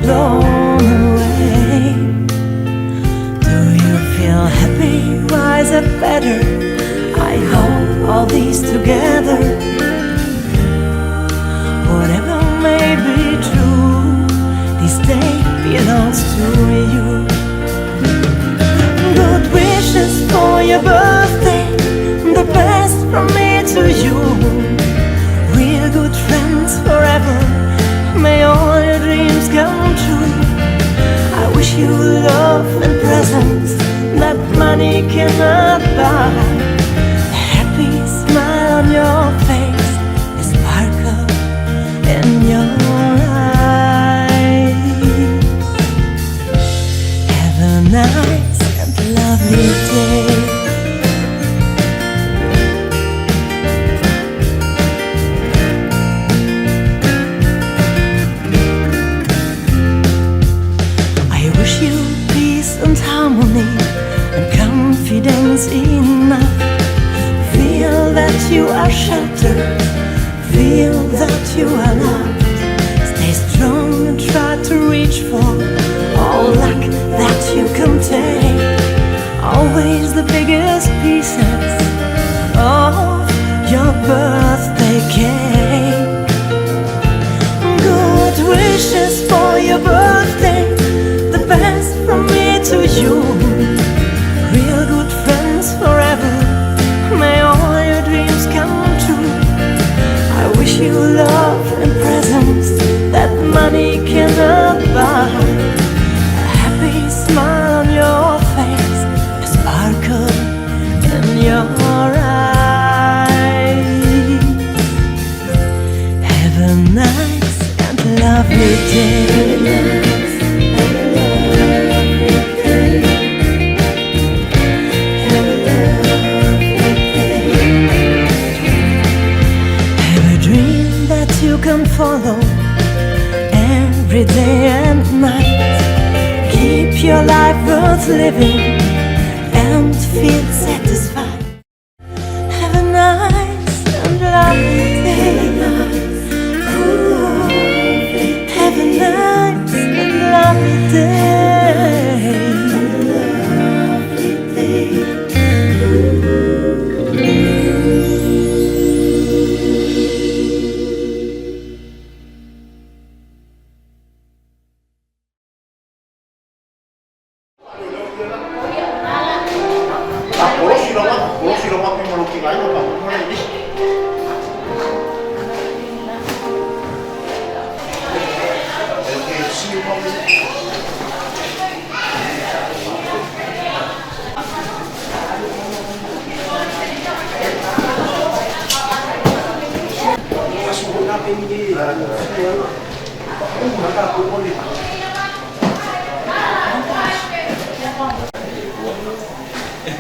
blown away. Do you feel happy, wiser, better? I hope all these together. Whatever may be true, this day belongs to you. Good wishes for your birthday, the best from me to you. Real good friends forever, may all your dreams come true. I wish you love and presents that money cannot buy. A happy smile on your face, a sparkle in your eyes. Have a nice and lovely day. I wish you peace and harmony and confidence enough. Feel that you are sheltered, feel that you are loved. Stay strong and try to reach for all luck that you can take. Always the biggest pieces of your birthday cake. Good wishes for your birthday, the best from me to you. Real good friends forever, may all your dreams come true. I wish you love and presents that money cannot buy. A happy smile on your face, a sparkle in your eyes. Have a nice and lovely day. Have a dream that you can follow every day and night. Keep your life worth living and feel satisfied. Have a nice and lovely day. Ooh, have a nice and lovely day.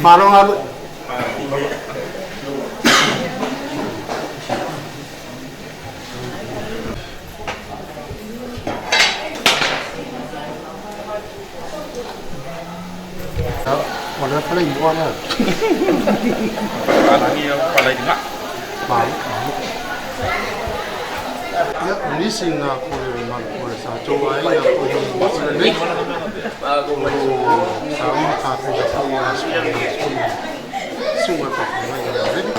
Malo ngalo. Wala pala yung buwan na. Malo. Ia, o nisi na kore o mana kore sa tō ai na kore o wasa nei. O sa uma ka pega fo o aso o sunga pa mai na ready.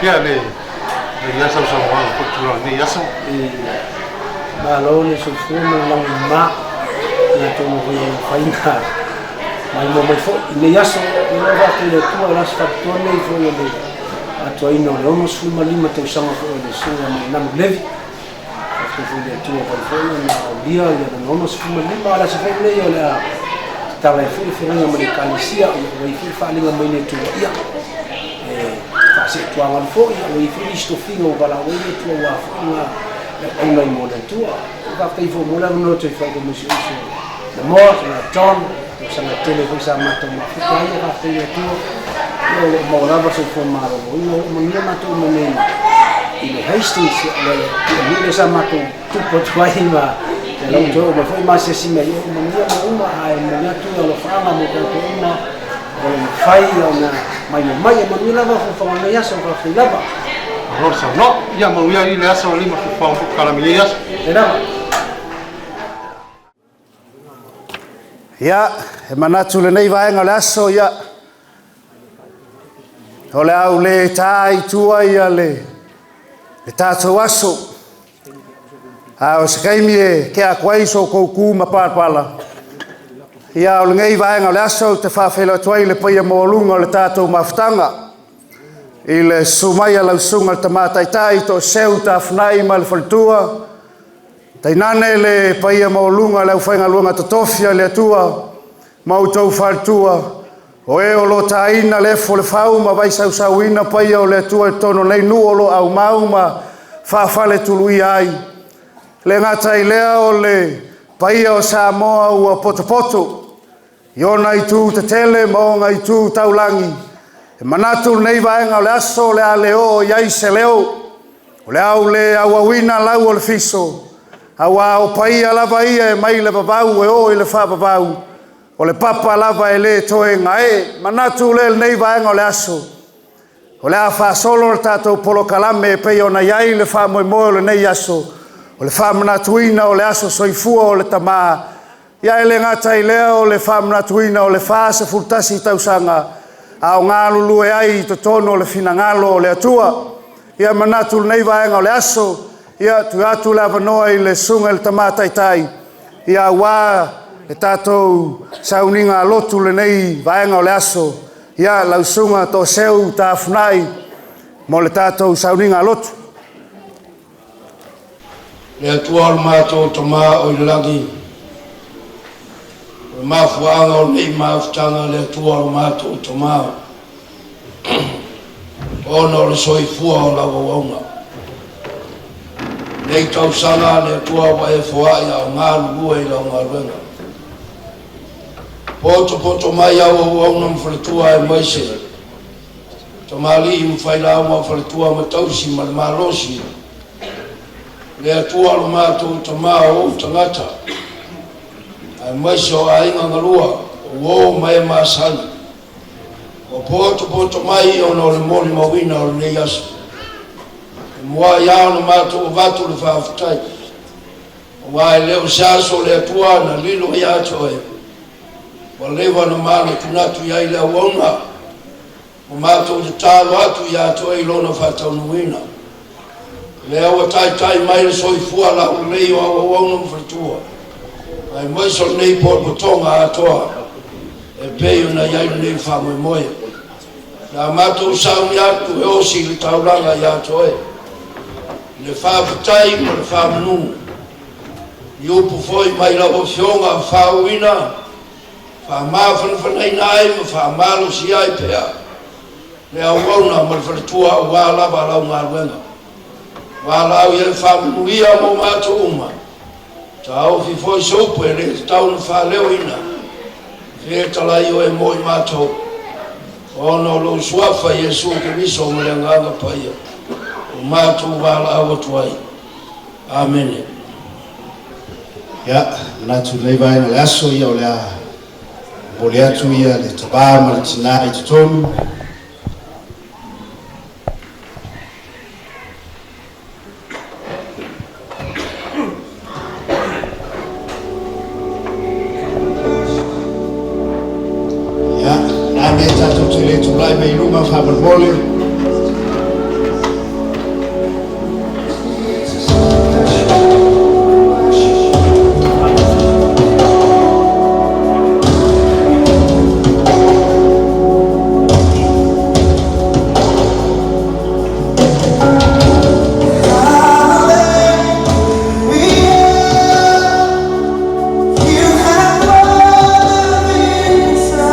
Ia le le ia sa sa wa ko tura nei ia sa. Malo le soifua ma le lagima na atonu foi e mafaina mai mo mai foi i nei aso e lava atu i le Atua i le aso faapitoa nei foi o le atoaina o le 65 tausaga foi o le Susuga mai Nanu Levi. Faafetai foi i le Atua ua fai foi ona aulia ia lona 65 a o le aso foi lenei o le a tatala ai foi le feagaiga ma le Ekalesia ua i ai foi le faaaliga mai le Atua ia e faaseetuagalu foi ua i ai foi nisi tofiga ua valaau ai le Atua aua foi na le auauna ai mo le Atua. Faafetai foi mo le avanoa toe fai ma si uso Namoa, na John, tausaga tele foi sa matou mafuta ai, faafetai i le Atua ia o lo o maua lava le soifua maloloina, ua manuia matou uma nei i le Hastings, le nuu lea sa matou tupu atu ai ma le lau toe oo mai foi ma asiasi mai, ua manuia mea uma, ae momoli atu alofaaga mo tatou uma o lo o mafai ona maimoa mai, e manuia lava fofoga o lenei aso, faafetai lava. Malo le saunoa. Ia manuia i le aso alii ma fuafuaga o polokalame i lenei aso. Lena. Ia, e manatu lenei vaega o le aso, ia, o le a ou le ta i tua ia le, le tatou aso. A o se taimi e tea atu ai so outou tu ma palapala, ia o lenei vaega o le aso ou te faafeiloai atu ai i le paia maualuga o le tatou mafutaga i le susu mai a lau susuga i le Tama Taitai Tooseu Tafunai ma le faletua, tainane le paia maualuga o le aufaigaluega totofi a le Atua ma outou faletua, o e o lo o taina le efu o le fau ma vaisausauina paia o le Atua i totonu o nei nuu o lo o aumau ma faafaletuluia ai. E le gata i lea o le paia o Samoa ua potopoto i ona itu tetele ma ona itu taulagi, e manatu lenei vaega o le aso o le a le oo i ai se leo, o le a ou le auauina lau o le fiso, aua o paia lava ia e mai le vavau e oo i le faavavau, o le papa lava e le toe gaee. Manatu lea i lenei vaega o le aso, o le a faasolo le tatou polokalame e pei ona i ai le faamoemoe o lenei aso, o le faamanatuina o le aso soifua o le tama, ia e le gata i lea o le faamanatuina o le 41 tausaga a o galulue ai i totonu o le finagalo o le Atua. Ia manatu i lenei vaega o le aso, ia tuu atu le avanoa i le susuga i le Tama Taitai, ia aua le tatou sauniga lotu lenei vaega o le aso. Ia lau susuga Tooseu Tafunai mo le tatou sauniga lotu. Le Atua o le matou Tama o i le lagi, o le mafuaaga o lenei mafutaga le Atua o le matou Tama, ona o le soifua o lau auauna. Nei tausaga le Atua ua e foai a o galulue i lau galuega. Poto poto mai au auauna ma faletua aemaise tamalii ma failauga o faletua ma tausi ma le malosi. Le Atua o le matou Tama o ou tagata, aemaise o aiga galua, o uo ma e masani. Ua poto poto mai ona o le molimauina o lenei aso. E muai lava ona matou avatu le faafetai, aua e le o se aso le Atua na lilo ia te oe, ua leva ona manatunatu i ai le auauna, ua matou tatalo atu ia te oe i lona faataunuuina. Lea ua taitai mai le soifua laulelei o au auauna ma faletua, aemaise o lenei potopotoga atoa e pei ona i ai lenei faamoemoe. Na matou sauni atu e osi le taulaga ia te oe, i le faafetai ma le faamanu, i upu foi mai lau Afioga faauuina, faamafanafanaina ai ma faamalosia ai pea le auauna ma le faletua aua lava lau galuega. Valaau i ai faamanuia mo matou uma. Taofi foi se upu e le tatau ona faaleoina, fetalai oe mo i matou, ona o lou suafa Iesu Keriso ma le Agaga Paia, o matou valaau atu ai. Amene. Ia, manatu lenei vaega o le aso, ia o le a momoli atu ia le tama ma le tinā i totonu. Ia, na mea tatou te le tulai mai i luma faamolemole. You have won the victory.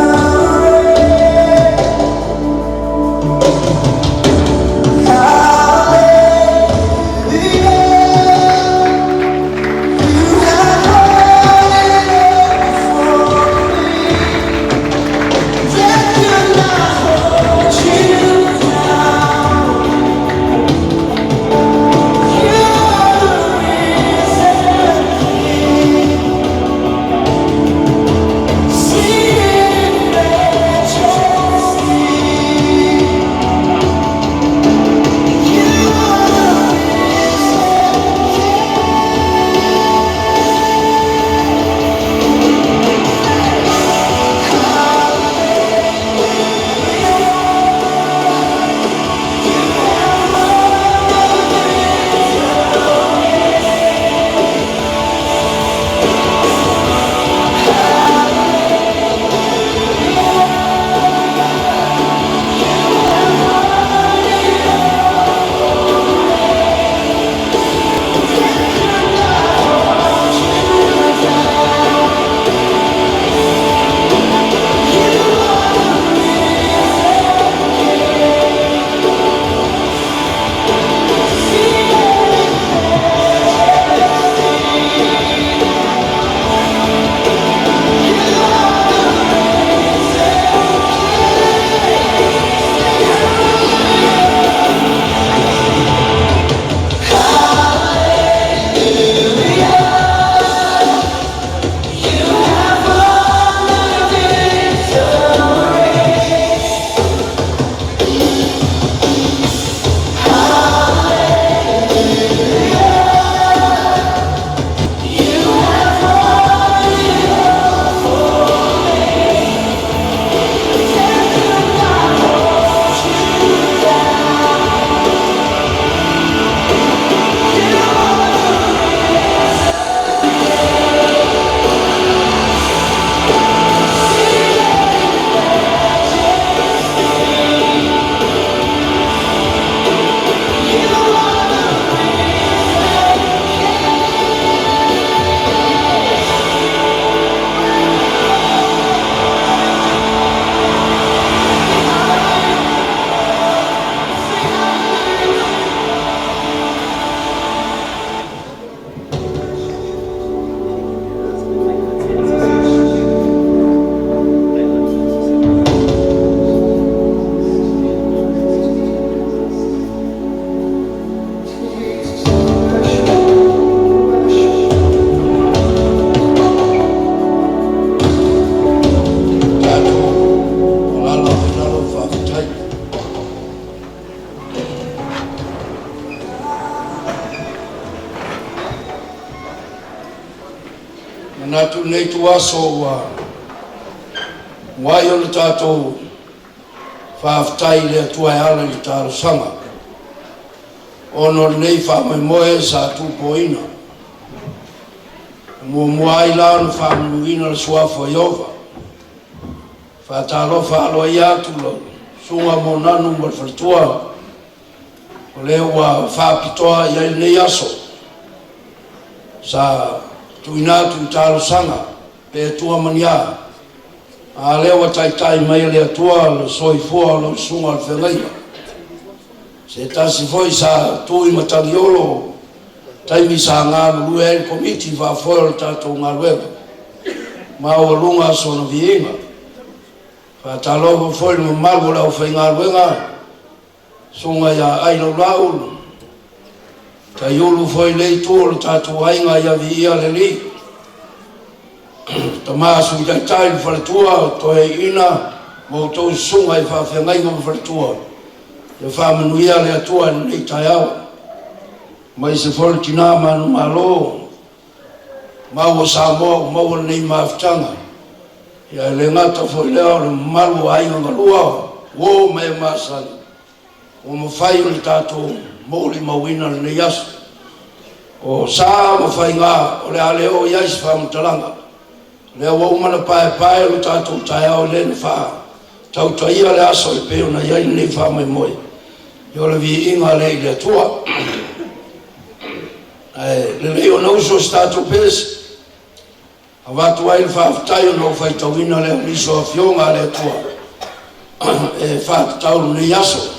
Manatu lenei ituaso ua muai ona tatou faafetai i le Atua e ala i le talosaga ona o lenei faamoemoe sa tupoina. E muamua ai la ona faamanuina le Suafa o Ieova. Faatalofa aloaia atu lau Susuga Moananu ma le faletua, o lea ua faapitoa i ai lenei aso sa tuuina atu i talosaga pe tua ma ni a, a lea ua taitai mai e le Atua le soifua o lau Susuga o le Feagaiga, se tasi foi sa tu i Matagiolo taimi sa galulue ai le Komiti Faafoe o le tatou galuega maualuga sona viiga. Faatalofa foi i le mamalu o le aufaigaluega, Susuga ia Ailaulau, Taiulu foi i le itu o le tatou aiga ia viia le Alii, Tama Sui Taitai le faletua, Toeaina ma outou susuga i faafeagaiga ma faletua, ia faamanuia le Atua i lenei taeao. Aemaise foi le tina manumalo, mau o Samoa ua maua lenei mafutaga. Ia e le gata foi i lea o le mamalu o aiga galua, uo ma e masani, ua mafai ona tatou molimauina lenei aso. O sa ma faiga o le a le oo i ai se faamatalaga. O lea ua uma ona paepae lo tatou taeao i le na faatautaia le aso e pei ona i ai lenei faamoemoe, ia o le viiga lea i le Atua. Ae lelei ona uso se tatou pese, avatu ai le faafetai ona ua faitauina lea o nisi o afioga a le Atua e faatatau lenei aso.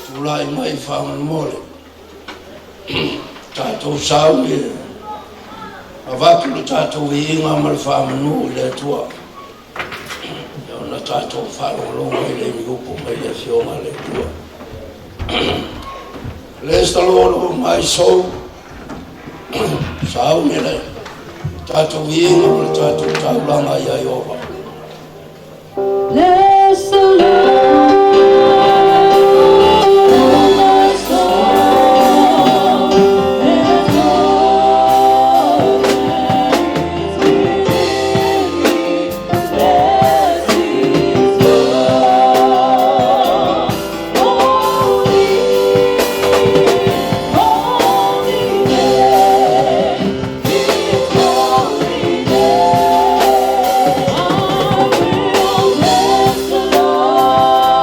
Tulai mai faamolemole tatou sauni e avatu le tatou viiga ma le faamanu i le Atua ona tatou faalogologo ai lea i ni upu mai le Afioga a le Atua. Bless the Lord, O my soul. Sauni le tatou viiga ma le tatou taulaga ia Ieova. Bless the Lord, O my soul, and all that is within me. Bless His holy, holy name. His holy name. I will bless the Lord,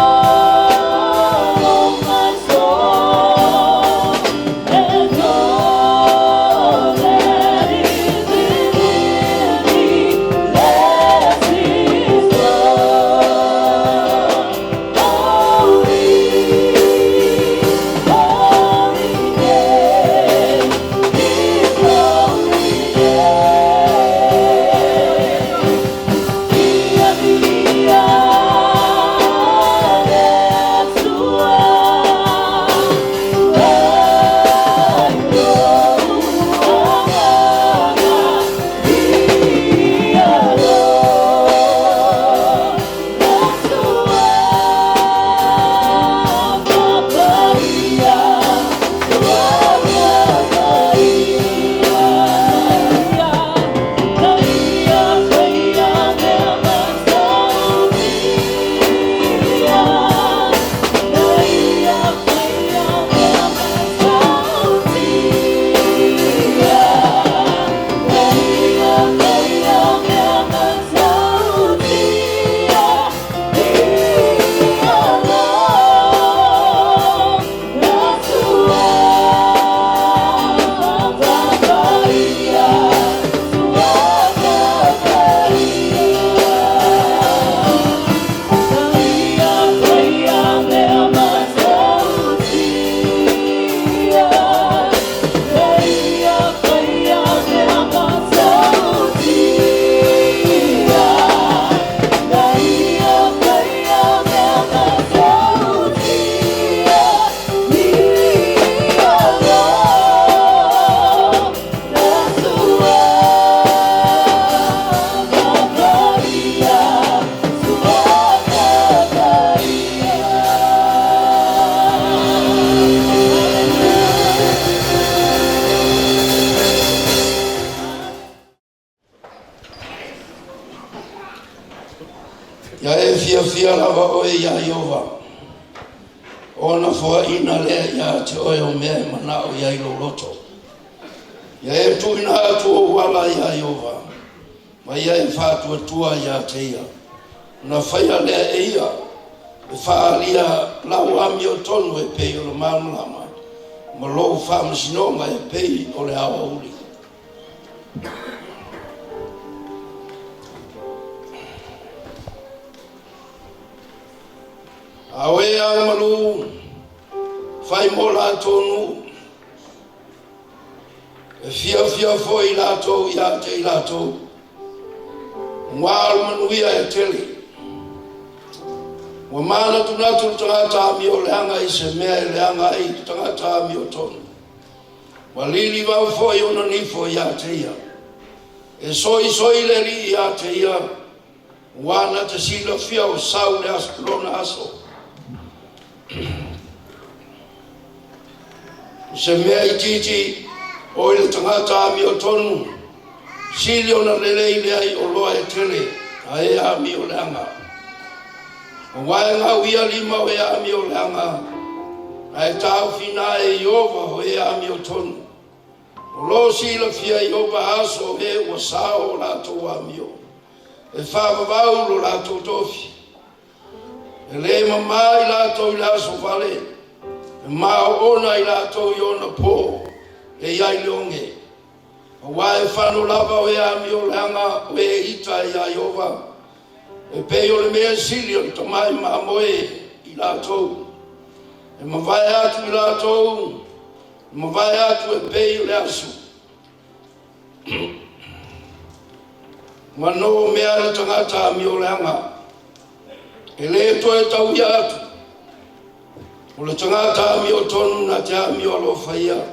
oh my soul, and all that is within me. Bless His holy, holy name. His holy name. Via, via, le Atua, ai lou agaga, viia loa, le Suafa Paia, Suafa Paia. Paia, paia, mea matautia. Paia, paia, mea matautia. Paia, paia, mea matautia. Viia loa, le Suafa Paia, Suafa Paia. Paia, paia, mea matautia. Paia, paia, mea matautia. Paia, paia, mea matautia. Viia loa, le Suafa Paia, Suafa Paia. Ia e fiafia lava oe iā Ieova, ona foaina lea iā te oe o mea e manao i ai lou loto. Ia e tuuina atu ou ala iā Ieova, ma ia e faatuatua iā te ia. Ona faia lea e ia, e faaalia lau amiotonu e pei o le malamalama, ma lou faamasinoga e pei o le aoauli. A o e agamalu, fai mo latou nuu, e fiafia foi i latou ia te i latou, aua o le manuia e tele. Ua manatunatu le tagata amioleaga i se mea e leaga ai le tagata amiotonu. Ua lilivau foi ona nifo ia te ia. E soisoi le Alii ia te ia, aua na te silafia o sau le aso, lona aso. O se mea itiiti o i le tagata amiotonu, sili ona lelei le ai oloa e tele, a e amioleaga. Aua e gau ia lima o e amioleaga, a e taofina e Ieova o e amiotonu. O lo o silafia e Ieova aso o e ua sao o latou amio, e faavavau lo latou tofi. E lē mamā i latou i le aso vale, e maoona i latou i ona pō e i ai le oge. Aua e fano lava o e amioleaga o e ita iā Ieova, e pei o le mea sili o le tamai mamoe i latou. E mavae atu i latou, e mavae atu e pei o le aso. Ua no mea le tagata amioleaga, e lē toe tauia atu. O le tagata amiotonu na te amio alofa ia,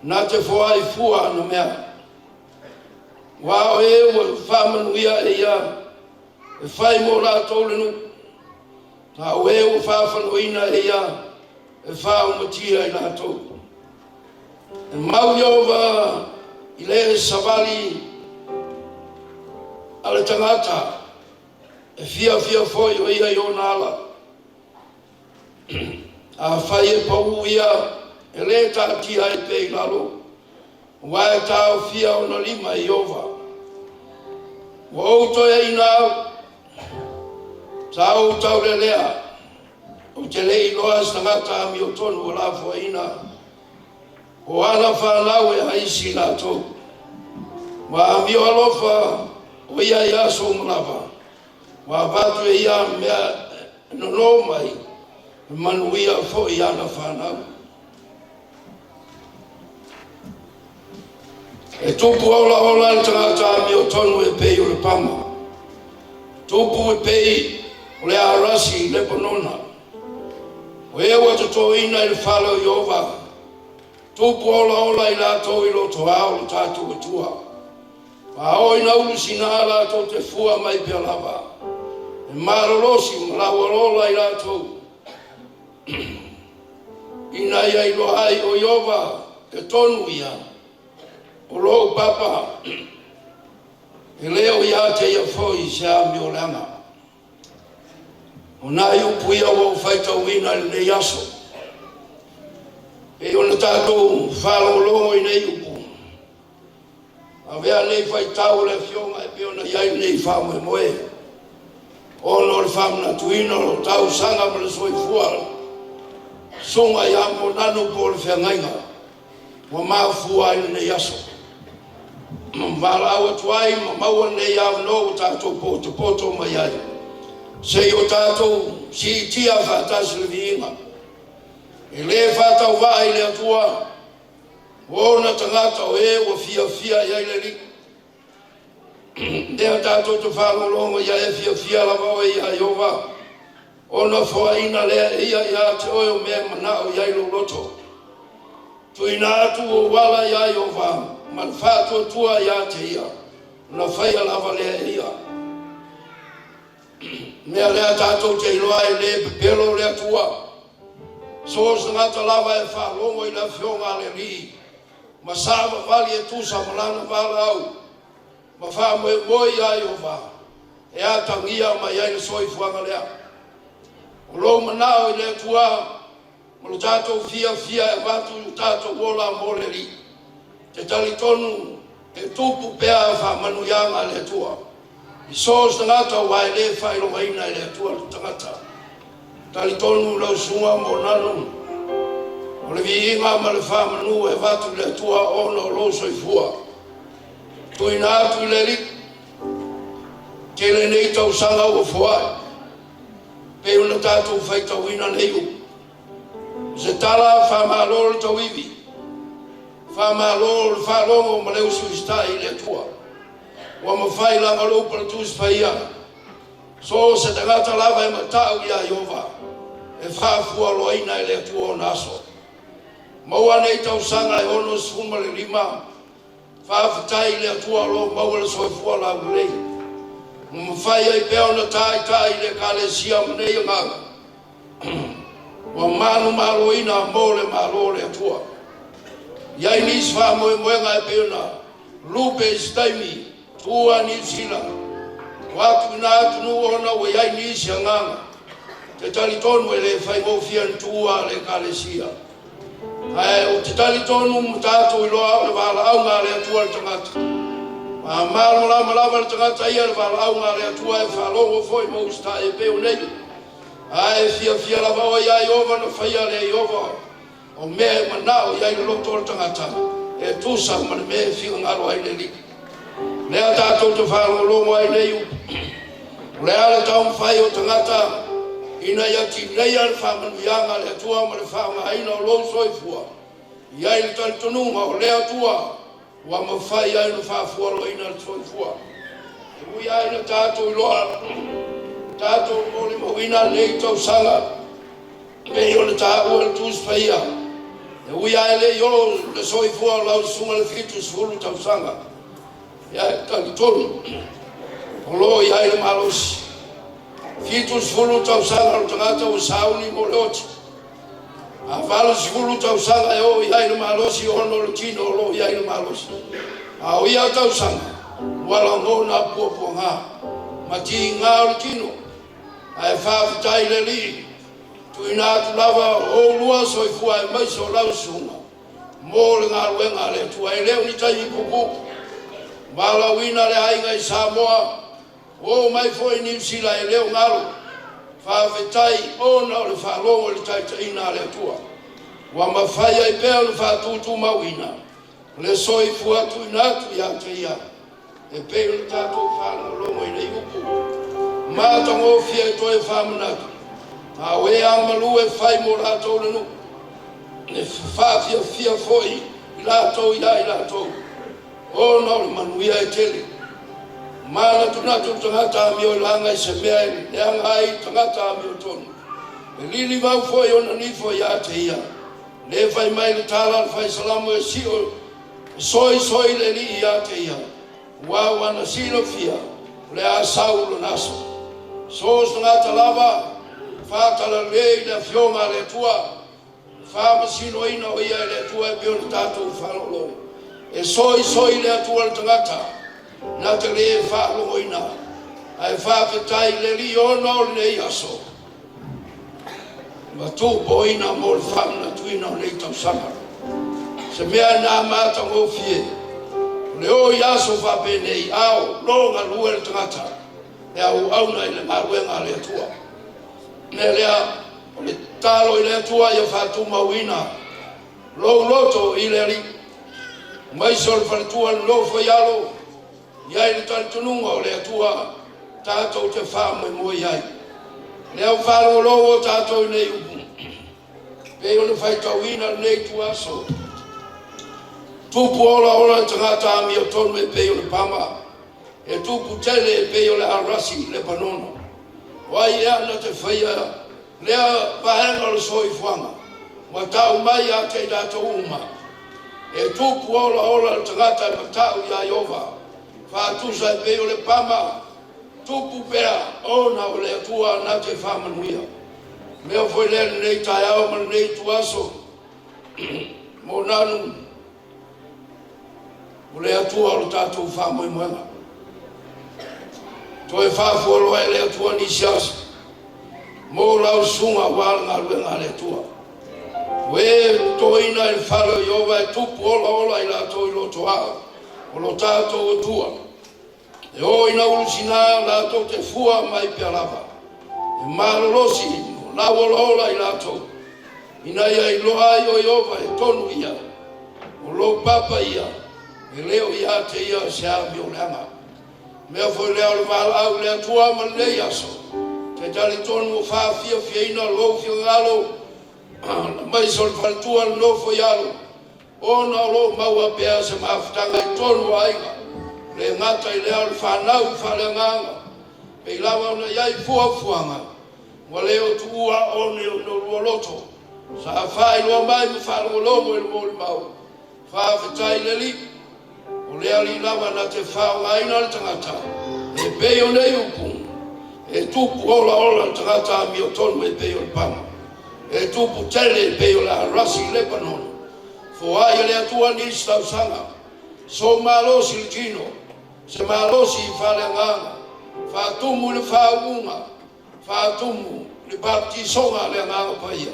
na te foai fua ana mea. Aua o e ua faamanuia e ia, e fai mo latou le nuu, a o e ua faafanoina e ia, e faaumatia i latou. E mau Ieova i le savali a le tagata, e fiafia foi o ia i ona ala. Afai e pau ia, e lē taatia ai pea i lalo, aua e taofia ona lima e Ieova. Ua ou toeaina au, sa ou taulelea, ou te le i iloa se tagata amiotonu ua lafoaiina, o ana fanau e aisi i latou. Ua amio alofa o ia i aso uma lava, ua avatu e ia mea e nono mai, e manuia foi ana fanau. E tupu olaola le tagata amiotonu e pei o le pama, tupu e pei o le arasi i Lepanona. O e ua totoina i le fale o Ieova, tupu olaola i latou i lotoa o lo tatou Atua. A oo ina ulu sina latou te fua mai pea lava, e malolosi ma laualola i latou, ina ia iloa ai o Ieova e tonu ia, o lou papa, e lē o ia te ia foi se amioleaga. O nai upu ia ua ou faitauina i lenei aso. Pei ona tatou faalogologo i nei upu, avea nei faitau o le Afioga e pei ona i ai lenei faamoemoe, ona o le faamanatuina o le tausaga ma le soifua susuga ia Moananu po o le feagaiga ua mafua ai lenei aso. Valaau atu ai ma maua lenei avanoa ua tatou potopoto mai ai, se i o tatou siitia faatasi le viiga. E lē faatauvaa i le Atua o ona tagata o e ua fiafia i ai le Alii. Lea tatou te faalogologo ia e fiafia lava oe iā Ieova, ona foaiina lea e ia iā te oe o mea e manao i ai lou loto. Tuuina atu ou ala iā Ieova ma le faatuatua iā te ia, ona faia lava lea e ia. Mea lea tatou te iloa e lē pepelo le Atua. So o se tagata lava e faalogo i le Afioga a le Alii ma savavali e tusa ma lana valaau ma faamoemoe iā Ieova, e atagia mai ai le soifuaga lea. O lou manao i le Atua ma lo tatou fiafia e avatu i o tatou ola mo le Alii, te talitonu e tupu pea faamanuiaga a le Atua i so o se tagata, aua e lē faailogaina e le Atua le tagata. Talitonu lau susuga Moananu, o le viiga ma le faamanu e avatu i le Atua ona o lou soifua tuuina atu i le Alii. Tele nei tausaga ua foai, pei ona tatou faitauina nei upu. O se tala faamalo le tauivi, faamalo le faalogo ma le usiusitai i le Atua. Ua mafai lava le upu a le Tusi Paia, so o se tagata lava e matau iā Ieova, e faafualoaina e le Atua ona aso. Maua nei tausaga e 65, faafetai i le Atua o lo o maua le soifua laulelei, ua mafai ai pea ona taitai i le Ekalesia ma nei agaga ua manumaloina mo le Malo o le Atua. I ai nisi faamoemoega e pei ona lupe i se taimi tuua Niu Sila, o atu i nā atunuu ona ua i ai nisi agaga te talitonu e lē faigofie ona tuua le Ekalesia. Ae ou te talitonu ma tatou iloa o le valaauga a le Atua le tagata. A malamalama lava le tagata ia le valaauga a le Atua e faalogo foi ma usitai e pei o nei. Ae fiafia lava oe iā Ieova na faia lea Ieova o mea e manao i ai le loto o le tagata e tusa ma le mea e finagalo ai le Alii. Lea tatou te faalogologo ai nei upu. O le a le taumafai o tagata Ina ia tineia le faamanuiaga a le Atua ma le faaaogaina o lou soifua, i ai le talitonuga o le Atua ua mafai ai ona faafualoina le soifua. E ui lava ina tatou iloa, tatou molimauina lenei tausaga e pei ona taua e le Tusi Paia, e ui lava e le i oo le soifua o lau susuga i le 70 tausaga, ae talitonu o lo o i ai le malosi. 70 tausaga o le tagata ua sauni mo le oti, a 80 tausaga e oo i ai le malosi ona o le tino o lo o i ai le malosi. A o ia tausaga, ua lagona puapuaga ma tiga o le tino, ae faafetai i le Alii, tuuina atu lava o oulua soifua aemaise o lau susuga mo le galuega a le Atua. E le o ni taimi puupuu, valaauina le aiga i Samoa, Oo mai foi i Niu Sila e le o galo. Faafetai ona o le faalogo i le taitaiga a le Atua ua mafai ai pea ona faatutumauina le soifua tuuina atu ia te Ia e pei ona tatou faalogologo i nei upu matagofie e toe faamanatu a o e agamalu e fai mo latou le nuu e faafiafia foi i latou ia i latou ona o le manuia e tele. Manatunatu le tagata amioleaga i se mea e leaga ai le tagata amiotonu. E lilivau foi ona nifo ia te ia. Le fai mai le tala a le fai salamo e sio e soisoi le alii ia te ia, aua ua na silafia o le a sau lona aso. So o se tagata lava faatalalelei i le afioga a le Atua, Faamasinoina o ia e le Atua e pei ona tatou faalogologo. E soisoi le Atua i le tagata na te le faalogoina, ae faafetai i le Alii ona o lenei aso ma tuupoina mo le faamanatuina o nei tausaga. Se mea na matagofie, o le o i aso faapenei, a o lo galue le tagata e auauna i le galuega a le Atua. mea lea o le tatalo i le Atua ia faatumauina lou loto i le Alii, aemaise o le faletua le nofo i alo, i ai le talitonuga o le Atua tatou te faamoemoe i ai. Lea ua faalogologo tatou i nei upu, pei ona faitauina lenei ituaso, tupu olaola le tagata amiotonu e pei o le pama, E tupu tele e pei o le arasi i Lepanona. O ai ea na te faia lea vaega o le soifuaga ua tau mai ia te i latou uma? E tupu olaola le tagata e matau iā Ieova, faatusa e pei o le pama, tupu pea ona o le Atua na te faamanuia. Mea foi lea i lenei taeao ma lenei ituaso, mo Nanu, O le Atua o le tatou faamoemoega. Toe faafualoa e le Atua nisi aso mo lau susuga aua le galuega a le Atua. O e totoina i le fale o Ieova e tupu olaola i latou i lotoa o lo tatou Atua. E oo ina ulusina latou te fua mai pea lava. E malolosi lau olaola i latou ina ia iloa ai o Ieova e tonu ia, o lou papa ia, e le o ia te ia se amioleaga. Mea foi lea o le valaau i le Atua ma lenei aso, te talitonu ua faafiafiaina lou finagalo aemaise o le faletua le nofo i alo, ona o lo o maua pea se mafutaga i totonu o aiga, le gata i lea o le fanau faaleagaga, pei lava ona i ai fuafuaga Ua le o tuua one o no lua loto, sa faailoa mai ma faalogologo i le molimau. Faafetai i le Alii, o le Alii lava na te faaaogaina le tagata e pei o nei upu, e tupu olaola le tagata amiotonu e pei o le paga, e tupu tele e pei o le arasi i Lepanona. Foai e le Atua nisi tausaga, sou malosi i le tino, se malosi i faaleagaga, faatumu i le faauuga, Faatumu le papatisoga a le Agaga Paia,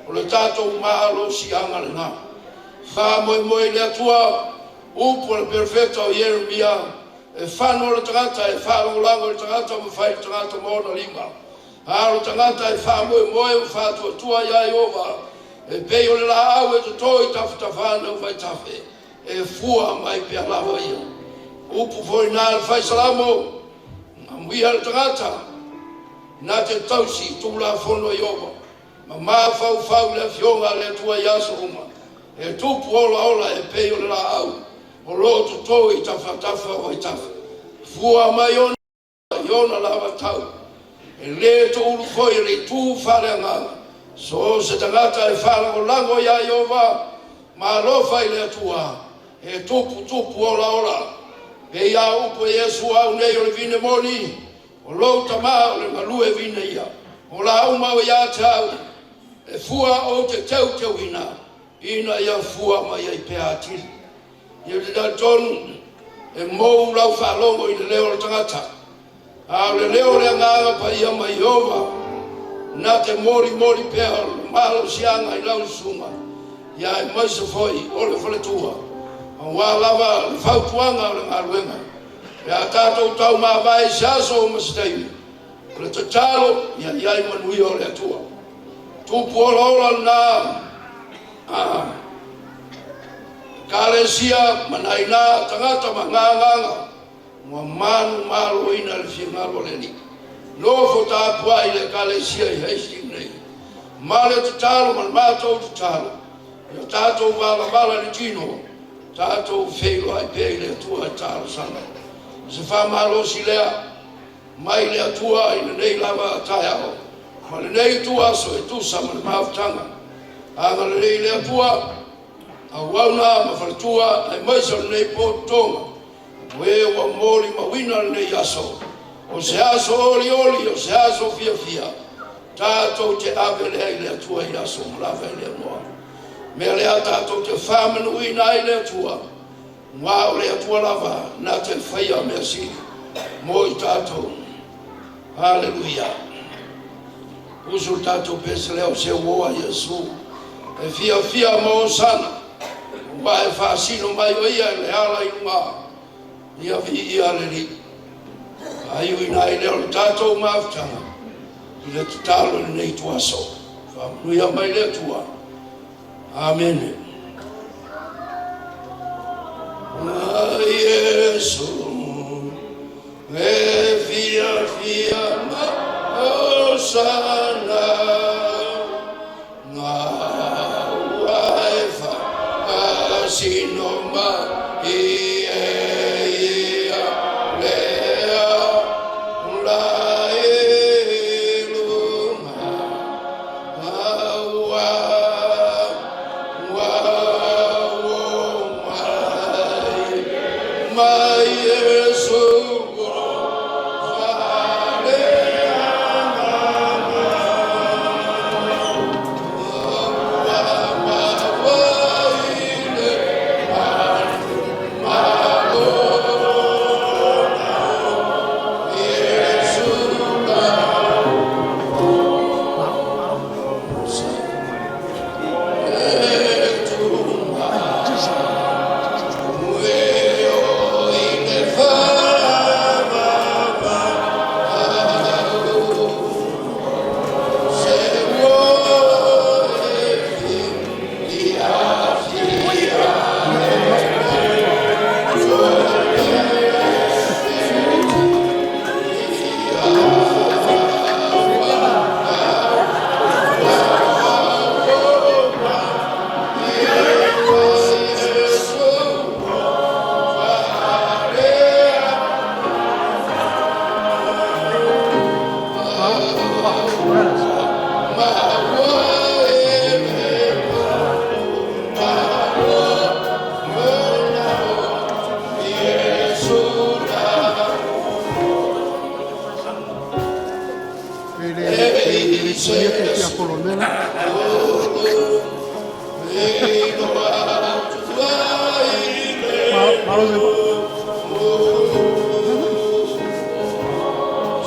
o le tatou malosiaga lena. Faamoemoe i le Atua, upu a le Perofeta o Ieremia, e fano le tagata, e faalagolago i le tagata ma fai le tagata ma ona lima. A o le tagata e faamoemoe ma faatuatua iā Ieova, e pei o le laau e toto i tafatafa o vaitafe, e fua mai pea lava ia. Upu foi na a le Fai Salamo, Amuia le tagata. na te tausi i Tulafono a Ieova ma mafaufau i le Afioga a le Atua i aso uma, e tupu olaola e pei o le laau o lo o toto i tafatafa o vaitafe, e fua mai ona i ona lava tau, e le toulu foi i le itu faaleagaga. So o se tagata e faalagolago iā Ieova ma alofa i le Atua, e tuputupu olaola. Pei lava o upu a Iesu, O Au nei o le vine moni, o lou Tamā o le galue vine ia. O laau uma o ia te Au, e fua ou te teuteuina, ina ia fua mai ai pea atili. Ia ou te talitonu e mou lau faalogo i le leo o le tagata, a o le leo o le Agaga Paia ma Ieova na te molimoli pea o le malosiaga i lau susuga, ia aemaise foi o le faletua, aua lava le fautuaga o le galuega. Pe a tatou taumavae i se aso ma se taimi, o le tatalo ia i ai manuia o le Atua. Tupu olaola lena a Ekalesia ma nai na tagata ma na agaga ua manumaloina i le finagalo o le Alii. Nofo tapuai le Ekalesia i Hastings nei ma le tatalo ma le matou tatalo, ia tatou valavala i le tino, tatou feiloai pea i le Atua e talosaga. O se faamalosi lea mai le Atua i lenei lava taeao ma lenei ituaso e tusa ma le mafutaga. Agalelei le Atua, auauna ma faletua aemaise o lenei pototoga o e ua molimauina lenei aso. O se aso olioli, o se aso fiafia, tatou te ave lea i le Atua i aso uma lava e le noa. Mea lea tatou te faamanuina ai le Atua, aua o le Atua lava na te faia mea sili mo i tatou. Haleluia. Usu le tatou pese lea o se uo a Iesu e fiafia ma osana, aua e faasino mai o ia i le ala i luga, ia viia le Alii. Faaiuina ai lea o le tatou mafutaga i le tatalo i lenei ituaso. Faamanuia mai le Atua. Amene. A Iesu e fiafia ma osana, Gaua e faasino mai e ia lea la i luga. Ua ua mai mai Iesu o E le e le tuia ke tia kolonela. Malo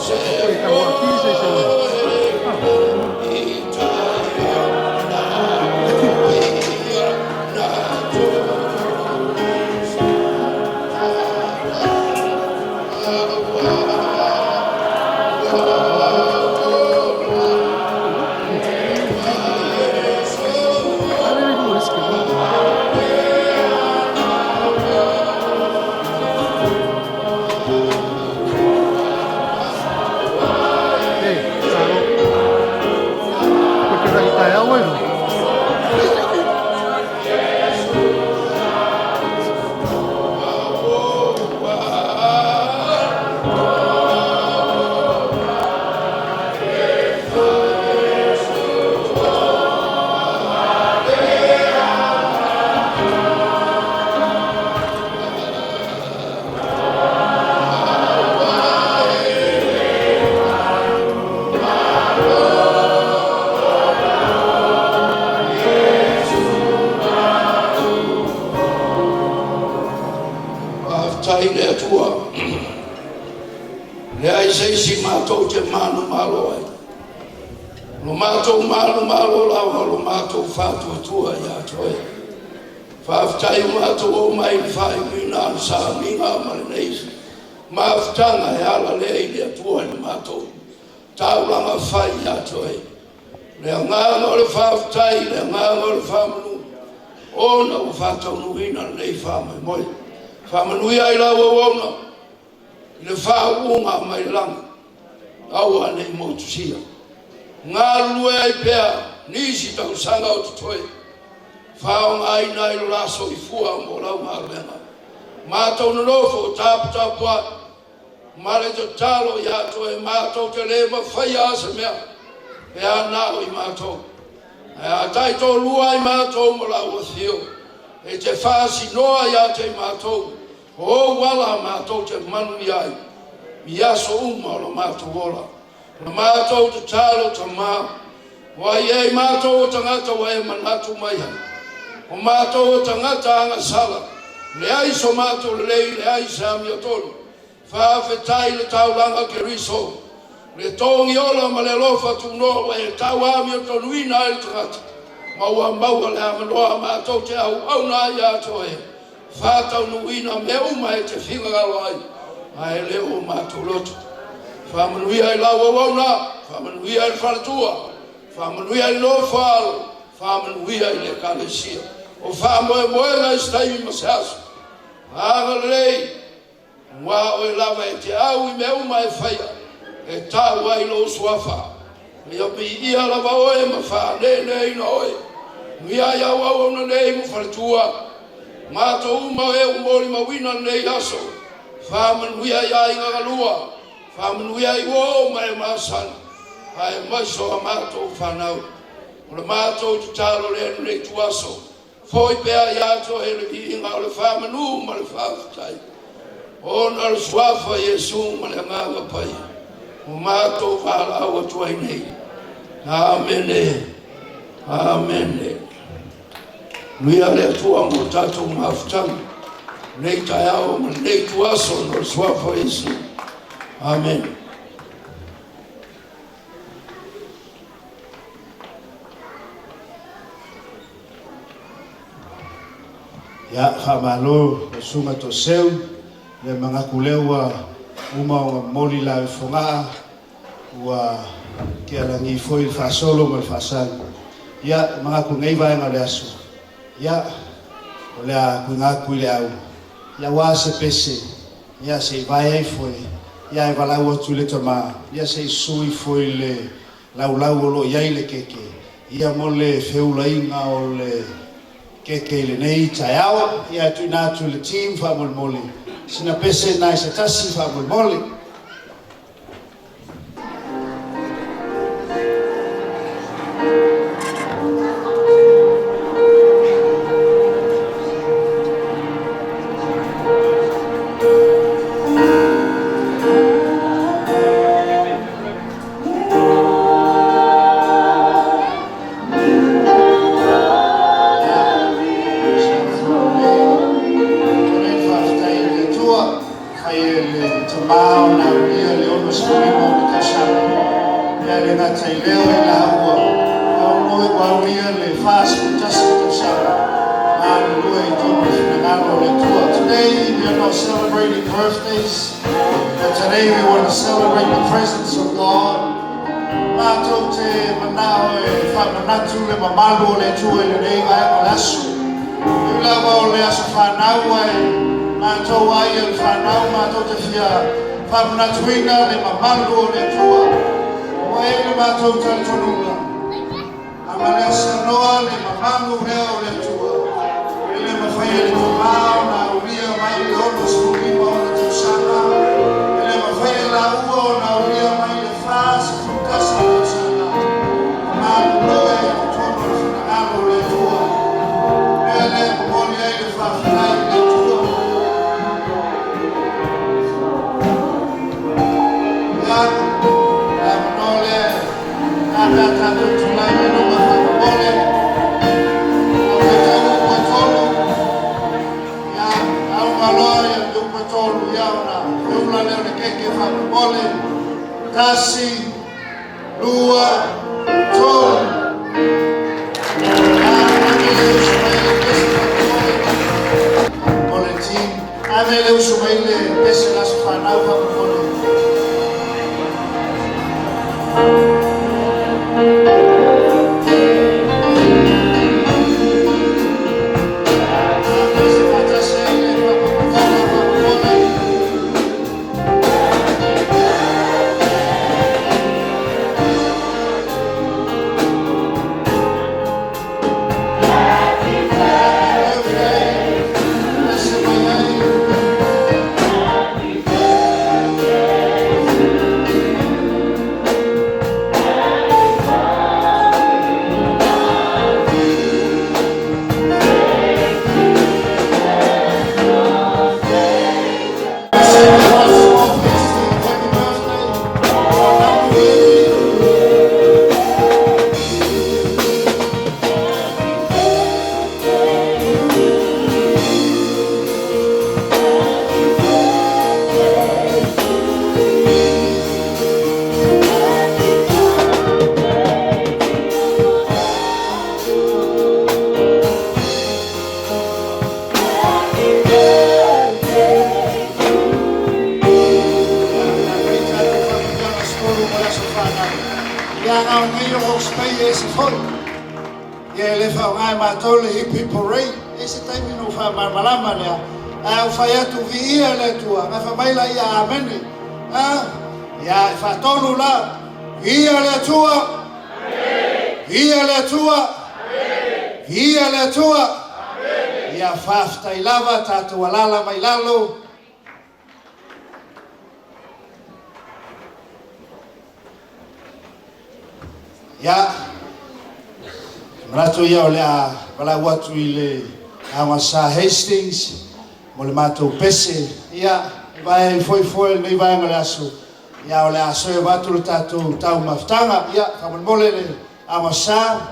se. Oi, tau aki se se. Faafetai i le Atua, leai se isi matou te manumalo ai. O lo matou manumalo lava o lo matou faatuatua ia te Oe. Faafetai ua matou oo mai i le faaiuina o le sauniga ma lenei mafutaga e ala lea i le Atua i le matou taulaga fai ia te Oe. Le agaga o le faafetai, le agaga o le faamanu, ona ua faataunuuina lenei faamoemoe. Faamanuia i lau auauna i le faauuga mai le lagi, aua ne i motusia. Galulue ai pea nisi tausaga o totoe, faaaogaina ai lo la soifua mo lau galuega. Matou nonofo taputapuai ma le tatalo ia te Oe, matou te le mafaia se mea pe a na o i matou. Ae a taitoalua ai matou ma lau Afio, e te faasinoa ia te i matou, o ou ala matou te manuia ai i aso uma o lo matou ola. O la matou tatalo, Tama, o ai ea i matou o tagata ua e manatu mai ai? O matou o tagata agasala, leai so matou lelei, leai se amiotonu. Faafetai i le taulaga Keriso, le togi ola ma le alofa tunoa ua e tauamiotonuina ai le tagata, ma ua maua le avanoa matou te auauna ai ia te Oe, faataunuuina mea uma e te finagalo ai, ae le o matou loto. Faamanuia i lau auauna, faamanuia i le faletua, faamanuia i le nofo-a-alo, faamanuia i le Ekalesia. O faamoemoega i se taimi ma se aso, agalelei, aua o Oe lava e te au i mea uma e faia, e tau ai lou suafa. Ia viia lava Oe ma faaneeneeina Oe. Manuia ai au auauna nei ma faletua, matou uma o e ua molimauina lenei aso. Faamanuia i aiga galua, faamanuia i uo ma e masani, aemaise o a matou fanau. O le matou tatalo lea i lenei ituaso, foi pea ia te Oe le viiga o le faamanu ma le faafetai, ona o le suafa Iesu ma le Agaga Paia ua matou valaau atu ai nei. Amene. Amene. Manuia le Atua mo tatou mafutaga lenei taeao ma lenei ituaso no le suafa o Iesu. Amene. Ia, faamalo lau Susuga Toeseu, le manatu lea ua uma ona momoli la i Fogaa, ua tea lagi foi le faasolo ma le faasagi. Ia, manatu i lenei vaega o le aso, ia, o le a tuuina atu i le au, ia aua se pese, ia se i vae ai foi, ia ae valaau atu i le tama, ia se i susu ifo i le laulau o lo o i ai le keke, ia mo le feulaina o le keke i lenei taeao. Ia, e tuuina atu i le team faamolemole, sina pese na i se tasi faamolemole. Faafetai i le Atua, fai e le tama ona aulia le 65 o ona tausaga. Ia e le gata i lea o i laua ua aulia le 41 tausaga galulue i totonu o le finagalo o le Atua. Today we are not celebrating birthdays, but today we want to celebrate the presence of God. Matou te manao e faamanatu le mamalu o le Atua i lenei vaega o le aso. E ui lava o le aso fanau ae matou ai e le fanau matou te fia faamanatuina le mamalu o le Atua. Ua i ai le matou talitonuga, a malesanoa le mamalu lea o le Atua, e le mafai e le tama ona aulia mai le 65 ona tausaga, e le mafai e laua ona aulia mai le 41 tausaga, o galulue i totonu o le finagalo o le Atua. O le mea lea e momoli ai le faafetai i le Atua. Ia, le avanoa lea e a tatou tulai mai luma faamolemole. O te tau upu e tolu. Ia, auga loa ia le upu e tolu. ese foi. Ia e le faaaoga e matou le Hip Hip Hooray. E i ai se taimi ona ou faamalamalama lea. Ae a ou fai atu, Viia le Atua, gafa mai laia, Amene. A? Ia, e faatolu la, Viia le Atua! Viia le Atua! Viia le Atua! Ia faafetai lava, tatou alaala mai lalo. Ia, manatu ia o le a valaau atu i le Aoga Sa Hastings mo le matou pese. Ia, e vaea ai foi foe lenei vaega o le aso. Ia, o le a serve atu le tatou taumafataga. Ia, faamolemole le Aoga Sa.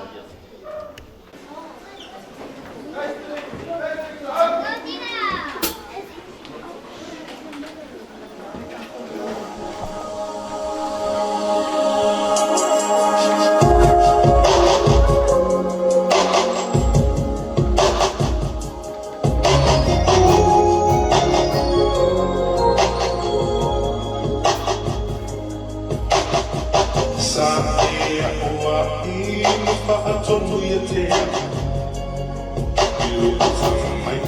Sa e aʻoaʻi ma faatonu ia te au i lou tama mai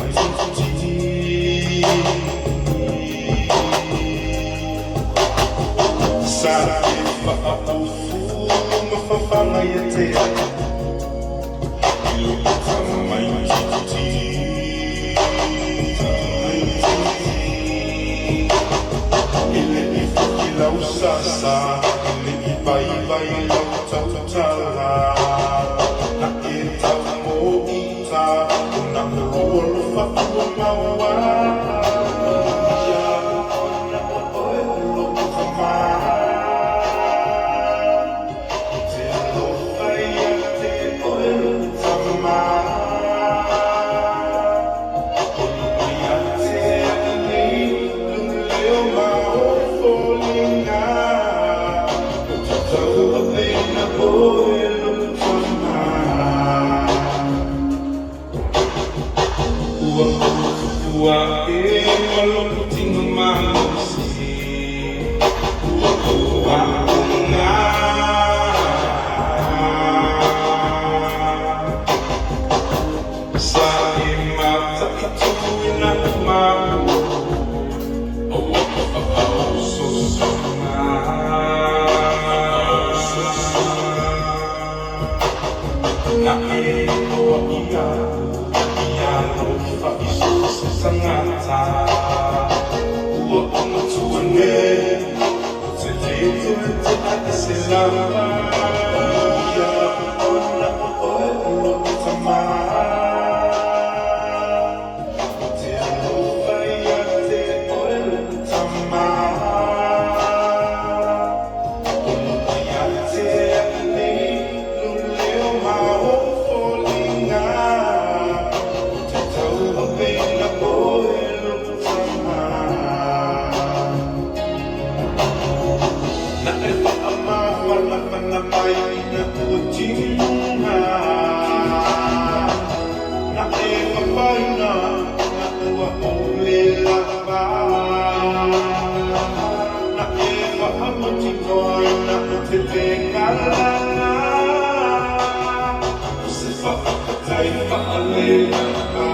titi. Sa e faapufu ma fafaga ia te au i lou tama mai titi. E le i foki lau sasa, e le i vaivai lau tautala, Na e tau moʻita, o na olua alofa ua maua. Ia ona o oe o loʻu tama, Ou te alofa ia te oe loʻu tama. Olo mai ia te au nei lou leo ma ou foliga, Ou te tauaveina oe loʻu tama. Ua ou tupu aʻe ma loʻu tino malosi, Ua ou aoga. Sa e mataituina maua, Ua faaososoga. Na e aʻoaʻi iaʻu ia alofa i so o se tagata, Ua ou matua nei, ou te le toe tea ese lava, Ia ona o oe o loʻu tama. Ou te alofa ia te oe loʻu tama. Olo mai ia te au nei lou leo ma ou foliga, Ou te tauaveina oe loʻu tama. Na e faamafanafana mai ina ua timuga, Na e fafaina ina ua ou le lava, Na e faamautinoa ina ou te le galala, O se faafetai faalelava.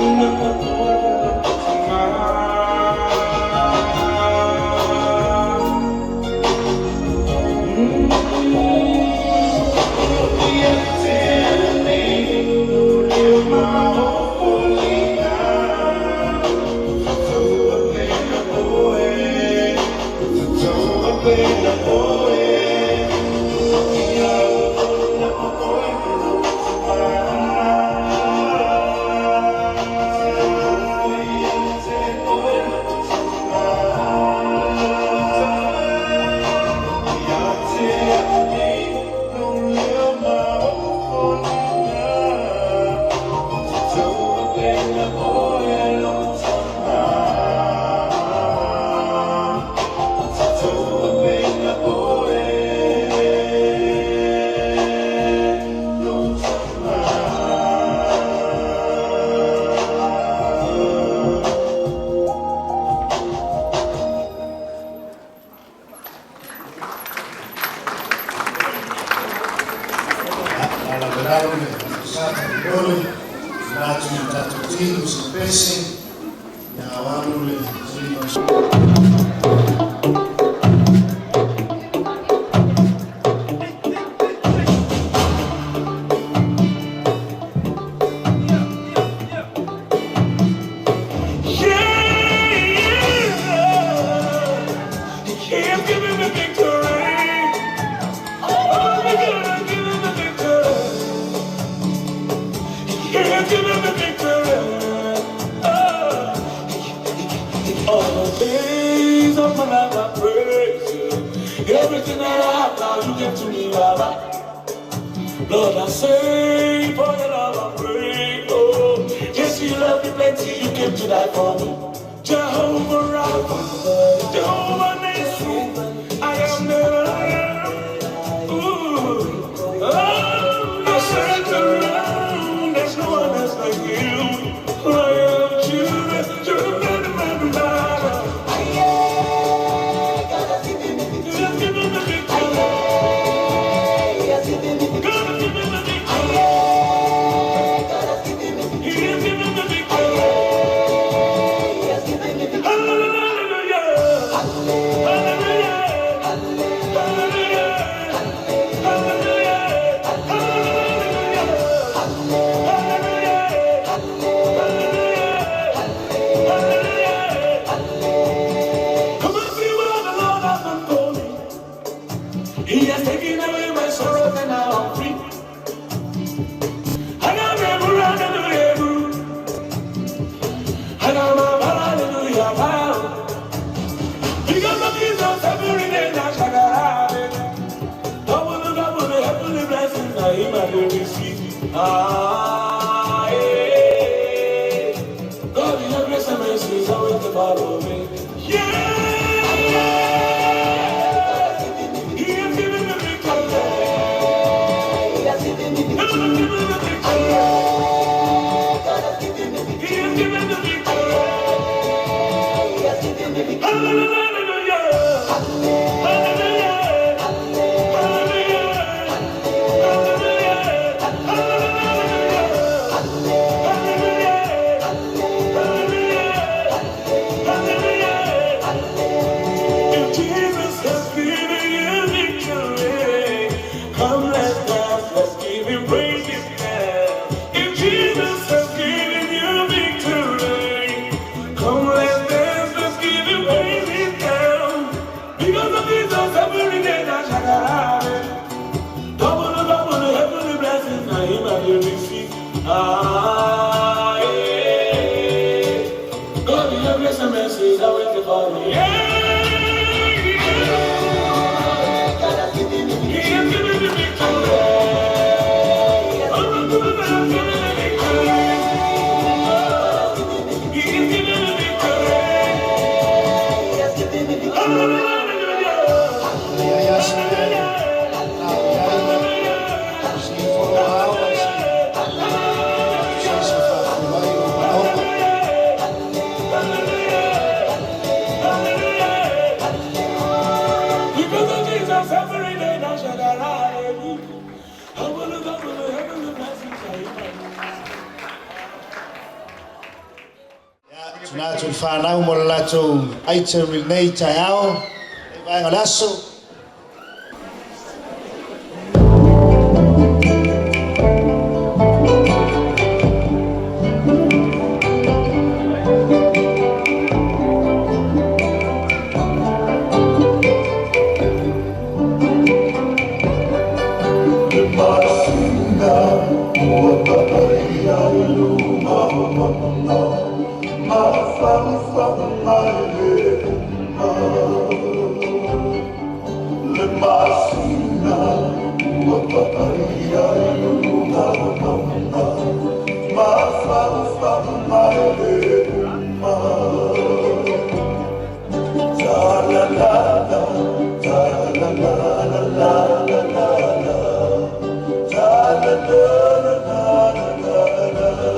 Ona o oe o loʻu tama. Olo mai ia te au nei lou leo ma ou foliga, Ou te tauaveina oe, ou te tauaveina oe, Ia ona o oe o loʻu tama. Te alofa ia te oe loʻu tama. Ia te au nei lou leo ma ou foliga, Ou te tauaveina oe loʻu tama. Ou te tauaveina oe. lalo le sa faamolemole tuuina atu i le tatou team o Sapese, ia o alu le taliga o Yeah, he's giving me victory. Oh, my God, giving me victory. He's giving me victory. Oh, all the days of my life I praise you. Everything that I have now, you give to me, Baba. Lord, I say for your love I pray. Oh, yes, you love me plenty, you came to die for me. Jehovah Rapha, Jehovah Nissi, I am that I am. Ooh, oh, I search around, there's no one else like you. Lion of Judah, Judah, man, man, Just give me the victory. God, give me the victory. He has given the victory. Hallelujah. Hallelujah. Hallelujah. Hallelujah. Hallelujah. Hallelujah. Hallelujah. Come and see what the Lord has done for me. He has taken away my sorrows and now I'm free. I am able, hallelujah. I am a hallelujah. Because of Jesus, every day I shall have it. Double, double, the heavenly blessings I him I will receive. Ah, yeah. God, your grace and mercy is always to follow me. Yeah. He has given me victory. He has given me victory. He has given me victory. Hallelujah. Hallelujah. Hallelujah. Hallelujah. Hallelujah. Hallelujah. If Jesus has given you victory, come let's dance, let's give him praises now. If Jesus has given you victory, come let's dance, let's give him praises now. Because of Jesus, every day I shall have it. Double, double, heavenly blessings, now him I will receive. Ah, yeah. God, your grace and mercy is always to follow. Yeah, yeah. He has given me victory. Oh, God has given me victory. He has given me victory. Hallelujah. Ia ia se lau iai si folau ai se tusa se faafulai o manaoga. Because of Jesus, every day thou shalt arrive. I will look up with the heavenly blessings I am. Tuna atu i le fanau mo le latou item i lenei taeao, lenei vaega o le aso. Le masina ua papaia i luga o mauga, mafanafana mai le uma. Le masina ua papaia i luga o mauga, mafanafana mai le uma. Ta la la la, ta la la la la la la la. Ta la la la la la la la.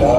La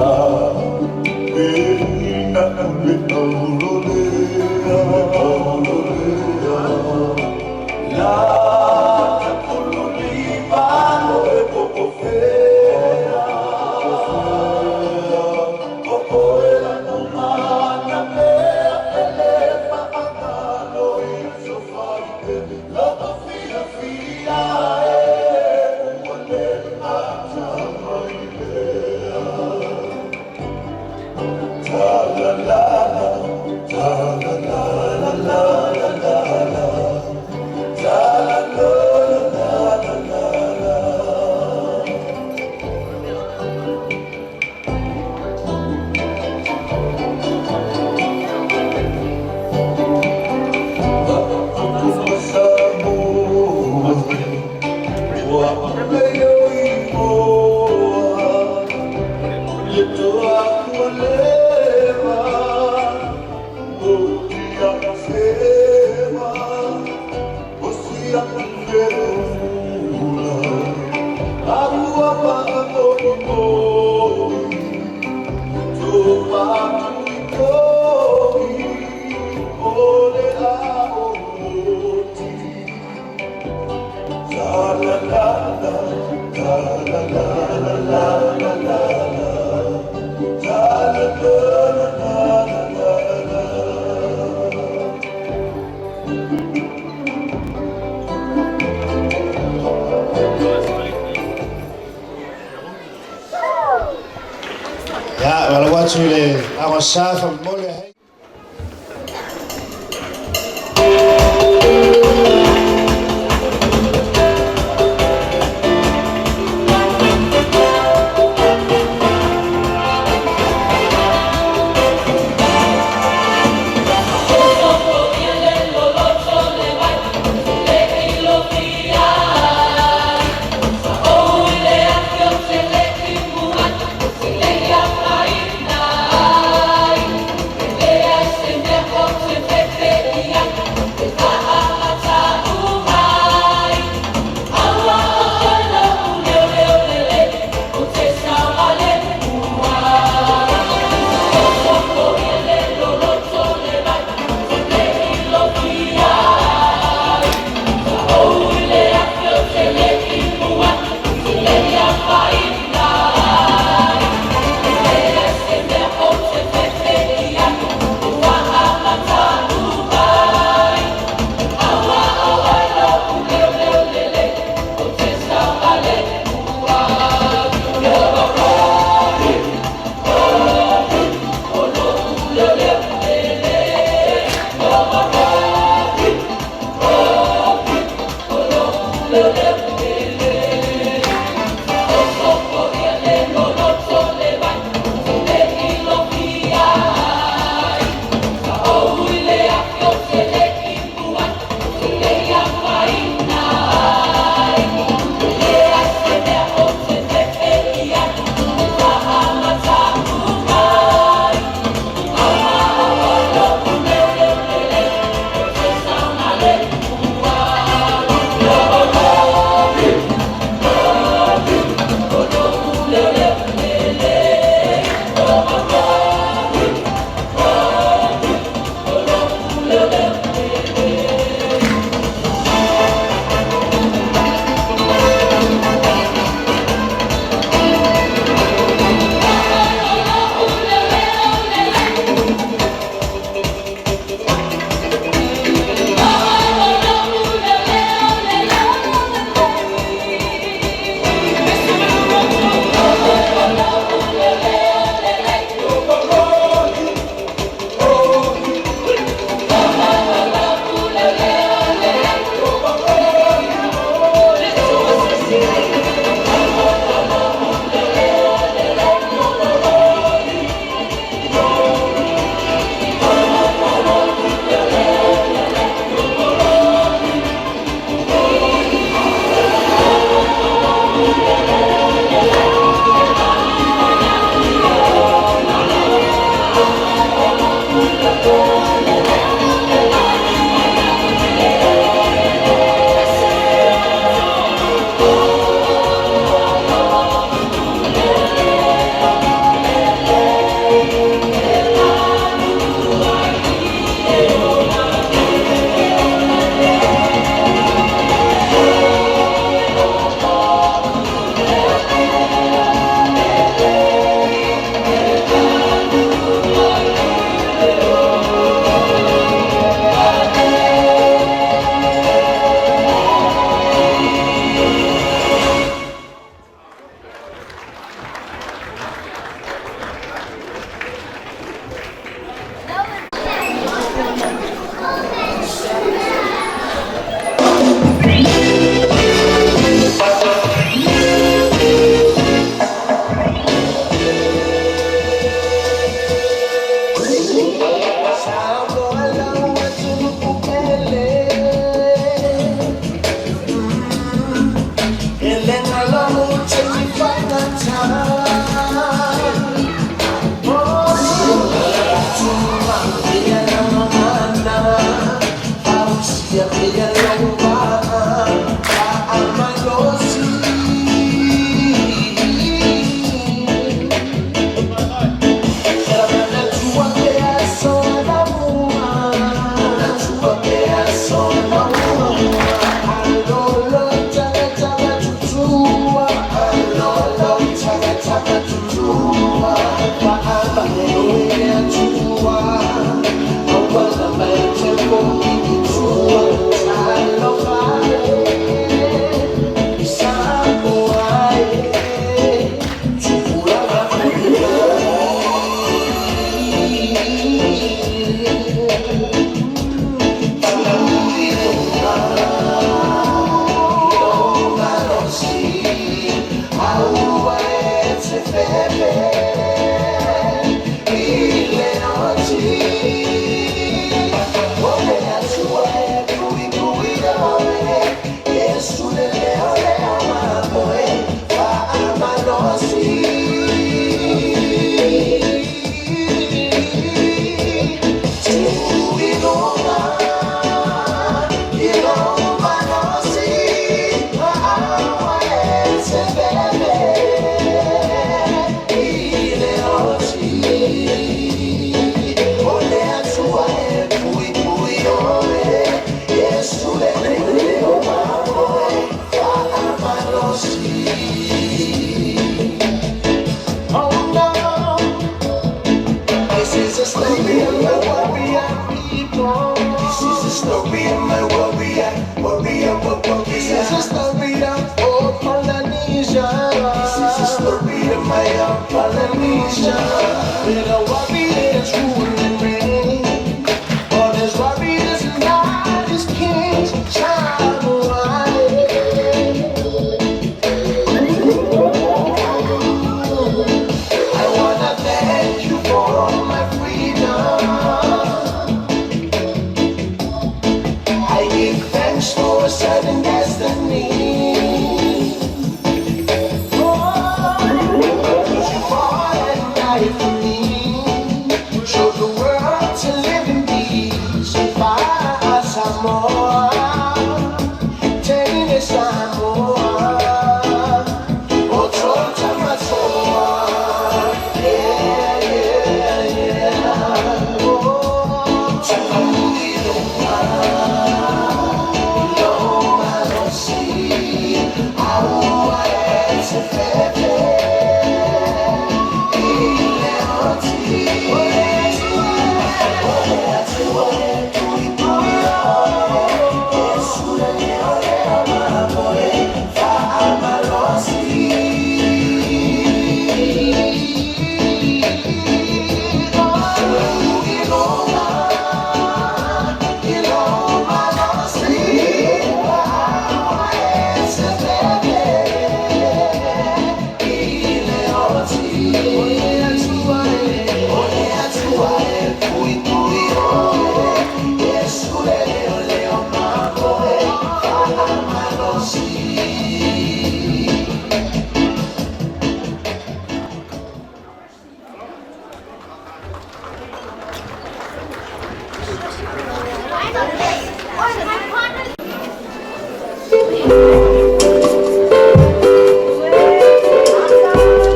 Ia, valaau atu i le Agasa faamolemole.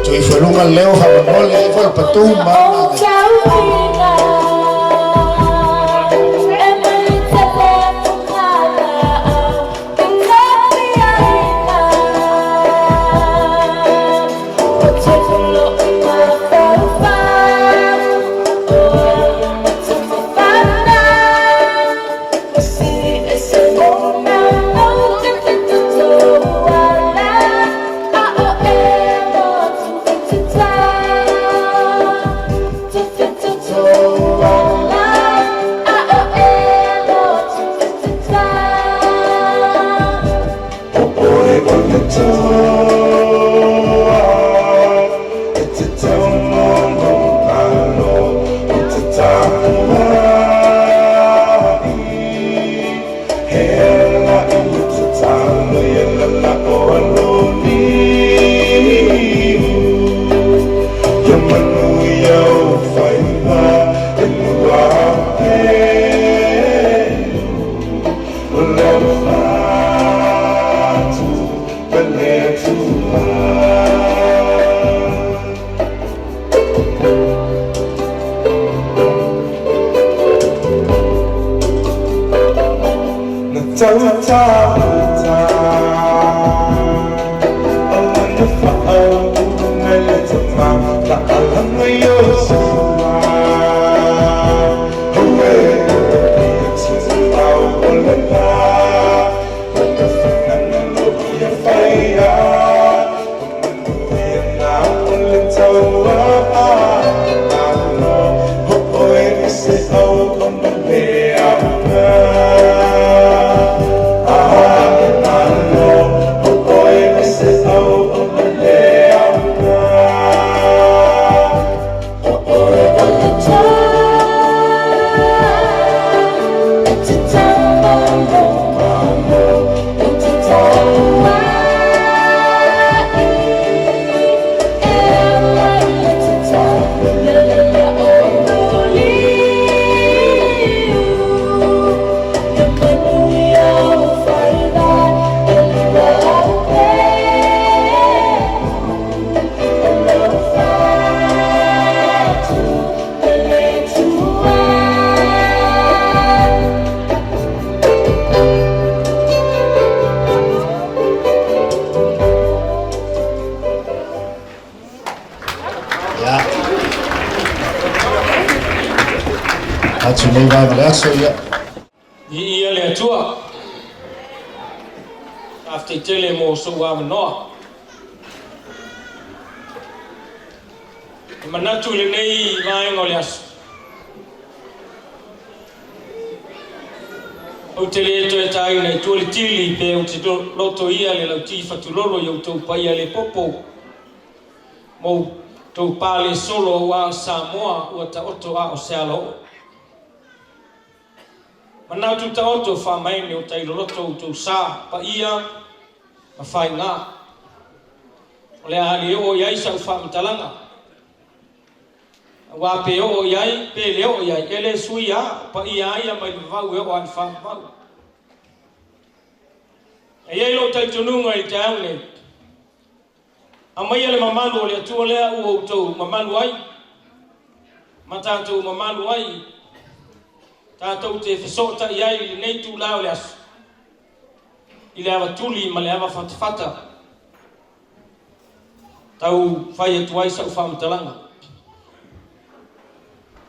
Tuifaluga leo faamolemole ai foi le patu ma Ia. Atu nei vaega le aso, ia. Viia le Atua. Faafetai tele mo sou avanoa. E manatu i lenei vaega o le aso, ou te le toe taina i tua le tili pe ou te lotoia le lauti fatulolo i outou paia le popo ma outou pa le solo aua o Samoa ua taoto a o se alaoo. Manatu taoto faamaene o tai loloto outou sa, paia ma faiga. O le a le oo i ai sau faamatalaga. Aua pe oo i ai, pe le oo i ai, e le sui lava, o paia lava ia mai le vavau e oo lava i le faavavau. E i ai lou talitonuga i le taeao nei, aumaia le mamalu o le Atua lea ua outou mamalu ai, ma tatou mamalu ai, tatou te fesootai ai i lenei itula o le aso, i le ava tuli ma le ava fatafata, tau fai atu ai sau faamatalaga.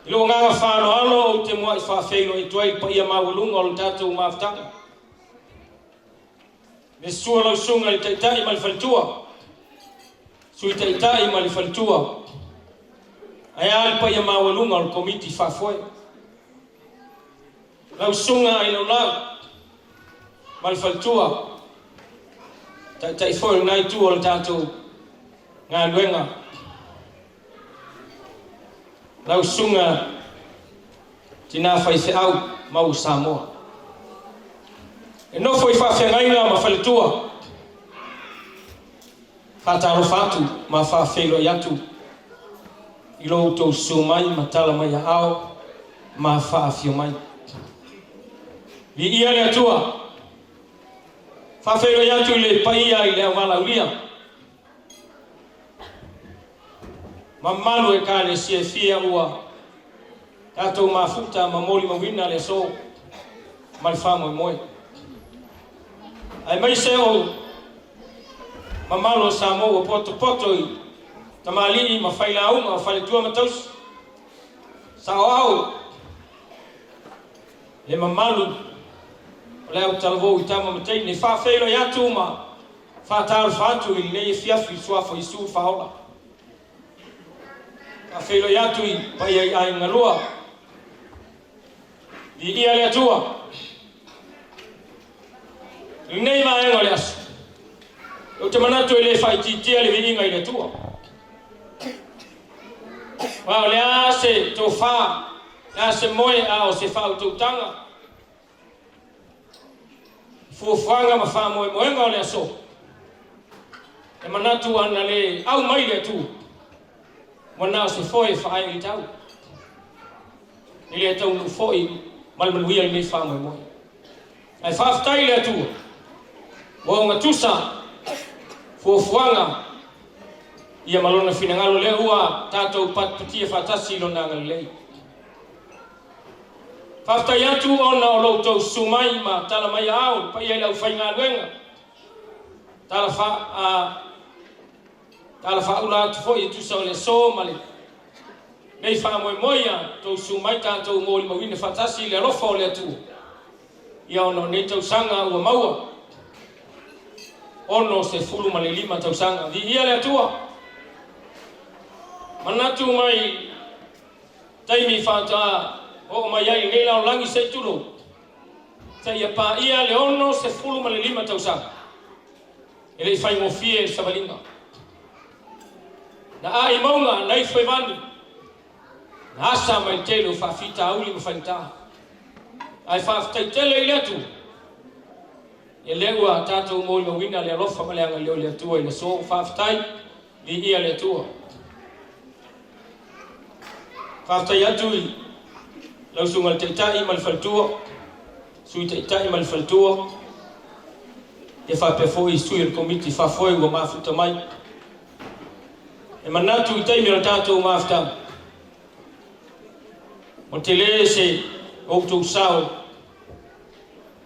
I lou agaga faaaloalo ou te muai faafeiloai atu ai i le paia maualuga o le tatou mafutaga. Le sua lau susuga i le Taitai ma le faletua, Sui Taitai ma le faletua, ae a le paia maualuga o le Komiti Faafoe. Lau susuga Ailaulau ma le faletua, Taitai foi o lena itu o le tatou galuega. Lau susuga Tina Faifeau Mau Samoa. E nofo i faafeagaiga ma faletua, faatalofa atu ma faafeiloai atu i lo outou susu mai ma tala mai aao ma faafio mai. Viia le Atua! Faafeiloai atu i le paia i le auvalaulia. Mamalu Ekalesia e fia ua tatou mafuta ma molimauina le aso ma le faamoemoe. Aemaise o mamalu o Samoa ua potopoto i tamalii ma failauga o faletua ma tausi, saoao le mamalu o le autalavou i tama ma teine. Faafeiloai atu ma Faatalofa atu i lenei afiafi i le Suafa o Iesu le Faaola. Faafeiloai atu i paia i aiga lua. Viia le Atua. I lenei vaega o le aso, ou te manatu e le faaitiitia le viiga i le Atua. Aua o le a se tofa, le a se moe a o se faautautaga, Fuafuaga ma faamoemoega o le aso, e manatu ana le au mai le Atua, ua na o se foe e faaee i le tau, e le taunuu foi ma le manuia lenei faamoemoe. Ae faafetai i le Atua, ua ogatusa fuafuaga ia ma Lona finagalo lea ua tatou patipatia faatasi i Lona agalelei. Faafetai atu ona o lo outou susu mai ma tala mai aao le paia i le aufaigaluega. Tala fa, a, Tala faaula atu foi e tusa o le aso ma lenei faamoemoe ia outou susu mai tatou molimauina faatasi i le alofa o le Atua. Ia ona o nei tausaga ua maua 65 tausaga. Viia le Atua. Manatu mai taimi faatoa oo mai ai i lenei lalolagi se i tulou, seia paia le 65 tausaga. E le i faigofie le savaliga. Na aai mauga, na ifo i vanu, na asa mai le tele o faafitauli ma faigata. Ae faafetai tele i le Atua, ia lea ua tatou molimauina le alofa ma le agalelei o le Atua i le aso. Faafetai, viia le Atua. Faafetai atu i lau susuga i le Taitai ma le faletua, Sui Taitai ma le faletua, ia faapea foi sui o le Komiti Faafoe ua mafuta mai. E manatu i taimi o le tatou mafutaga, ua tele se outou sao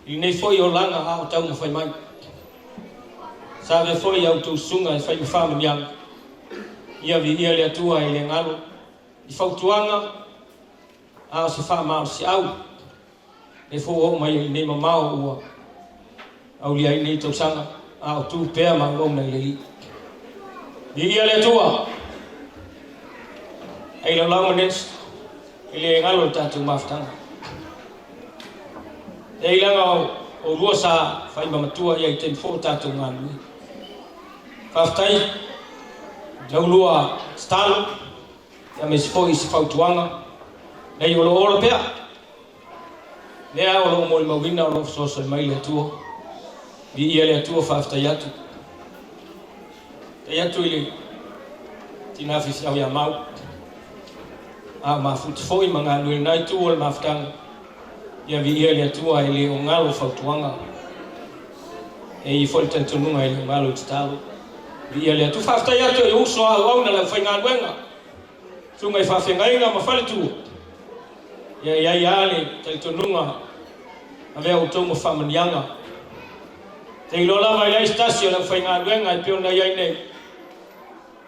i lenei foi olaga a o taumafai mai. Sa avea foi a outou susuga e fai ma faamanuiaga. Ia viia le Atua e le galo i fautuaga a o se faamalosiau e fou oo mai ai lenei mamao ua aulia ai lenei tausaga a o tu pea ma auauna i le Alii. Viia le Atua! Ai lau lauga next, e le galo le tatou mafutaga. E ai laga o oulua sa fai ma matua ia i taimi foi o tatou galulue. Faafetai laulua tatalo aemaise foi i se fautuaga nei o lo o ola pea. Lea o lo o molimauina o lo o fesoasoani mai le Atua. Viia le Atua, faafetai atu. Faafetai atu i le tina faifeau ia Mau, a o mafuta foi ma galulue i lena itu o le mafutaga. Ia viia le Atua e le o galo fautuaga. E i ai foi le talitonuga e le o galo i tatalo. Viia le Atua. Faafetai atu i uso a auauna le aufaigaluega, susuga i faafeagaiga ma faletua. Ia e i ai lava le talitonuga avea outou ma faamanuiaga. Te iloa lava e leai se tasi o le aufaigaluega e pei ona i ai nei,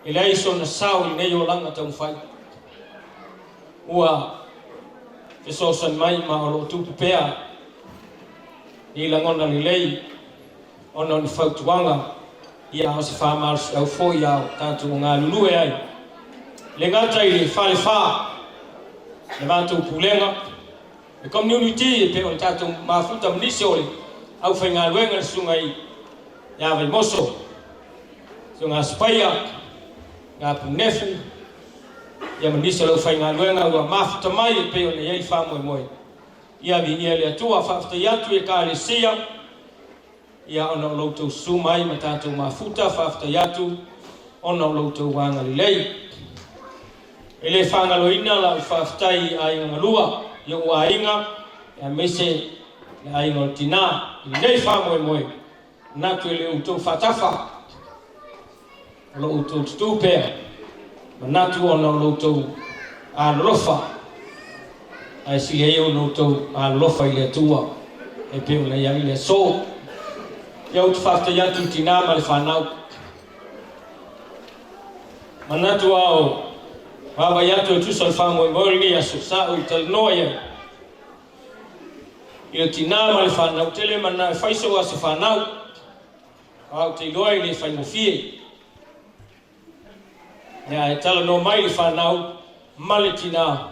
e leai sona sao i lenei olaga taumafai. Ua fesoasoani mai ma o lo o tupu pea ni lagona lelei ona o ni fautuaga ia a o se faamalosiau foi a o tatou galulue ai. E le gata i le falefa, le matou pulega, le community e pei ona tatou mafuta ma nisi o le aufaigaluega le susuga ia Vaimoso, susuga Asipaia, Gapunefu, ia ma nisi o le aufaigaluega ua mafuta mai e pei ona i ai le faamoemoe. Ia viia le Atua, faafetai atu i Ekalesia, ia ona o lo outou susu mai ma tatou mafuta, faafetai atu ona o lo outou agalelei. E le faagaloina lau faafetai i aiga galua, i ou aiga, aemaise le aiga o le tina i lenei faamoemoe, manatu e le outou faatafa, O lo outou tutū pea, manatu ona o lo outou alolofa, ae sili ai ona outou alolofa i le Atua e pei ona i ai le aso. Ia ou te faafetai atu i tinā ma le fanau. Manatu a o vaavaai atu e tusa o le faamoemoe o lenei aso, sa ou talanoa i ai i le tinā ma le fanau, tele mana e fai sou aso fanau. Aua ou te iloa e le faigofie. Ia, e talanoa mai le fanau ma le tinā.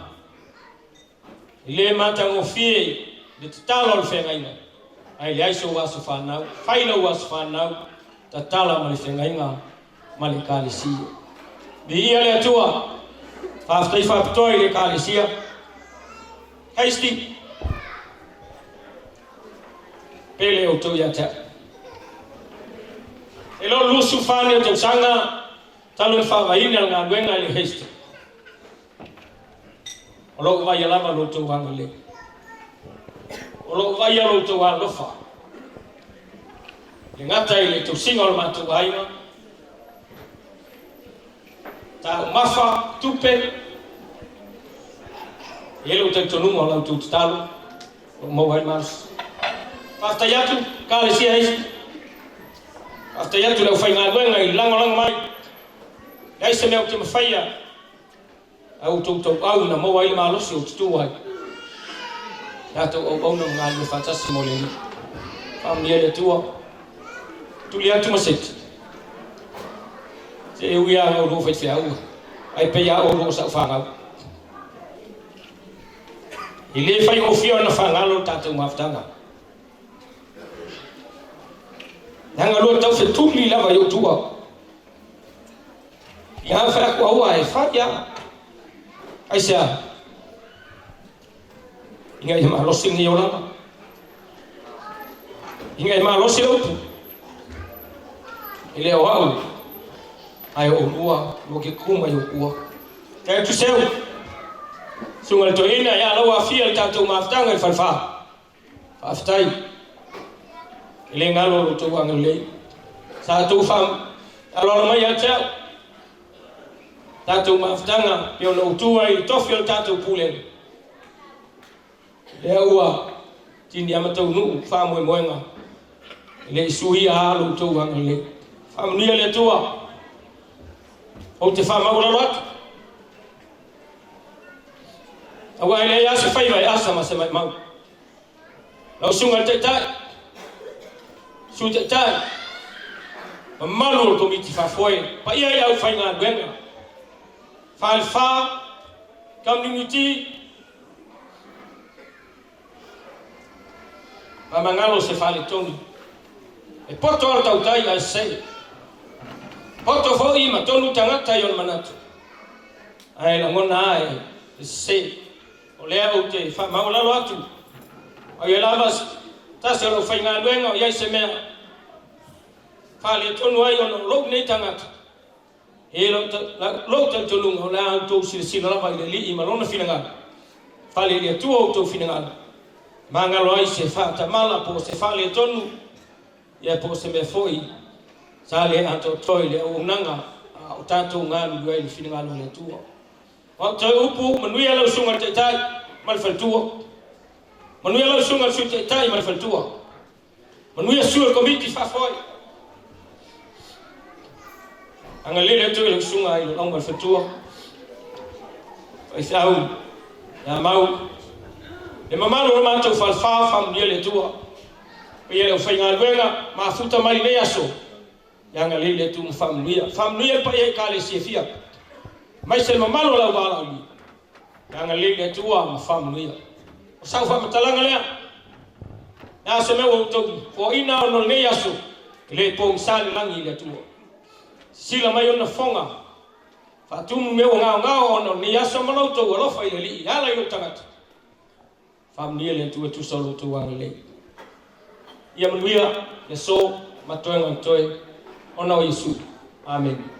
E le matagofie le tatalo a le feagaiga, ae leai sou aso fanau. Fai lou aso fanau, tatala ma le feagaiga ma le Ekalesia. Viia le Atua! Faafetai faapitoa i le Ekalesia. Hasty! Pele outou ia te au. E le o 24 nei o tausaga talu ona faavaina le galuega i le Hasty. O lo o vaaia lava lo outou agalelei. O lo o vaaia lo outou alofa. E le gata i le tausiga o le matou aiga, taumafa, tupe, e i ai lou talitonuga o la outou tatalo, o lo o maua ai le malosi. Faafetai atu, Ekalesia Eisi. Faafetai atu i le aufaigaluega i lagolago mai. Leai se mea ou te mafaia a outou tauau na maua ai le malosi ou te tu ai. Tatou auauna ma galulue faatasi mo le Alii. Faamanuia le Atua. Tuli atu ma seti. Se e ui lava ina oulua faifeau, ae pei lava oulua o sau fanau. E le faigofie ona fagalo le tatou mafutaga. Leaga lua tau fetuli lava i ou tua. Ia fai atu aua e fai a. Aisea? Ina ia malosi lenei olaga. Ina ia malosi le upu. E le o au, ae o oulua, lua ke kuma i ou ua. Kai atu seu, suga le toeaina, ia lau afia le tatou mafutaga i le falefa. Faafetai. E le galo lo outou agalelei. Sa outou faaaloalo mai ia te au. Tatou mafutaga pei ona ou tu ai i le tofi o le tatou Pulega. Lea ua tini ama taunuu faamoemoega. E le i suia lava lo outou agalelei. Faamanuia le Atua. Ou te faamaualalo atu. Aua e leai lava se faiva e asa ma se maimau. Lau Susuga i le Taitai, Sui Taitai, mamalu o le Komiti Faafoe, paia i le aufaigaluega, Falefa, Community, Faamagalo se faaletonu. E poto lava le tautai ae sese. Poto foi ma tonu tagata i ona manatu, ae lagona lava e sese. O lea ou te faamaualalo atu, a ia lava se tasi o le aufaigaluega o i ai se mea faaletonu ai ona o lou nei tagata, e lou talitonuga o le a outou silasila lava i le Alii ma Lona finagalo, fale i le Atua outou finagalo, magalo ai se faatamala po o se faaletonu, ia po o se mea foi sa le atoatoa i le auaunaga a o tatou galulue ai i le finagalo o le Atua. O au toe upu, manuia lau susuga i le Taitai ma le faletua. Manuia lau susuga i le Sui Taitai ma le faletua. Manuia sui o le Komiti Faafoe. Agalelei le Atua i lau susuga i Lolauga le faletua. Faifeau ia Mau. Le mamalu o le matou falefa, faamanuia le Atua. Paia le aufaigaluega, mafuta mai lenei aso. Ia agalelei le Atua ma faamanuia. Faamanuia le paia Ekalesia fia. Aemaise le mamalu o le auvalaaulia. Ia agalelei le Atua ma faamanuia. O sau faamatalaga lea. Le a se mea ua outou foaina ona o lenei aso, e le pogisa le lagi i le Atua. Sisila mai ona fofoga, faatumu mea ua gaogao ona o lenei aso ma lo outou alofa i le Alii e ala i lou tagata. Faamanuia le Atua e tusa o lo outou agalelei. Ia manuia le aso ma toega o totoe ona o Iesu. Amene.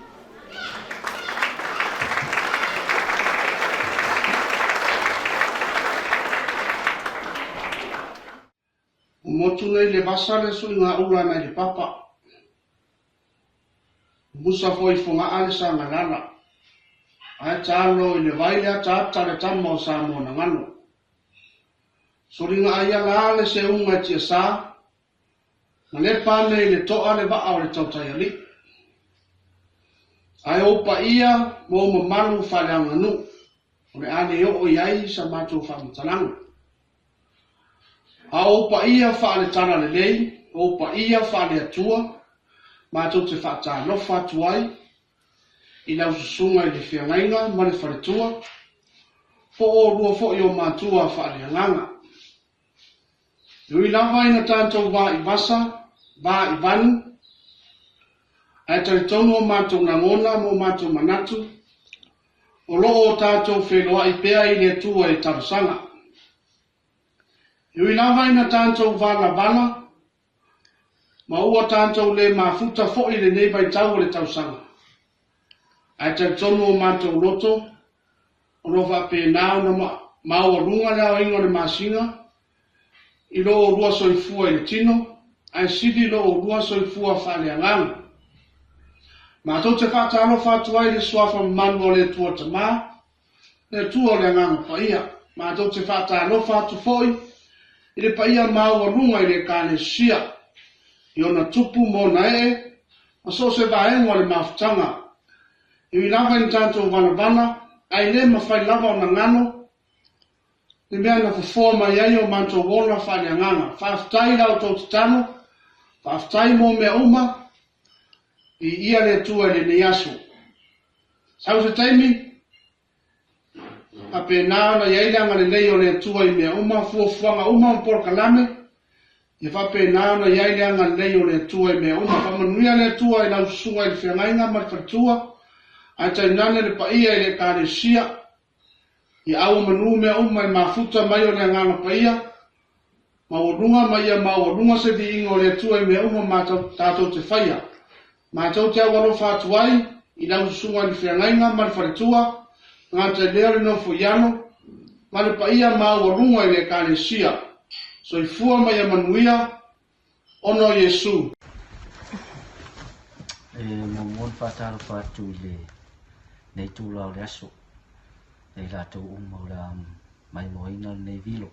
Ua motu nei le vasa le suiga ula nai le papa. Ua musa foi i Fogaa le sagalala. Ae talo i le vai le ataata le tama o Samoa na galo. Soliga ai ala le seuga e tiasa, ma lepa ane i le toa le vaa o le tautaialii. Ae ou paia ma ou mamalu faaleaganuu, o le a le oo i ai sa matou faamatalaga. A o ou paia faale-talalelei, o ou paia faale-Atua, matou te faatalofa atu ai i lau susuga i le feagaiga ma le faletua, po o oulua foi o matua faaleagaga. E ui lava ina tatou va i vasa, va i vanu, ae talitonu o matou lagona ma o matou manatu, o lo o tatou feiloai pea i le Atua i talosaga. E ui lava ina tatou valavala, ma ua tatou le mafuta foi i lenei vaitau o le tausaga, ae talitonu o matou loto o lo o faapena ona maualuga le aoina o le masina i lo oulua soifua i le tino, ae sili lo oulua soifua faaleagaga. Matou te faatalofa atu ai i le Suafa mamalu o le Atua Tama, le Atua o le Agaga Paia. Matou te faatalofa atu foi i le paia maualuga i le Ekalesia, i ona tupu ma ona ee, ma so o se vaega o le mafutaga. E ui lava ina tatou valavala, ae le mafai lava ona galo le mea na fofoa mai ai o matou ola faaleagaga. Faafetai i la outou tatalo, faafetai mo mea uma, viia le Atua i lenei aso. Sau se taimi, faapena ona i ai le agalelei o le Atua i mea uma, fuafuaga uma ma polokalame, ia faapena ona i ai le agalelei o le Atua i mea uma. Faamanuia le Atua i lau susuga i le feagaiga ma le faletua, ae tainane le paia i le Ekalesia, ia auomanu mea uma i mafuta mai o le Agaga Paia, maualuga ma ia maualuga se viiga o le Atua i mea uma matou, tatou te faia. Matou te aualofa atu ai i lau susuga i le feagaiga ma le faletua, tagata i lea o le nofo i alo, ma le paia maualuga i le Ekalesia. Soifua ma ia manuia, ona o Iesu. E muamua ona faatalofa atu i lenei itula o le aso ia i latou uma o le a maimoaina lenei vilo.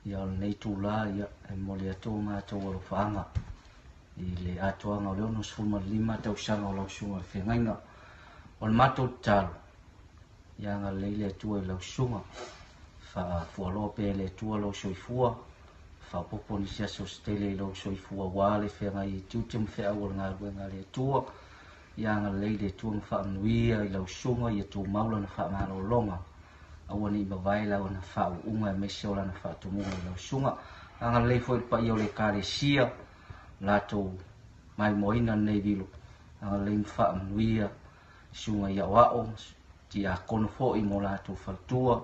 Ia o lenei itula ia e momoli atu o matou alofaaga i le atoaga o le 65 tausaga o lau Susuga i le Feagaiga. O le matou tatalo, ia agalelei le Atua i lau Susuga, faafualoa pea e le Atua lou soifua, faaopoopo nisi aso se tele i lou soifua aua le feagai i tiute ma feau o le galuega a le Atua. Ia agalelei le Atua ma faamanuia i lau Susuga, ia tumau lana faamalologa. Aua ne i mavae lana faauuga aemaise o lana faatumuga i lau susuga. Agalelei foi i le paia o le Ekalesia, latou maimoaina lenei vilo. Agalelei ma faamanuia i susuga i aoao, tiakono foi ma o latou faletua,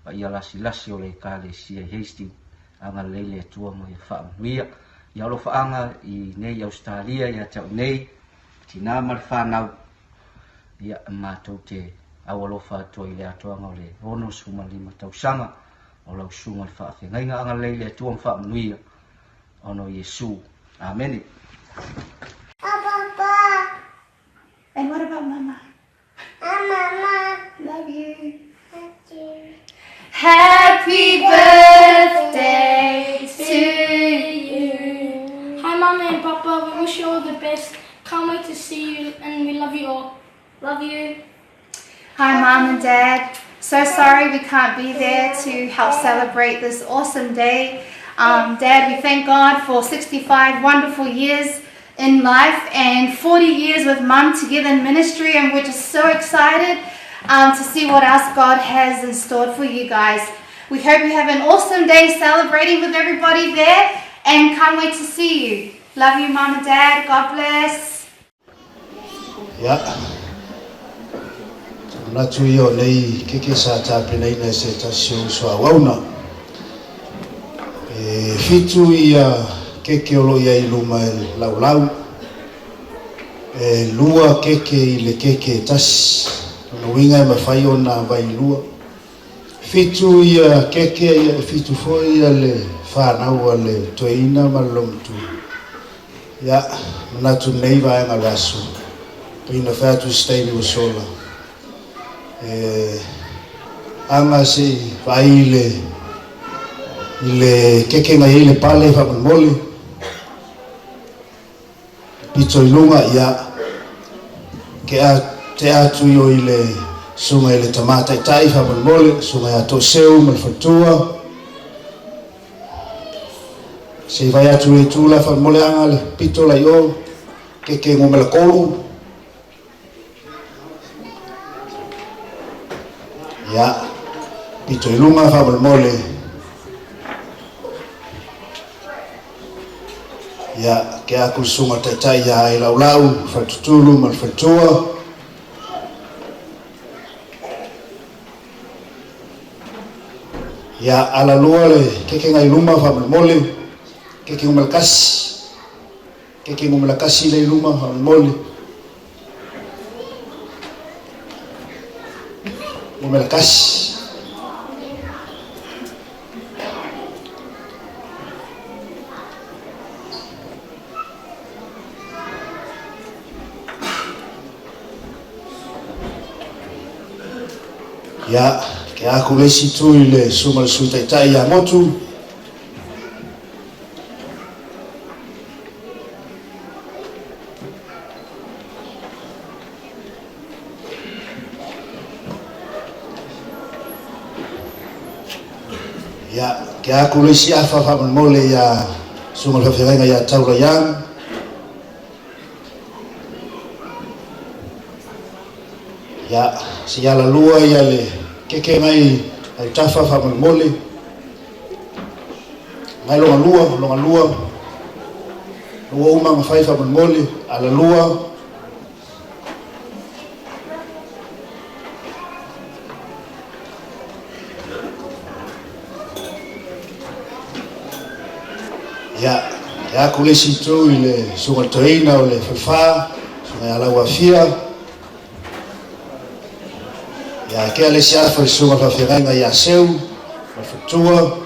paia lasilasi o le Ekalesia i Hastings. Agalelei le Atua ma ia faamanuia. Ia alofaaga i nei Ausetalia ia te au nei, tina ma le fanau. Ia, matou te aualofa atu ai i le atoaga o le 65 tausaga o lau Susuga i le Faafeagaiga. Agalelei le Atua ma faamanuia ona o Iesu. Amene. Papa. And what about Mama? Mama. Love you. Love you. Happy birthday to you. Hi, Mama and Papa. We wish you all the best. Can't wait to see you, and we love you all. Love you. Hi, Mom and Dad. So sorry we can't be there to help celebrate this awesome day. Dad, we thank God for 65 wonderful years in life and 40 years with Mum together in ministry, and we're just so excited to see what else God has in store for you guys. We hope you have an awesome day celebrating with everybody there, and can't wait to see you. Love you, Mum and Dad. God bless. Ia, te manatu ia o nei keke sa tapenaina e se tasi o uso auauna. E fitu ia keke o lo o i ai i luma e laulau. E lua keke i le keke e tasi. Lona uiga e mafai ona vailua. Fitu ia keke ia e fitu foi ia le fanau a le toeaina ma le lomatua. Ia, manatu lenei vaega o le aso, pei ona fai atu i se taimi ua sola, e aga se i vaai i le, i le keke na i ai le pale faamolemole, pito i luga, ia, ke a, tea atu i o i le susuga i le tama taitai faamolemole, susuga ia Toeseu ma le faletua, Se i vaai atu i le itu la faamoleaga le pito la i o, keke numera tolu. Ia, pito i luga faamolemole. Ia, ke aku le susuga taitai ia e laulau, faletutulu ma le faletua. Ia alalua le kekega i luma faamolemole, keke numera kasi, keke numera kasi le i luma faamolemole. Numera kasi. Ia, ke aku le isi itu i le susuga i le Sui Taitai ia Motu. Ia, ke aku le isi afa faamolemole ia Susuga i le Faafeagaiga ia Taula Young. Ia, se i alalua ia le keke ngai autafa faamolemole. Ngai longa lua, longa lua. Ua uma ona fai faamolemole, alalua. Ia, e aku le isi itu i le susuga i le toeaina o le falefa, susuga ia Lauafia. Ia, e kea le isi afa i le susuga i le faafeagaiga ia Seu ma le faletua.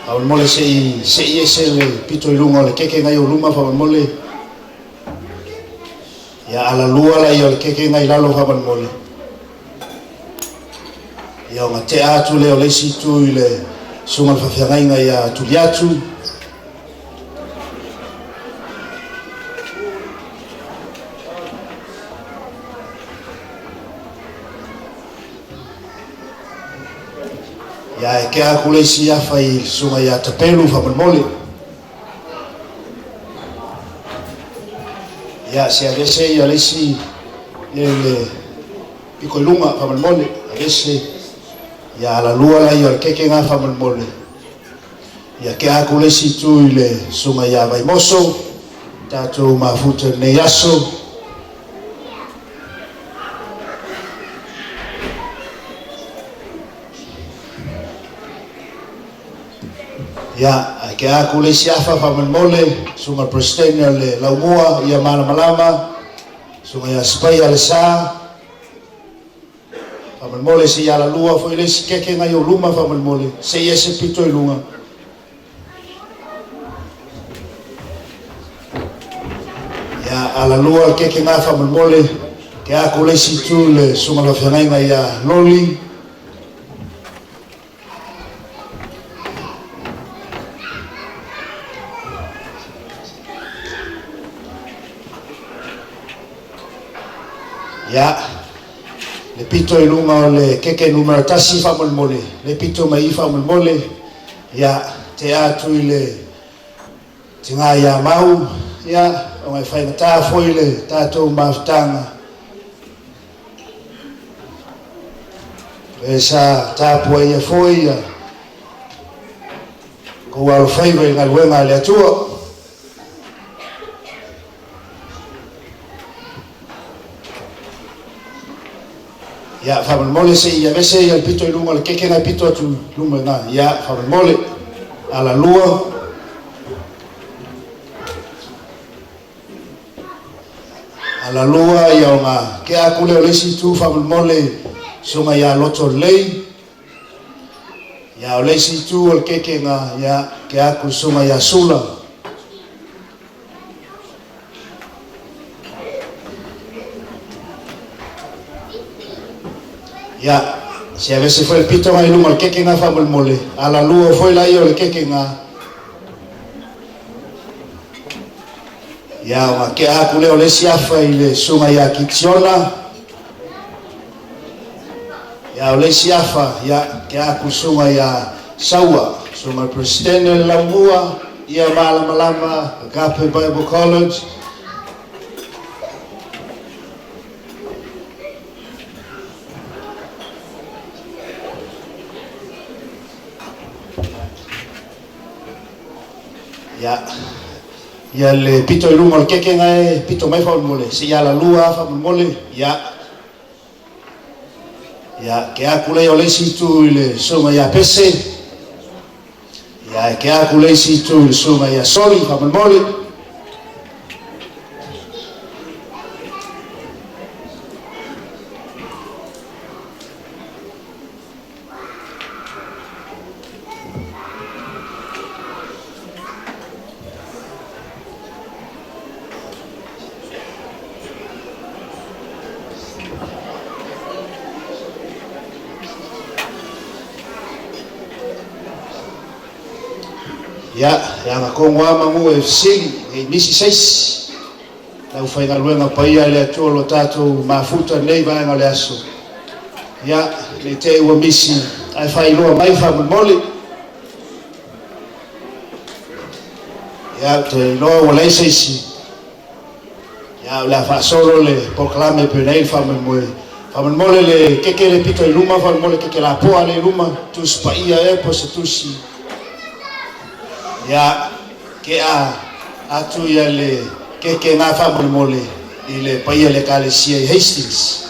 Faamolemole se i se'i ese le pito i luga o le keke nai ou luma faamolemole. Ia alalua laia o le keke nai lalo faamolemole. Ia ona tea atu lea o le isi itu i le susuga i le faafeagaiga ia Tuliatu. Ia e kea aku le isi afa i le susuga ia Tapelu faamolemole. Ia se aveese ia le isi ia le piko i luga faamolemole, aveese ia alalua laia o le keke nga faamolemole. Ia kea aku le isi itu i le susuga ia Vaimoso, tatou mafuta i lenei aso. Ia, ae kea aku le isi afa faamolemole, susuga i le Peresetene o le Laumua ia Malamalama, susuga ia Sipaia Lesa. Faamolemole se i alalua foi le isi keke nai ou luma faamolemole se i ese pito i luga. Ia alalua le keke nga faamolemole ke aku le isi itu le susuga le faafeagaiga ia Loli. Ia, le pito i luga o le keke numera 1 faamolemole, le pito mai i faamolemole, ia, tea atu i le tina ia Mau, ia, ona e faigata foi le tatou mafutaga. E sa tapuaia foi ia kou alofaiva i galuega a le Atua. Ia, faamolemole se i aveese ia le pito i luga o le keke nai pito atu i luma i ina. Ia, faamolemole. Alalua. Alalua ia ona tea atu lea o le isi itu faamolemole susuga ia Loto Lelei. Ia o le isi itu o le kekega ia tea atu le susuga ia Sula. Ia, se aveese foi le pito i luga o le kekega faamolemole. Alalua foi laia o le kekega. Ia, ona tea atu lea o le isi afa i le susuga ia Kitiona. Ia, o le isi afa, ia, tea atu le susuga ia Saua, susuga i le Peresetene o le Laumua, ia Malamalama, Agape Bible College. Ia, ia le pito i luga o le keke e pito mai faamolemole, se i alalua lava faamolemole, ia. Ia, ke aku lea o le isi itu i le susuga ia Pese, ia, ke aku le isi itu i le susuga ia Soli faamolemole. Ia, e aga kongo lava manu e fesili, nei misi se isi. Le aufaigaluega paia i le Atua o lo tatou mafuta i lenei vaega o le aso. Ia, ne i te i ua misi, ae faailoa mai faamolemole. Ia, ou te iloa ua leai se isi. Ia, o le a faasolo le polokalame pei ona i ai le faamoemoe. Faamolemole le keke le pito i luma, faamolemole keke lapoa le i luma, Tusi Paia ea po o se tusi. Ia, kea atu ia le keke nga faamolemole i le paia le Ekalesia i Hastings.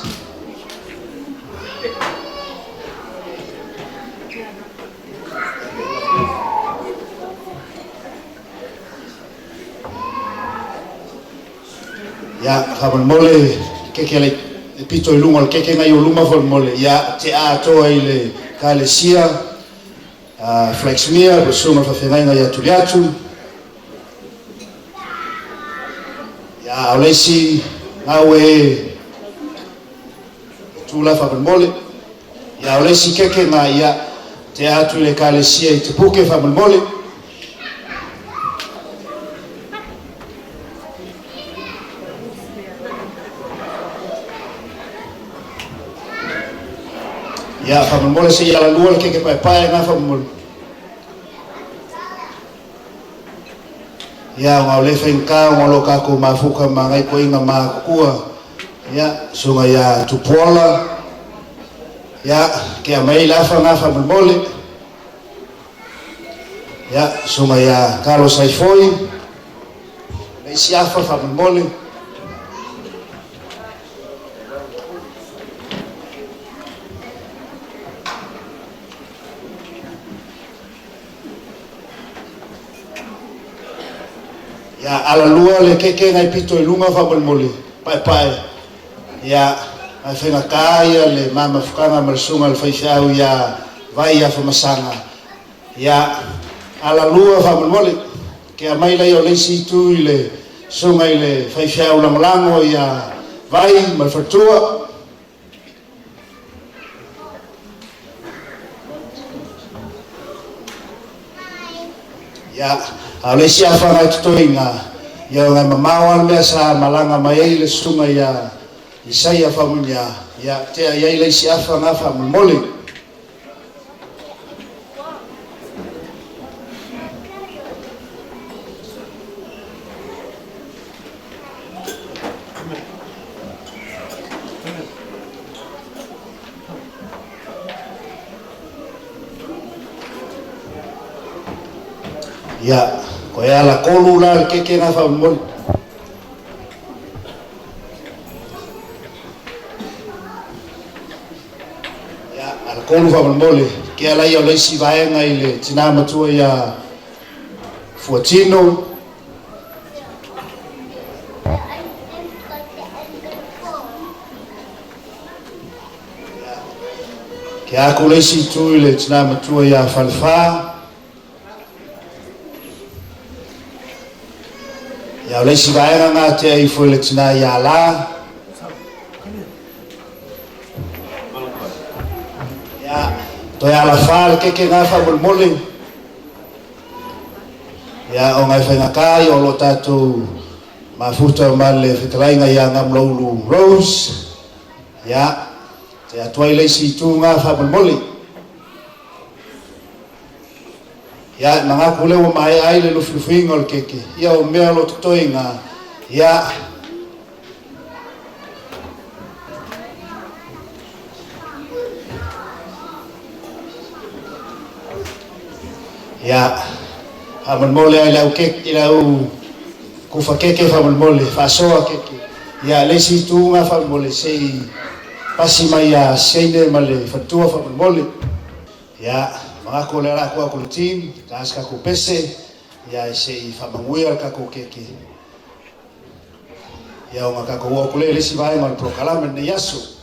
Ia, faamolemole keke le pito i luga o le keke ngai o luma faamolemole. Ia, tea atoa i le Ekalesia Flaxmere, le susuga i le faafeagaiga ia Tuliatu. Ia, o le isi gau e tu la faamolemole. Ia, o le isi keke nga, ia, tea atu i le Ekalesia i Te Puke faamolemole. Ia, faamolemole se i alalua le keke paepae nga faamolemole. Ia, ona o le faigata ona o lo tatou mafuta ma nai toeaiina matutua, ia, susuga ia Tupuola, ia, ke aumai ai le afa na faamolemole. Ia, susuga ia Carlos Aifoi, le isi afa faamolemole. Ia, alalua le keke nai pito i luga faamolemole, paepae. Ia, ae faigata ia le ma mafutaga ma le susuga i le faifeau ia Vai Afamasaga. Ia, alalua faamolemole, ke aumai laia o le isi itu i le susuga i le faifeau lagolago ia Vai ma le faletua. Ia, a o le isi afaga e totoe i ina, ia o nai mamao lava le mea sa malaga mai ai le susuga ia Isaia Faumuina, ia, tea i ai le isi afa na faamolemole. Ia, ko e ala kolu la le keke nga faamolemole. Ia, ala kolu faamolemole, ke ala ia o le isi vaega i le tinā matua ia Fuatino. Ke aku le isi itu i le tinā matua ia Falefā. Ia, o le isi vaega ngā tea ifo i le tinā ia La. Ia, toe alawhā le keke ngā faamolemole. Ia, o ngai faigata ia o lo tatou mafuta ma le fetalaiga ia Ngamulaulu Rose. Ia, te atu ai le isi itu ngā faamolemole. Ia, manatu lea ua maea ai le lufilufiina o le keke. Ia, o mea o lo totoe i ina. Ia, Ia, faamolemole lava i le au keke, i le au kufa keke faamolemole, faasoa keke. Ia, le isi itu lena faamolemole, se i pasi mai ia Seine ma le faletua faamolemole. Ia, manatu o lea o le a tuu atu i le team, ta se tatou pese, ia se i faamanuia le tatou keke. Ia, ona tatou oo atu lea i le isi vaega o le polokalame i lenei aso.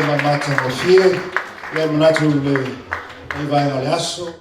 ma matagofie. Ia, e manatu i lenei vaega o le aso.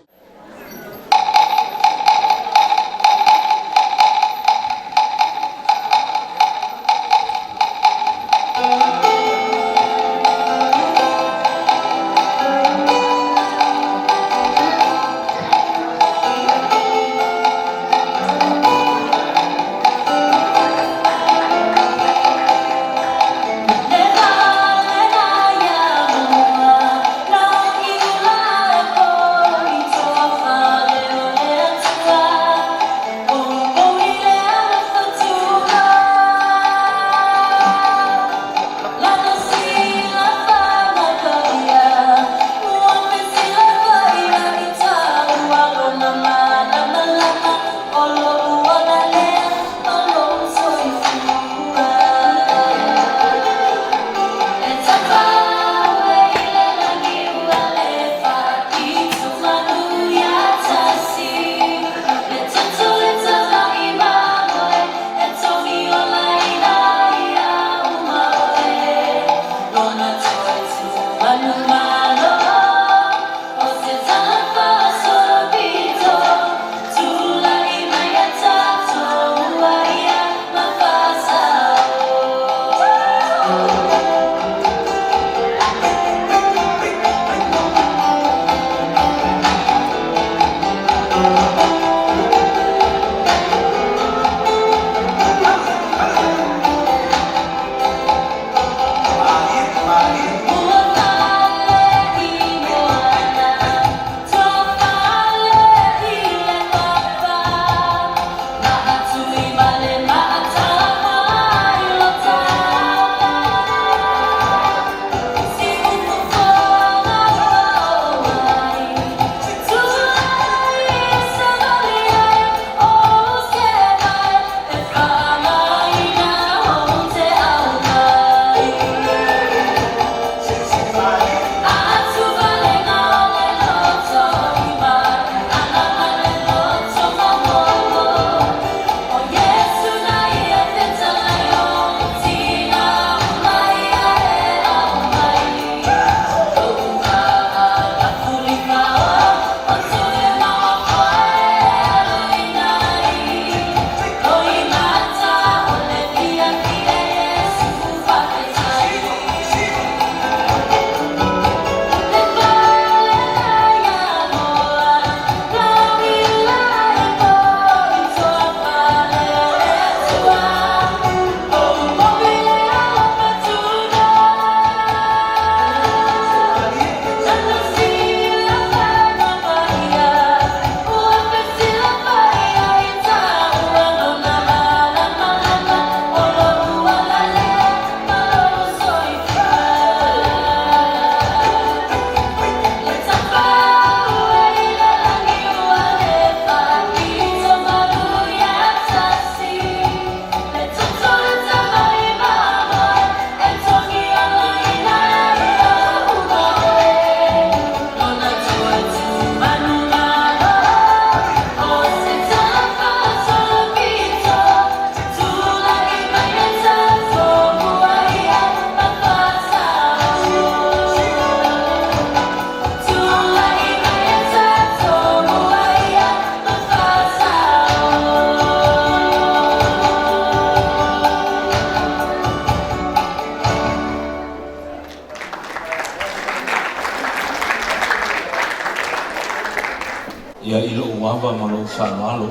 Ia, i lou ava ma lou faaaloalo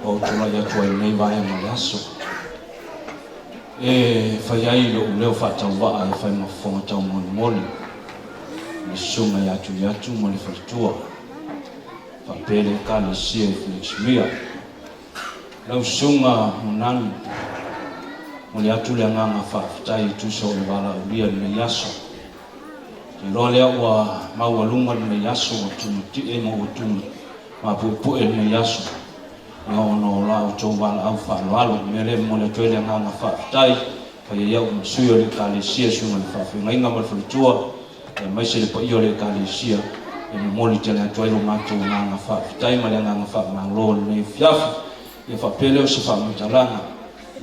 ua ou tulai atu ai i lenei vaega o le aso e fai ai lou leo faatauvaa e fai ma fofoga taumolimoli i le susuga ia Tuiatu ma le faletua faapea le Ekalesia i Flaxmere. Lau susuga Monanu, momoli atu le agaga faafetai e tusa o le valaaulia i lenei aso. Ou te iloa lea ua maualuga lenei aso, ua tumatie ma ua tumapuepue lenei aso, ia ona o la outou valaau faaaloalo. O le mea lea e momoli atu ai le agaga faafetai, e fai ai au ma sui o le Ekalesia, susuga i le faafeagaiga ma le faletua, aemaise le paia o le Ekalesia, e momoli tele atu ai lo matou agaga faafetai ma le agaga faamalo i lenei afiafi. Ia faapea lea o se faamatalaga.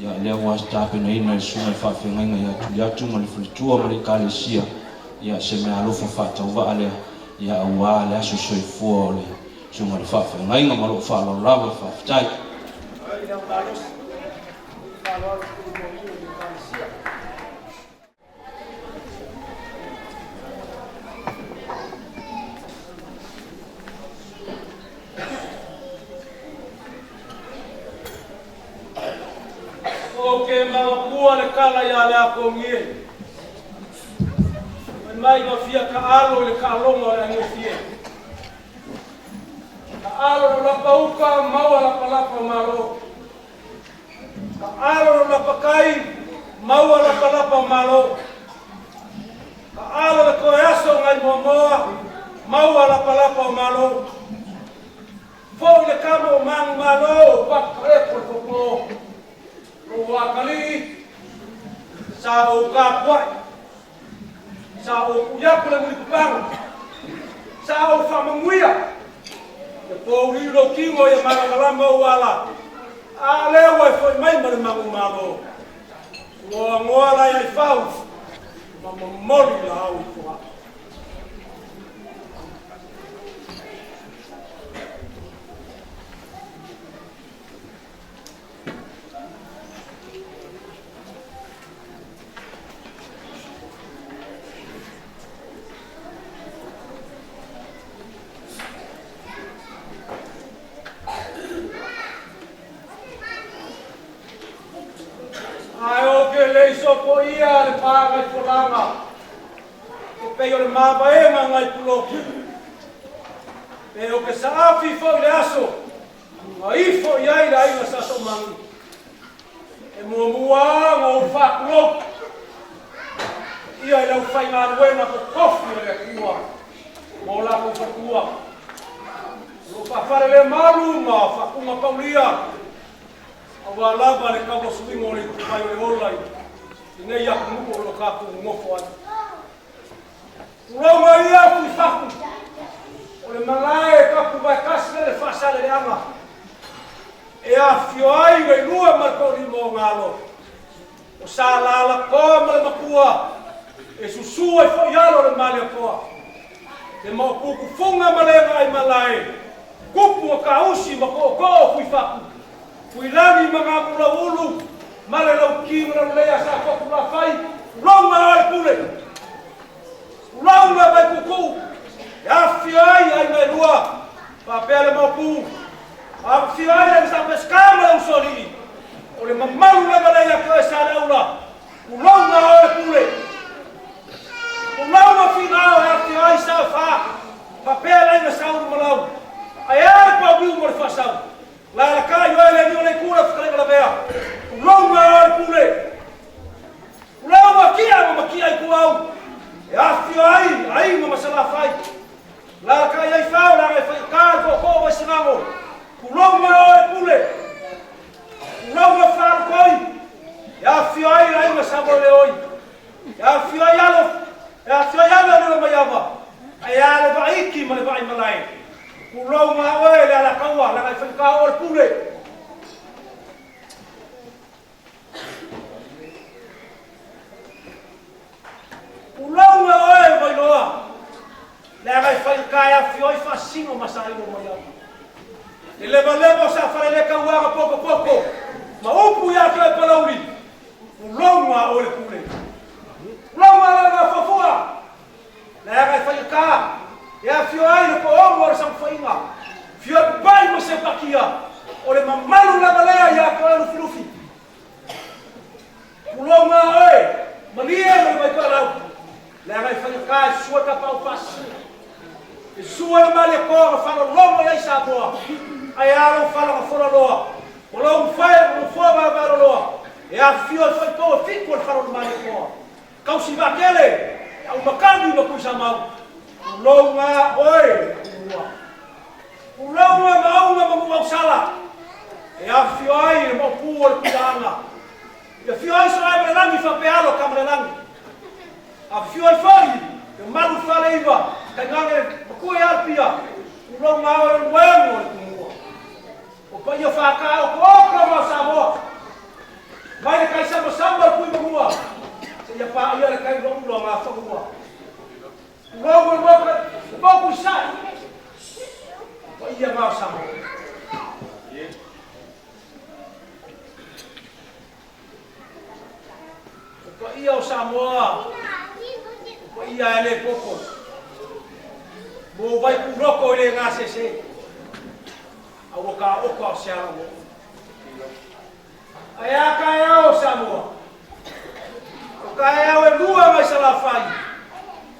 Ia, lea ua tapenaina e le Susuga i le Faafeagaiga ia Tuliatu ma le faletua ma le Ekalesia, ia, se meaalofa faatauvaa lea, ia, aua le aso soifua o le Susuga i le Faafeagaiga. Ma lou faaaloalo lava, faafetai. Ou ke mangapua le kala ia le apogi e. Fai mai ma fia taalo i le taaloga o le aigofie. Taalo le lapauka maua lapalapa o Malo. Taalo le lapakai maua lapalapa o Malo. Taalo le koeaso ngai moamoa maua lapalapa o Malo. Foi le kama o mangu Malo o patu kaleko le popo. O akalii sa o kapuai. Sa o kuiaku le mulipapaga. Sa o faamanuia. E pouliu lou tino ia malamalama ou ala. A lea ua e fo'i mai ma le magu malo. Ua agoa la ia i fau ma momoli la au i fogaʻa. Ae o ke le i sopoia le paga i folaga, e pei o le mavaega ngai pulotu. Pe o ke saafi fo'i le aso, ma ifo i ai le aiga sa soomagi. E muamua ona ou faatulou ia i le aufaigaluega totofi a le Atua ma o latou faletua. O lo o faafalelemalu ma faatugapaulia aua lava le tauasuina o le itufai o le ola i lenei atunuu o lo o tatou nonofo ai. Tulou ia Fuifatu, o le malae e tapuvaetasi ai le faasaleleaga e afifio ai le lua ma le toalima o galo. O sa lalakoa ma le matua e susu ai fo'i alo le maliakoa. Le maopukufuga ma le gaai malae, kupu o kausi ma tootoo o Fuifatu. Fuilagi ma Gamulauulu ma le lauki ma laulelei a sa Fotulafai, tulou ma le pule. Tulou ma Vaikuku, e afifio ai aiga e lua, faapea le maopu. Afifio ai le sa Peseta ma le usoalii, o le mamalu lava lea ia te oe Saleaula, tulou ma le pule. Tulou ma Finao e afifio ai sa o fa, faapea le aiga sa Ulumalau, ae a le pauliu mo le faasau. Lalakai oe le alii o le itu o le fetalaiga lavea, tulou ma le pule. Tulou ma kia ma makia i tuau, e afifio ai aiga ma Salafai. Lalakai ai fao leaga e faigata le tootoo o Vaisigano, tulou ma le pule. Tulou ma Faalukoi, e afifio ai le aiga Samoeleoi. E afifio ai alo, e afifio ai alo e lilo mai ava, ae a le vaaiki ma le vaaimalae. Tulou ma oe le alataua, leaga e faigata o le pule. Tulou ma oe Vailoa, leaga e faigata e afifio ai faasino ma sailo mai ava. Le levaleva o sa falele kauaga pokopoko, ma upu ia te oe Palauli, tulou ma oe le pule. Tulou ma le mafuafua, leaga e faigata e afifio ai le poogo o le saofaiga, fio e papai ma se pakia, o le mamalu lava lea ia te oe Lufilufi. Tulou ma oe, malie ma le vaitoelau, leaga e faigata e susua tapaau faasisina. E susua le maliakoa na faalologo i ai Samoa, ae a lou falaga folaloa, ma lou ufae ma lou foa vaevaeloloa, e afifio ai foi pou e fitu o le fala o le maliakoa. Tausi vaatele, e aumakani ma Tuisamau, tulou ma oe le Tumua. Tulou ma Maauga ma Nuuausala, e afifio ai le maopu o le Tuiaana. E afio ai Soae ma le lagi faapea alo tama le lagi. Afifio ai foi le malu faleiva, tainane matua ia Alipia, tulou ma oe le uego o le Tumua. O paia faataotoota ma o Samoa. Paia le kai ulaula o Gafanua. Tulou le moku, le moku i Sae. Paia na o Samoa. O paia o Samoa, o paia e le popo. Mo vai puloko i le gasese. A ua kaoka o se ala ua. Ae a kaeao o Samoa? O kaeao e lua mai Salafai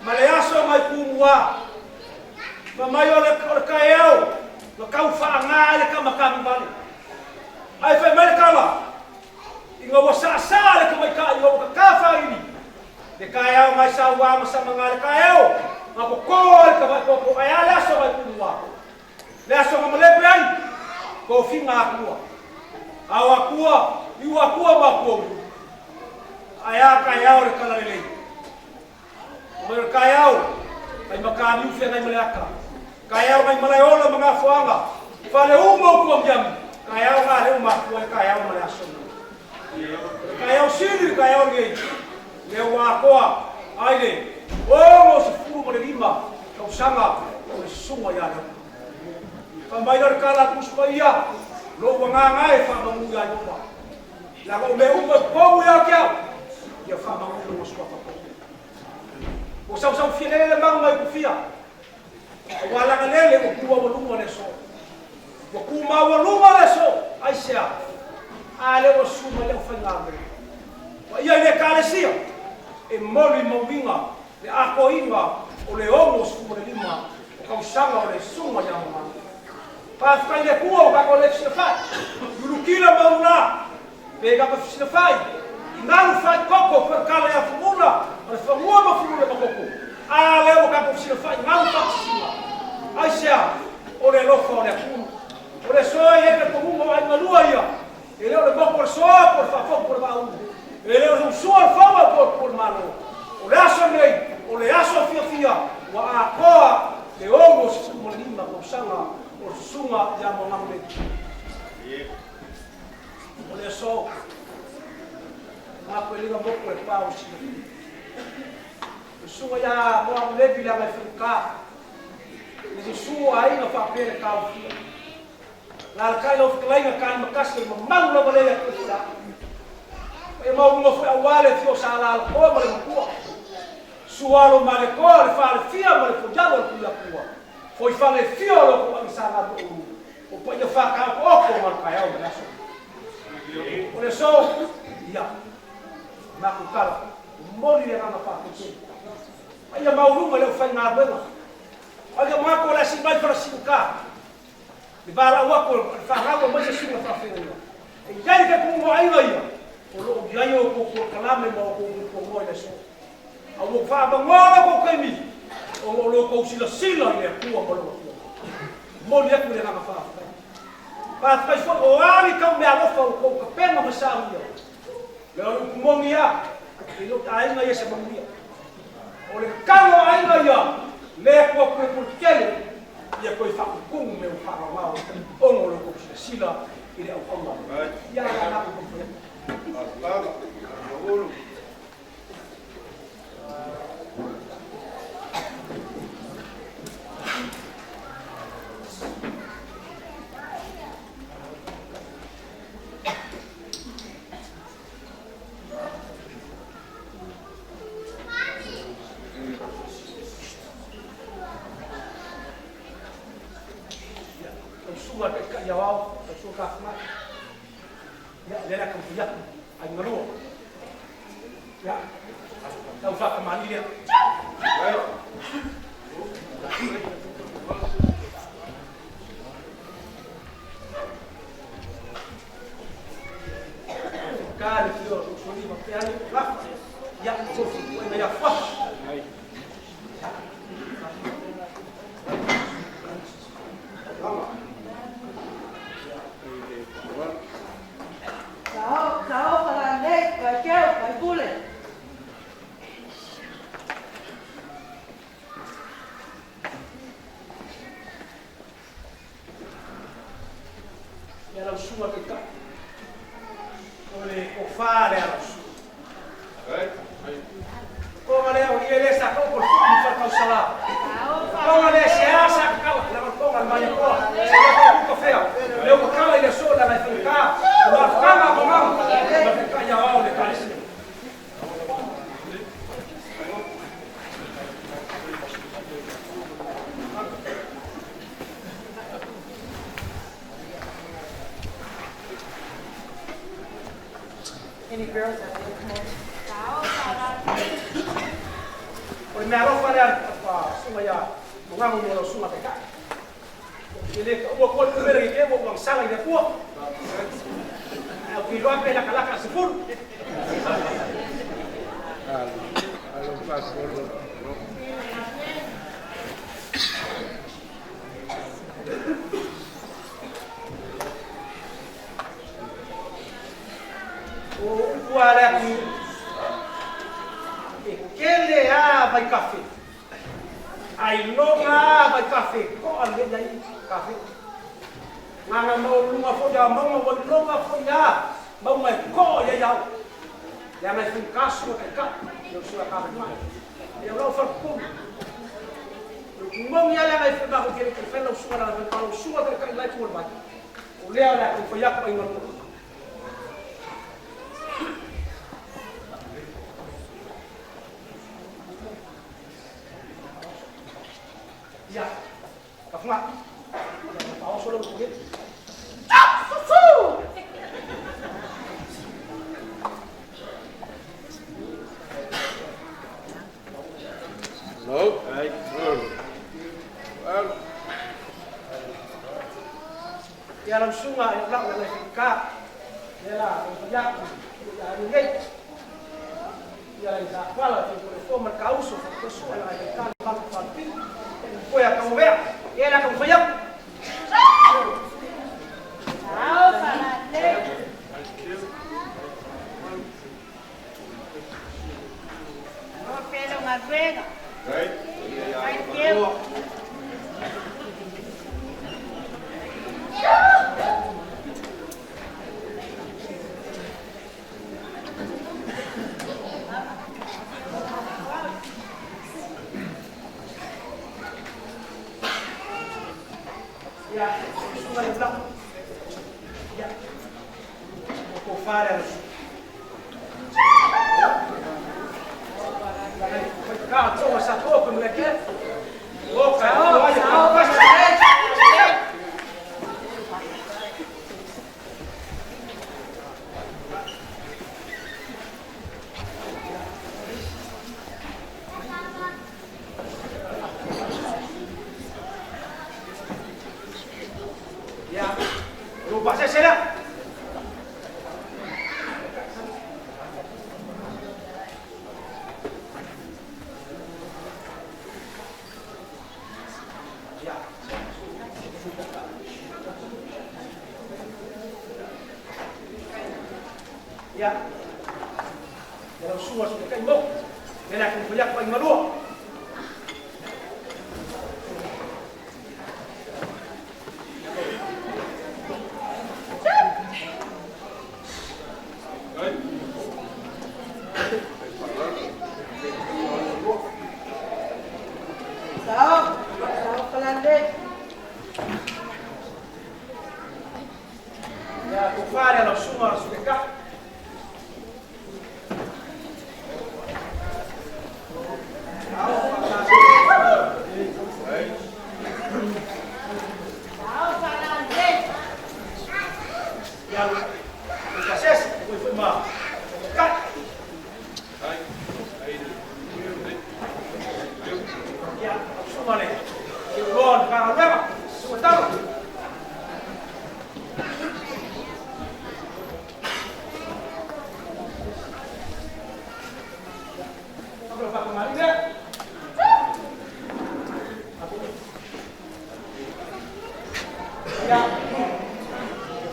ma le aso mai Pumua. Fa mai o le kaeao na tau faaaga ai le kamakami vale. Ae fai mai le tala, ina ua saasaa le tamaitai o ua kaka faili, le kaeao mai Sauā ma Samaga le kaeao na totō ai le tamaitoto ae a le aso mai Pumua. Le aso na malepe ai tofiga Atua. A o Atua, i ua Atua ma Atua ulu. Ae a kaeao le tala lelei. O mai o le kaeao, mai Makaniu feagai ma le ata. Kaeao nai Malaeola ma Gafoaga, fale uma o Tuamiami, kaeao nga leo mafua e kaeao ma le aso nei. O le kaeao sili le kaeao lenei, lea ua atoa ai le 65 tausaga o le susuga ia Leota. Fai mai lea o le tala a Tusi Paia, Lou agaga e faamagu iā Ieova, leaga o mea uma e totonu ia te au, ia faamagu i lona suafa tonu. Ua sausaufia lele le magu mai Utufia, Ua lagalele ua tu aualuga le aso. Ua tu maualuga le aso. Aisea? A lea ua susu mai le aufaigaluega. Paia i le Ekalesia, e molimauina le atoaina o le 65 o tausaga o le Susuga ia Mamanu. Faafetai i le Atua ua tatou le fesilafai i Ulutila ma Ulula, pe tatou fesilafai i galu faitoto pei o le tala ia Fugula o le fanua ma Fugula ma Koko, a lea ua tatou fesilafai i galu faasisina. Aisea? O le alofa o le Atua. O le aso e i ai talitonuga o aiga lua ia, e le o le motu o le soa po o le faafotu o le vaaulu, e le o le usua o le faua po o le tu o le Malo. O le aso lenei, o le aso fiafia ua atoa le 65 tausaga o le susuga ia Moagamulei. O le aso, matou e liga motu le pa o Sina. O le susuga ia Moagamulei leaga e faigata. Le susu o aiga faapea le taofia. Lalakai lau fetalaiga Kalimatasi o le mamalu lava lea ia te oe Folau. Paia maualuga foi aua le afio o Sa Alalakoa ma le Matua. Susu alo ma le toa, le falefia ma le foialo o le Tuiatua. Foi falefia o lo outou aiga Sa Gatoulu. O paia faataotooto ma le taeao ma le aso. O le aso, ia, matou tala, momoli le agaga faafetai. Paia maualuga i le aufaigaluega. Ai o matou o le asi mai Falasiuka. Le valaau atu o le fanau aemaise susuga faafeagaiga. E i ai le talitonuga o aiga ia, o lo o i ai o outou polokalame ma o outou uiponoa i le aso. A ua faavanoa la outou taimi ona o lo outou silasila i le Atua ma Lona Afioga. Momoli atu le agaga faafetai. Faafetai foi o a ni tau meaalofa o outou tapena ma saunia. Le o le upu moni a, e le o te aiga ia se manuia. O le tatalo a aiga ia, le Atua pulepule tele, ia toe faakutumu mea ua faagaogao ona o lo outou silasila i le auauna. Ia la matou taumafai atu. Lau susuga i le Taitai Aoao, lau susuga Kafumai. Ia, lea o le a taumafai atu, aiga lua. Ia, lau faatamalii lea. Ka le fio o soli ma pea le rafa. Ia, tofi, ua ia fuafa. Talofa lanei, Vaikeu, Vaipule. Ia lau susuga Taitai, o le tofa lea lau susuga. Toga lea o ie le sa ka upu le fuku ma faletausala. Toga lea se a sa kakala, leaga o le toga a le Malietoa. Se lea ka upu fea, lea ua kala i le aso leaga e faigata, le mafutaga a Magaga ma le Taitai Aoao o le Ekalesia. Any girls out there, come on. O le meaalofa lea a susuga ia Magago mo lau susuga Taitai. E le taua koa le numera i te ua agasala i le Atua. Ae ou te iloa pe latalata i le 10. O upu a le atunuu, e kele a vaikafe, ailoga a vaikafe e to'a lelei ai kafe. Gaga maualuluga foi a mauga ua iloga foi a mauga e to'a i ai au. Leaga e faigata susuga taitai i lau susuga Kavalima'a. Ia o lau faletolu, o le upu moni a leaga e fai matou te le taifai lau susuga leaga e faigata lau susuga taitai i la itu o le vai. O lea o le a taumafai atu ai galue. Ia, ka fuga. Ia, faaoso lau puleti. Hello. Ia lau susuga e lau le ka. Ia la, ia ia lelei. Ia la sa kuala te ko fo ma kauso ko su ala le ka ma ko fa pi. Ko ya ka mo Ia la ka mo ya. Sao falale. O pelo galuega. Thank you. Ia, susuga le lau. Ia. Ko fare ala su. Ka to sa to ko me ke. O ka o ai ka pa Ia, lo pa se sera. Ia. Ia. Ia lau susuga su kai mo. Ia la ku ya pa malua. Sao, sao falale. Ia ko fare lau susuga su ka. Sao falale. Ia ka ses ko foi ma. Ka. Ia susuga le. Ke ron ka galuega. Susuga talo. Ako pa kumali na. Ia.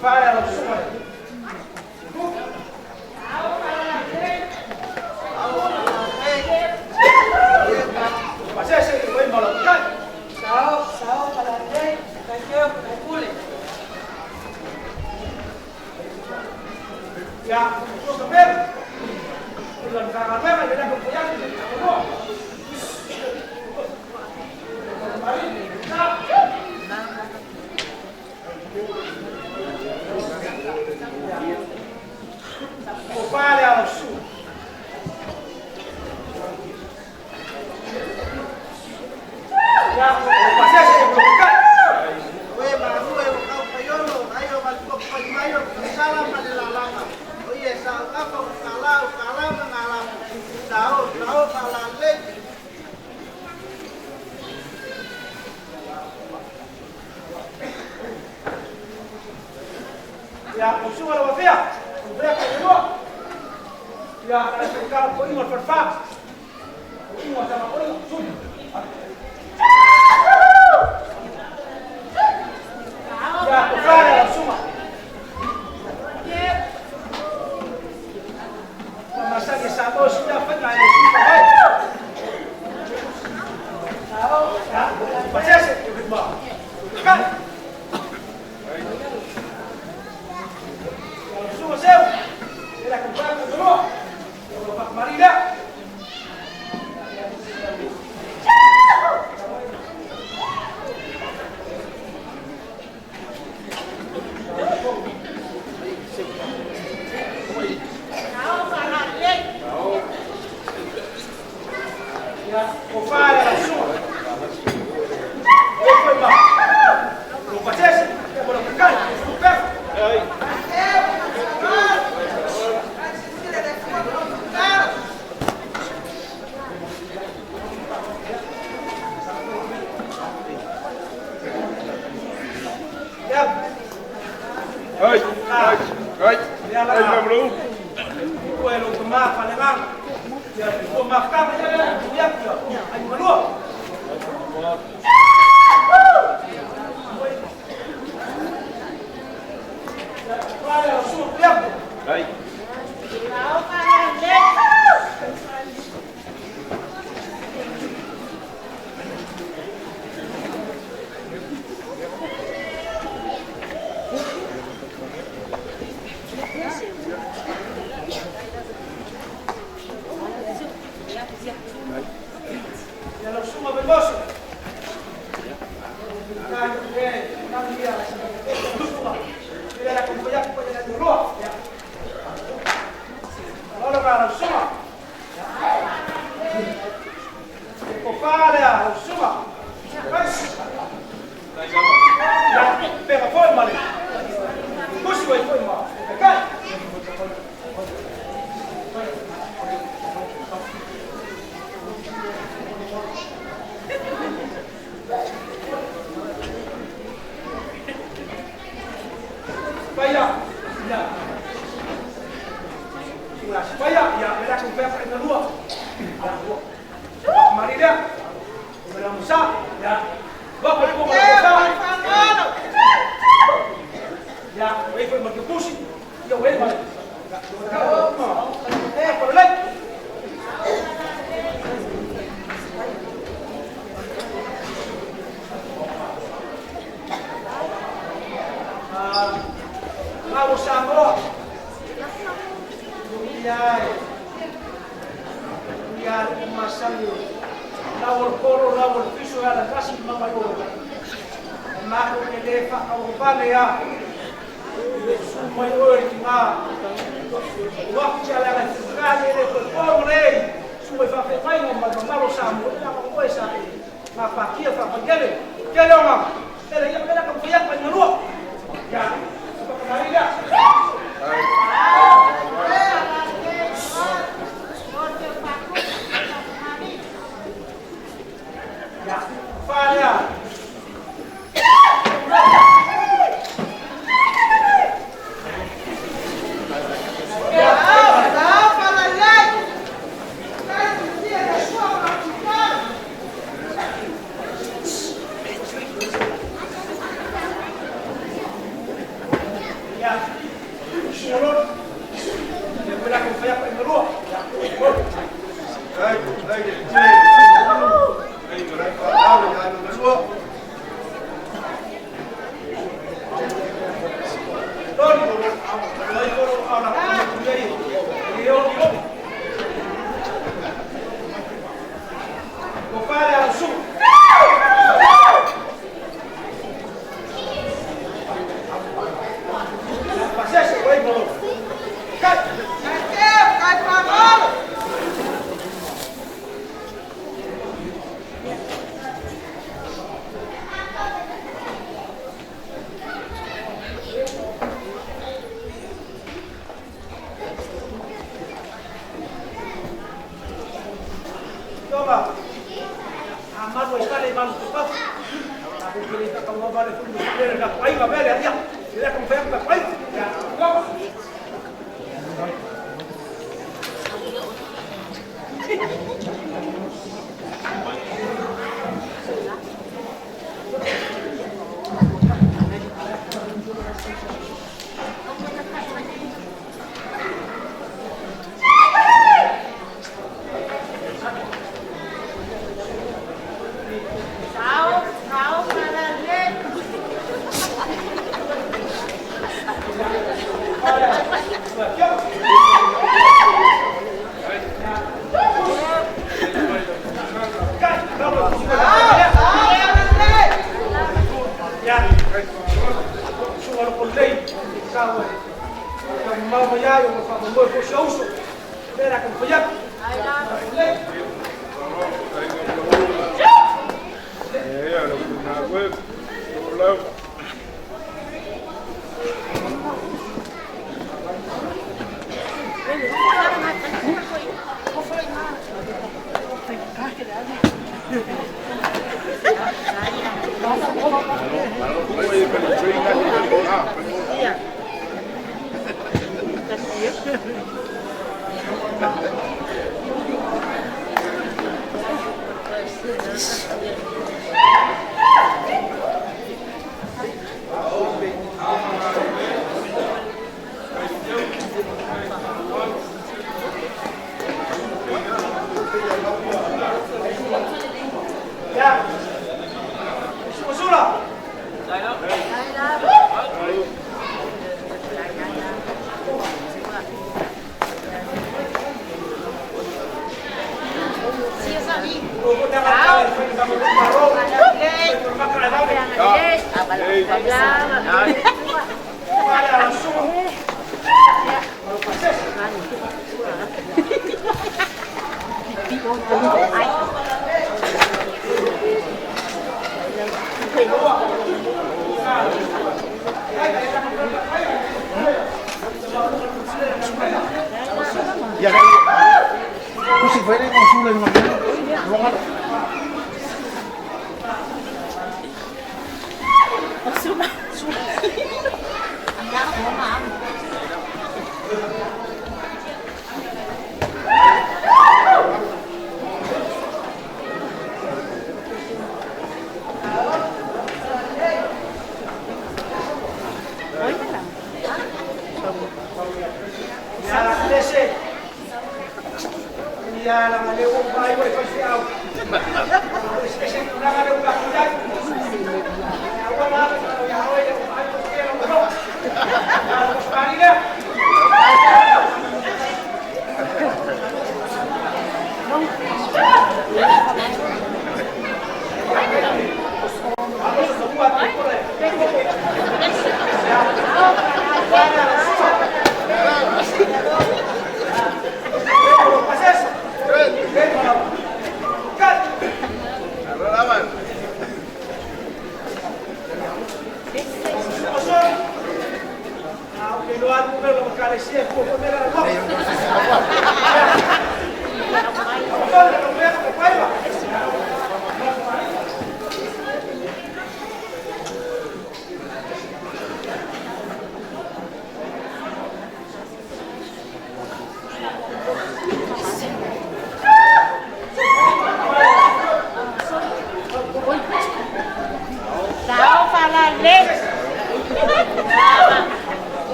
Fare lau susuga le. Pasese ko ma lau kai. Sao, sao falale. Thank you. Pule. Ia, ko ka per.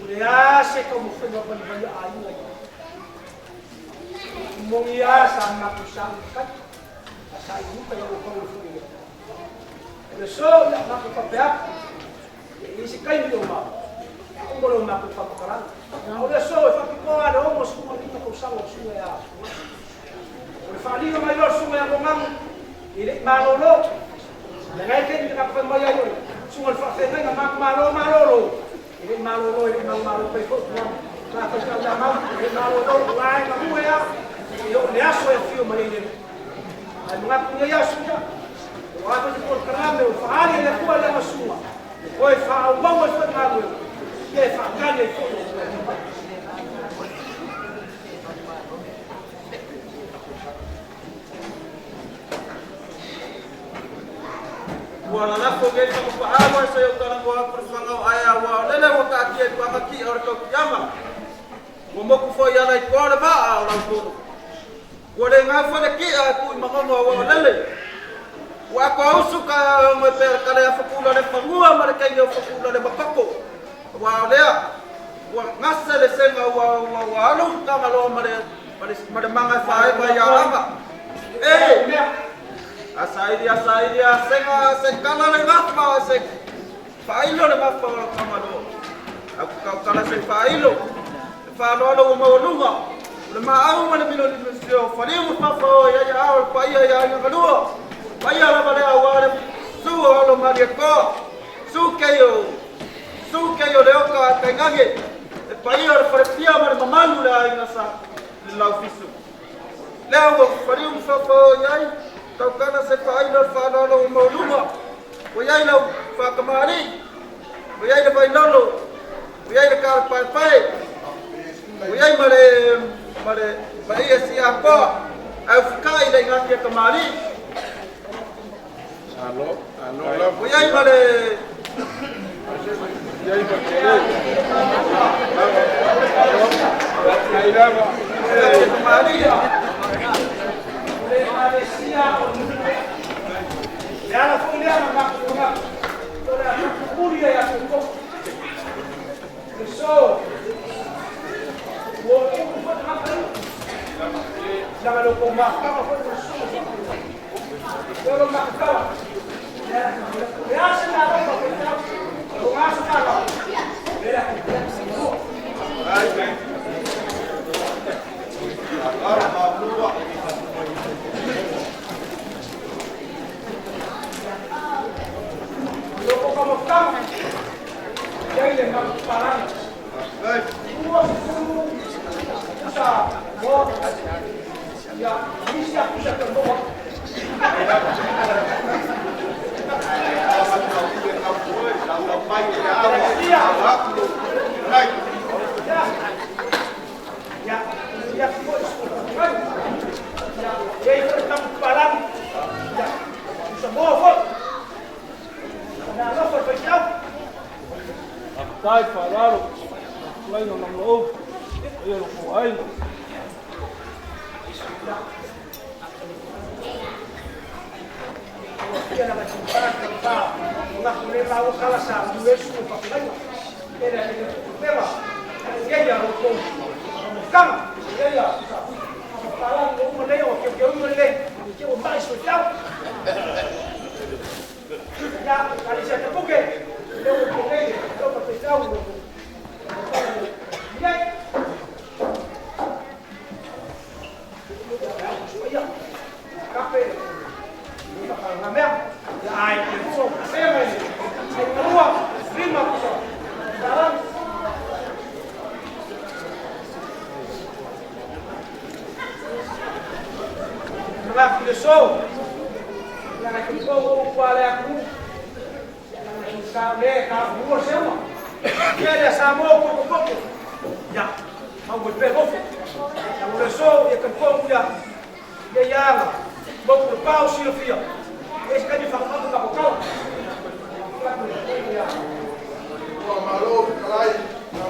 O le a se taumafaiga valivali a aiga ia. Moni lava sa matou saili kai, a saili uta ia outou le foi lea. O le aso ia matou faapea atu, e leai se taimi o matou, a uma le matou faamatalaga. A o le aso e faapitoa lava le 65 tausaga o le susuga ia Fogaa. O le faaaliga mai loa o le susuga ia Mogamu, e le i malolo. Ia nai taimi na fai mai ai o le susuga i le faafeagaiga matou malo malolo. E le i malolo, e le i manumalo pai foi tulaga. Sa faitau ia Mau, e le i malolo, o la e galue lava e oo i le aso e afio mai ai le Alii. Ae manatu i lenei aso ia, o a foi se polokalame ua faaali e le Atua i lana susuga, e toe faaauau ai foi galuega, ia e faatali ai foi lou tulai mai. Ua lalafo nei fagafaaalu ai se i ou talanoa atu i le faga o aea aua o lele ua taatia i paga ki'a o le tautiaga. Ua moku foi i ala i toa le vaa o Lautolo. Ua le gafa le ki'a e tuu i Manono aua o lele ua atoausu ka e ono e pea le kale a Fakula le fanua ma le teine o Fakula le makoko aua o lea ua gase le sega ua ua ua alu i Tagaloa ma le ma le maga e faaeva ia Aga. E! A saili a saili a sega a se kala le gafa a se faailo le gafa o Tagaloa. Au tautala se faailo le faaaloalo ua maualuga o le maau ma le milolilosio o faliu ma fafaoa i ai ao le paia ia aiga galua. Paia lava lea aua le su o alo Malietoa, su keio, su keio le oka a tainane, le paia o le falepia ma le mamalu le aiga sa le laufisu. Lea ua faliu ma fafaoa i ai tautala se faailo le faaaloalo ua maualuga ua i ai lau faatamalii, ua i ai le vailolo, ua i ai le kalapaepae, ua i ai ma le ma le ma le ia siapoa, ae ufikai le igatia tamalii. Ua i ai ma le igatia tamalii. O le Ekalesia o le nuu lea. O le ala foi lea na matou manatu, o le a faapupuli ai ia te outou. O le so, ua upu foi tagata ia, leaga le outou mafutaga foi ma le susuga faapena. O le mafutaga, o le a se malo ma faitau, o lona aso faaaloalo, o lea o le a tatou Loko ka mafutaga, i ai le manupapalagi. 20 pusa moa, ia, nisi a pusa ka moa. Ia, ia foi foi. Ia, e ai foi manupapalagi. Ia, pusa moa foi. Na alofa le faifeau. Faafetai faaaloalo tulaina o Namulou, paia o lo outou aiga. Ia na mai pa o le maua kala sa Iesu e whakalaina. Ere a le pera, ia ia ro kou. Kanga, ia ia sa pala o uma nei o ke ke uma nei, ke o mai so tau. Ia, ali sa te puke, le o ko nei, o pa te tau. Ia. Ia. Kape. Ia mea. Ia ai, so, se mai. Ai lua, lima pusa. Salam. Mga le so. Ia ngai ko o kwa le aku. Ia ngai sa le ka mua se uma. Ia le sa mo ko ko ko. Ia. Mau mai pea nofo. Ia le aso ia talitonu ia ia ia aga. Moku le pao silafia. Ia se taimi faamamalu tatou tala. Ua malo fetalai na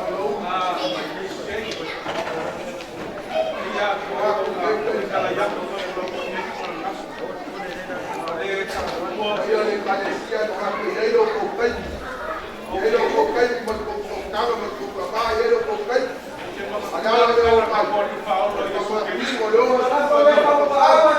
Ia le Ekalesia na matou i ai lo outou taimi, e i ai lo outou taimi ma le tou sootaga ma le tou tama, e i ai lo outou taimi. A le ala lea o le mai, o le faamapiu o le 65 tausaga.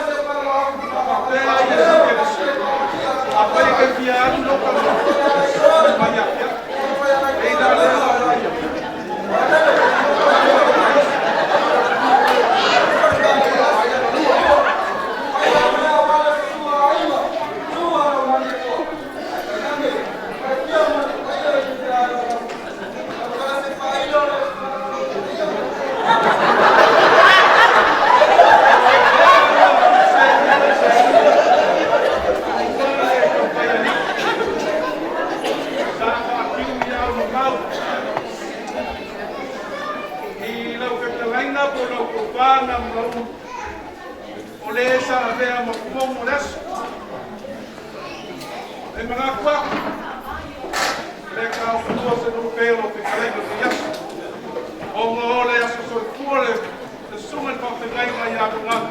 Sa faatimu ia au mamau i lau fetalaiga po o lau tofa Namulauulu, o le sa avea ma fofoga o le aso. E manatu aku, e le taofua se nuu pea o lau fetalaiga i lenei aso. Ona o le aso soifua le susuga i le faafeagaiga ia Logalu,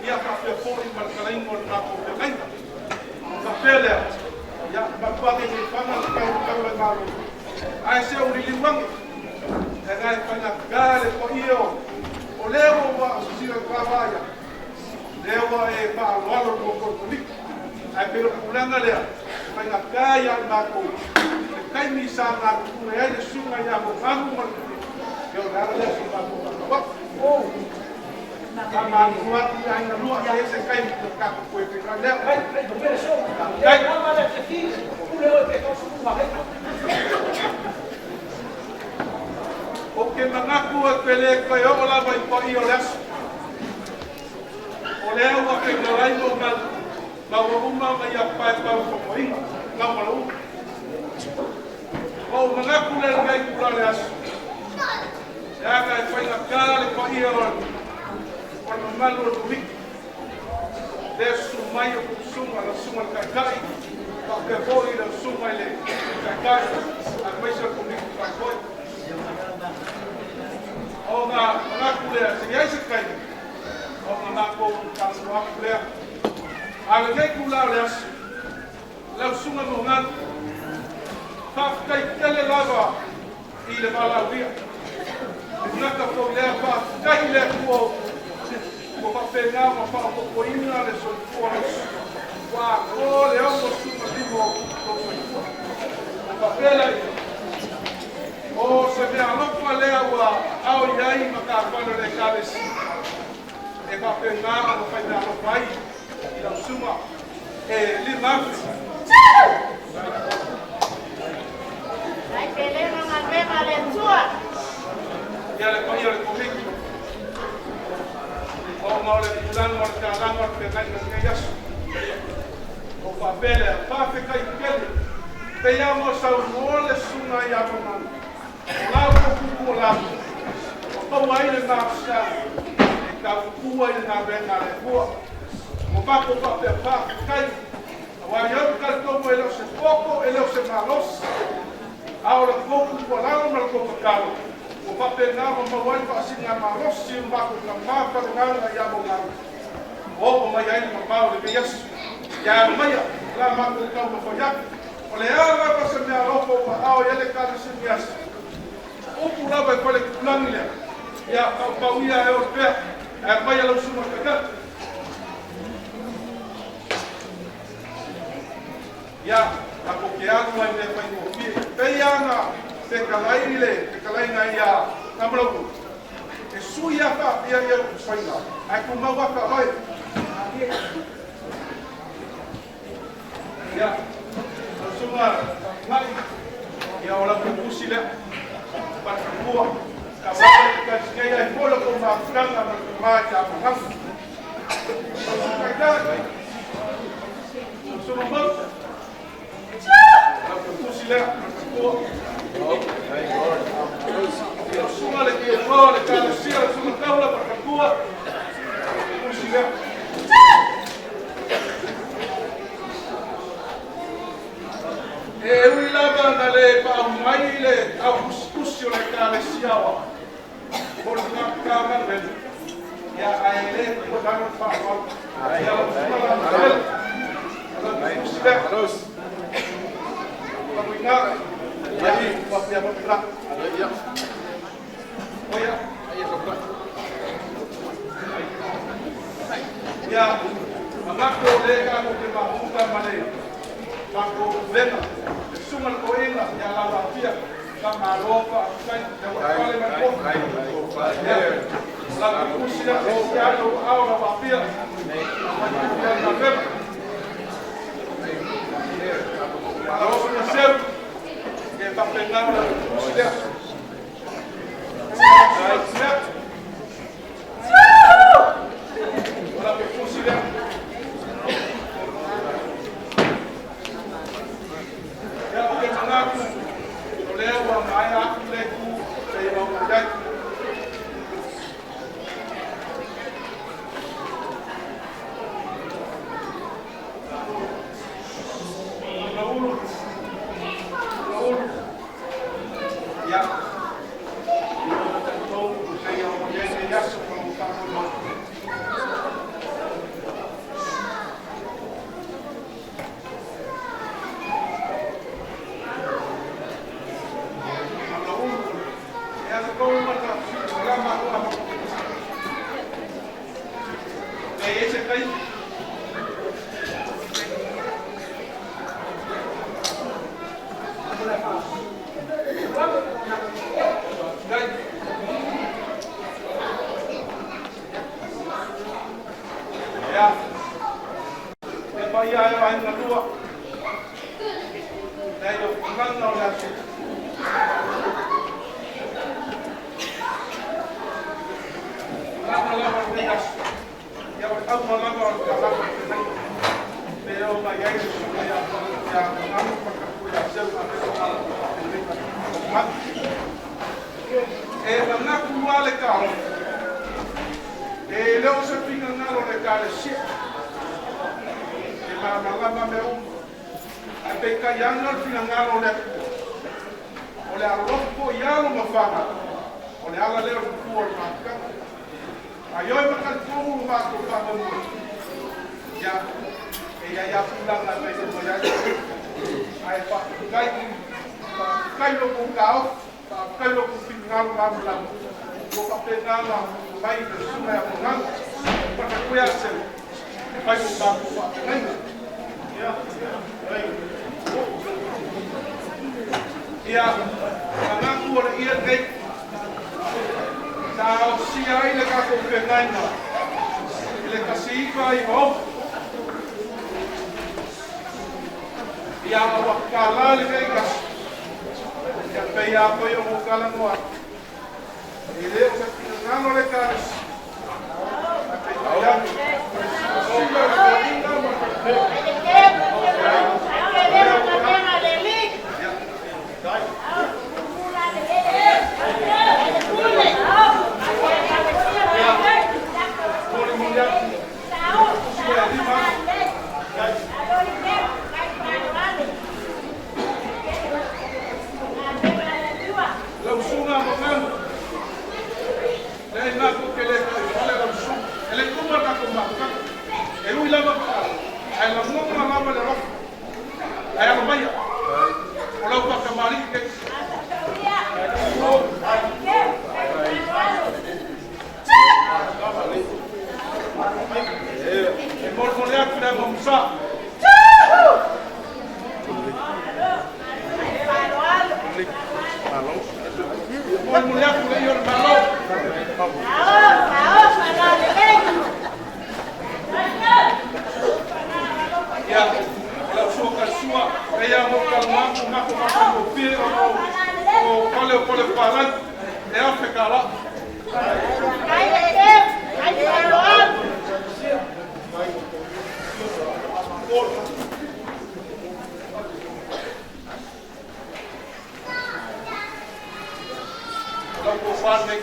ia faapea foi ma le talaiga o le matou feagaiga. Ona faapea lea, ia, matua gagefana le tau tau le Malo, ae se ou liliu ane, e gae faigata le paia o lea ua silasila i vava ia, lea ua e faaaloalo i le motu o le Komiti. Ae pei o le tulaga lea, e faigata ia i matou le taimi sa galulue ai le susuga ia Logalu ma le Komiti, ia o le ala lea o se matou faatau atu. Faamalulu atu i aiga lua, se i ai se taimi ona tatou toe feiloai lea. Faafetai. Ou te manatu ou te le toe oo lava i paia o le aso. O lea ua fetalai ma ma ua uma ona ia paepae fofoina lau ma lau. Ua ou manatu lea i lenei itula o le aso, leaga e faigata le paia o le mamalu o le Komiti, lea susu mai o susuga, lau susuga i le Taitai, faapea foi lau susuga i le Taitai, aemaise o le Komiti Faafoe. Ona manatu lea, se i ai se taimi, ona matou talanoa atu lea. A o lenei itula o le aso, lau susuga Mogalu, faafetai tele lava i le valaaulia. E gata foi lea, faafetai i le Atua ua faapena ona faaopoopoina le soifua o lau susuga, ua atoa le 65 o lou soifua. Ona faapea lea, o se mea alofa lea ua ao i ai matafale o le Ekalesia e faapena ona faimeaalofa ai i lau susuga e 5,000. Ai pele ma galuega a le Atua. Ia le paia o le Komiti, ona o le tulaga o le talaga o le feagaiga i lenei aso. Ua faapea lea, faafetai tele, pei lava ona saunoa le susuga ia Mamanu, o la outou tuutuualalo, ua maua ai le malosiaga e tautua i le galuega a le Atua. Ua matou faapea, faafetai, aua ia ou te talitonu e le o se poto, e le o se malosi, a o le tou tuualalo ma le tou tatalo ua faapena ona maua ai le faasiligamalosi o le matou tama faalegaga ia Maugalu, ua oo mai ai le mamao i lenei aso. Ia aumaia la matou taumafai atu, o le a lava se mea alofa ua aao i ai le Ekalesia i lenei aso, o upu lava e faletulagi lea, ia paupau ia e ole pea, ae aumaia lau susuga i le Taitai. Ia, tatou te alu ai i mea faigofie. Pei lava ona fetalai i le fetalaiga ia Namalaulu, e sui lava faapea ia upu faiga, ae tumau lava faavae. Ia, lau susuga Faafetai, ia o lau tusi lea, Palekapua, taumafai e talisinei ai foi la tou mafutaga ma le tama ia Aperahama. Lau susuga Taitai, lau susuga Mauta, lau tusi lea, Palekapua. Lau susuga le Noa le Ekalesia, le Susuga Taula ma le Faletua, le tusi lea. E ui lava na le paau mai le tautusitusi o le Ekalesia Aoao mo le Tulafono ia ae le tuualalo le faaaloalo. Ia lau Susuga Laumafele, o lau tusi lea. Famuina, ia, ia, faapena. Oia. Ia, manatu o lea tatou te mafuta ma le tatou upega, le susuga i le toeaina ia Lauaafia, faamalo faafetai, ia ua e pale mai le potu. Ia, o lau tusi lea, e sia ai lou aao Lauaafia, ia le galuega. Lau susuga Seu, ia e faapena ona lau tusi lea. Ia, ou te manatu o lea ua maea atu le itu seia maua i ai. Ulu, ulu. Ia, talitonu seia oo i ai lenei aso ma lou faamoemoe. Ulu, e aso tou ma ta o la matou ama. E i ai se taimi. Ia, e paia ai o aiga lua, leai o tulaga o le aso. Tulaga lava o lenei aso, ia o le auga lava o le talava o le feagaiga. Pe o mai ai le susuga ia Manu ma Tapu ia Seu a pe o ala o feagaiga o Manu. E manatu lava le talofa, e le o se finagalo o le Ekalesia, e malamalama mea uma, ae peitai ane o le finagalo o le Atua, o le alolofa foi i alo ma fanau, o le ala lea o le pupua o le mafutaga. Gaoioi ma talitonu lo matou faamoemoe, ia, e i ai lava tulaga e fai mai ai, ae faafetai, faafetai lo outou taofi, faafetai lo outou finagalo malamalama, ua faapena ona mai le susuga ia Pagano, ma Tapuia Seu, e fai mo tatou faafeagaiga. Ia, manatu o le ie lenei, sa aosia ai le tatou feagaiga i le 1996. Ia, ua tala lenei aso, ia pei lava foi ona ou talanoa atu, e le o se finagalo le Ekalesia, ae peitai ane, o le silasila o le toeaina ma le Molimoli atu tusi lea e lima Lau susuga Manu, leai matou te le taifale lau susuga, e le uma le tatou mafutaga. E ui lava ae lagona lava le alofa. Ae alo maia, o lau faatamalii lenei. E molimoli atu le aga Musa. Molimoli atu le ia o le Malo. Ia, o lau sua talisua, e ia mo talanoa atu matou faataugofie ona o fale o fale o palagi, e $1,000. O lau tofa lenei.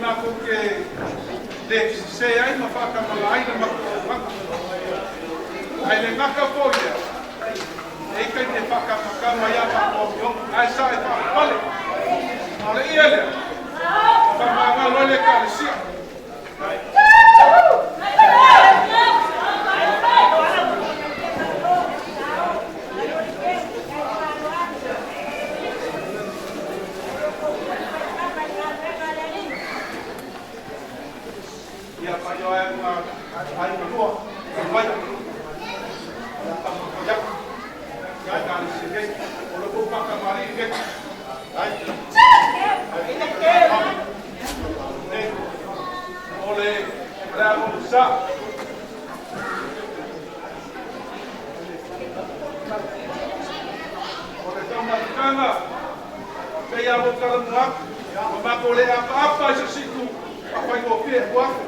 matou te le sese ai ma faatamala ai le matou auaunaga. Ae le gata foi lea, e i ai taimi e faakamakama ai a matou amioga, ae sa e faapapale. A o le ie lea, e faamagalo ai le Ekalesia. Ia paioa ai ma aiga lua, mai. Ia tama ko ia. Ia ka le se nei. O le kou paka mari ke. Ai. Nei. O le le amo sa. O le taumatikaga, pei lava o talanoa atu, ua matou le apaapa i se situ faafaigofie e ua atu.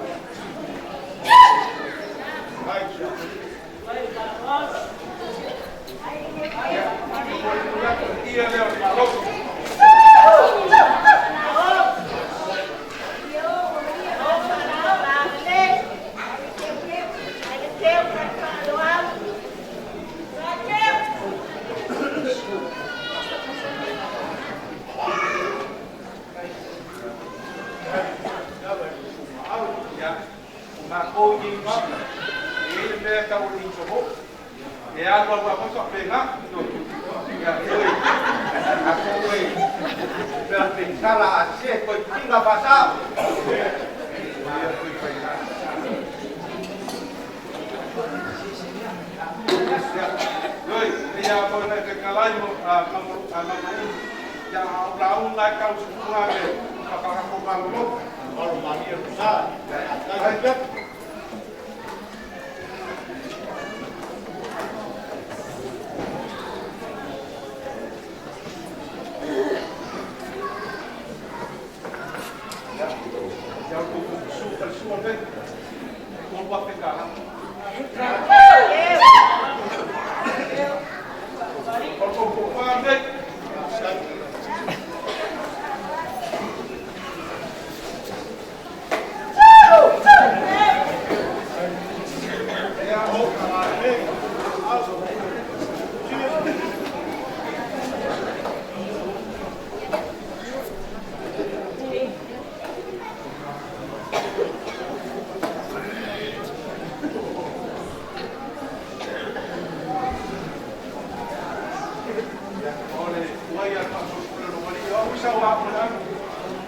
Ia, momoli atu le paia lea o le Malo. Ia, o matou i nei Maota, e i ai le mea e tau o le initomo, e alu alu lava foi faapena. Ia, oi, tatou e Oi, ia foi na te kalai mo a Mamoru, ia a o lauga e tau susuga le whakarako malolo. Ai. Ia o kou su ka su o nei. Ko wa te kala. O kou ko pa nei. Ia o O le tuai a whaasopule no mani. O uisa o a puna.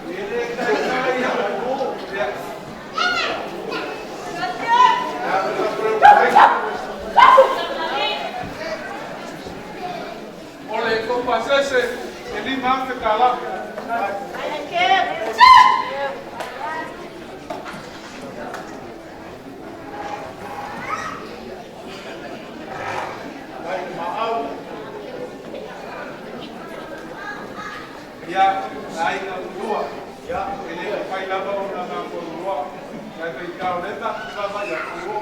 E le tai tai ia. Ia. O le kompasese e 5,000 tala. Ia, aiga lua. Ia, e le fai lava o na ngā kōrua. Kai whai kāo le ta, ki vava ia, o o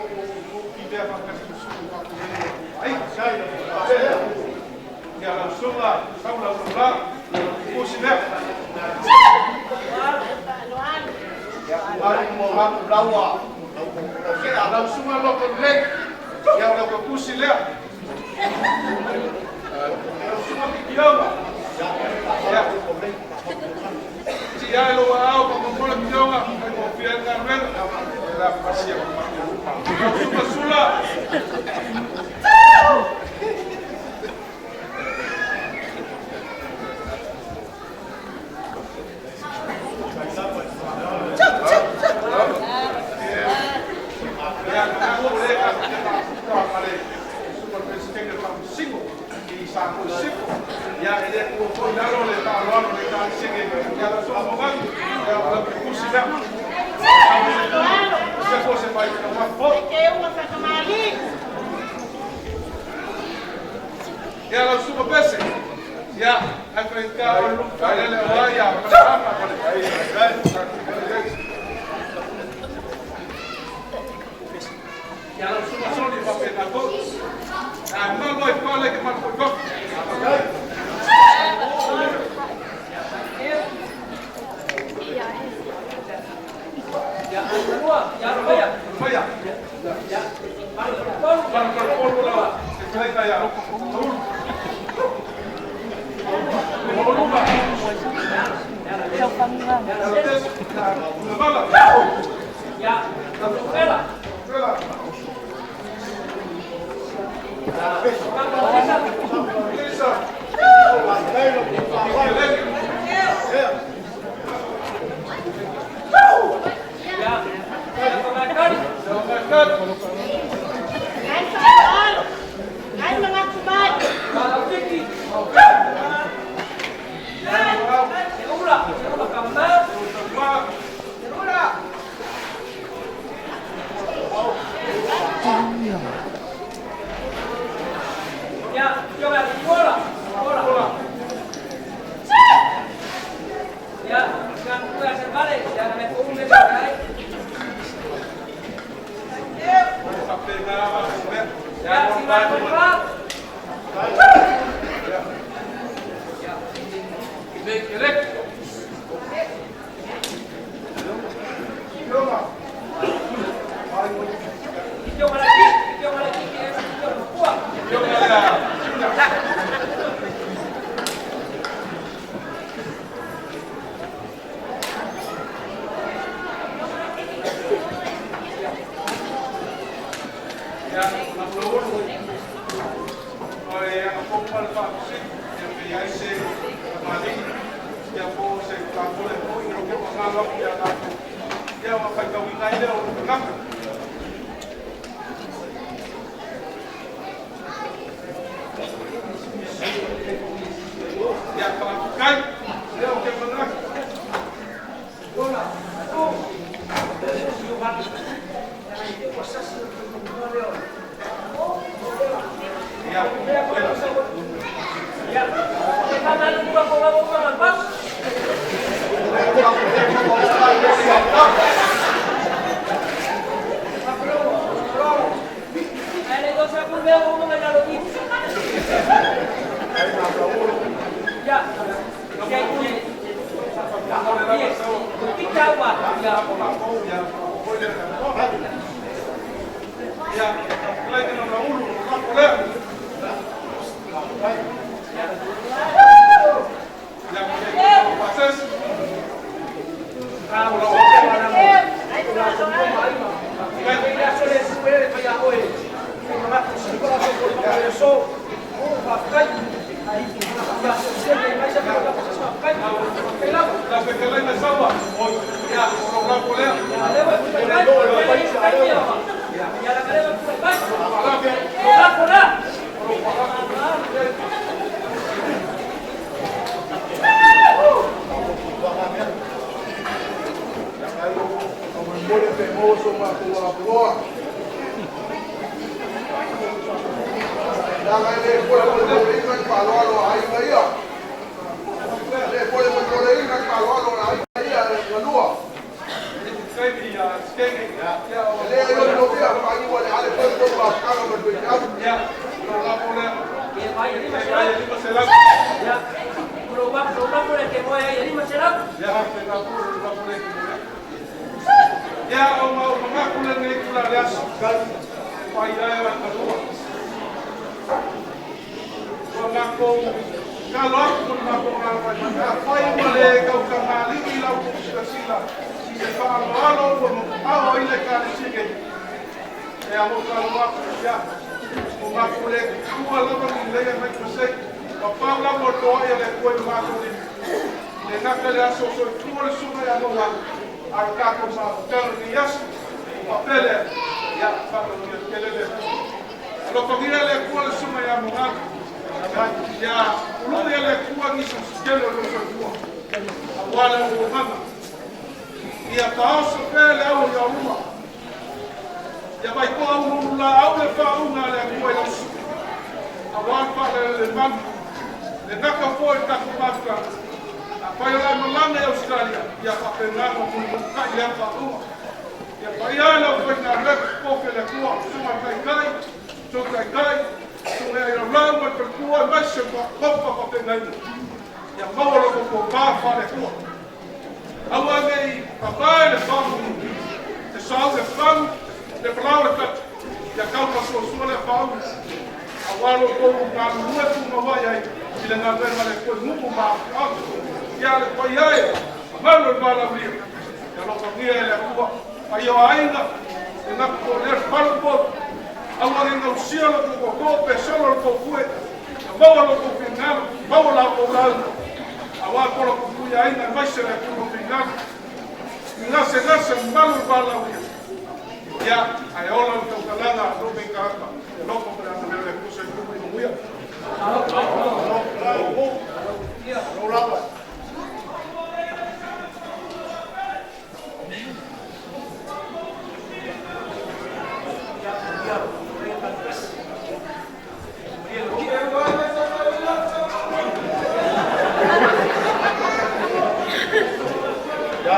o ki mea whakasi o suku whakumene. Ai, sai, ia lau sunga, sau lau la, kusi mea. Lau sunga loko le, ia lau kusi lea. Lau sunga ki kionga. Ia. Ti ai lo ao pa mo le kionga, kai mo fia ngā rena. La pasia. Lau sunga sula. Ia, ka o le ka te ka ka le super president le singo i sa ko siko. Ia e le ko ko nalo le ta lo le ta singe ia la so mo ngan ia la kusi lea. Se ko se vai ka ma fo. Ia la suka pese. Ia ai ka o lu ka le le wa ia ka ka le. Ia la suka soli pa pe na ko. A ma lo i pa le ke ma ko ko. Le palau le kata, ia kau pasuasua le whaau. A walo kou galulue tumauai ai, i le galuega a le Atua i nuu ma afioaga. Ia le paia e, mamalu o le valaaulia. Ia alofagia e le Atua, paia o aiga, e gata po o lea le fale o Upolu. Aua ne i gausia lo outou tootoo pe solo lo outou fue, ia maua lo outou finagalo, maua la outou lauga, auā pola puipui aiga aemaise le atunuu finagalo. I gasegase mamalu o le valaaulia, ia, ae ola le tautalaga a lou nei tagata, i le alofa ma le agalelei o le Atua. Soifua ma ia manuia.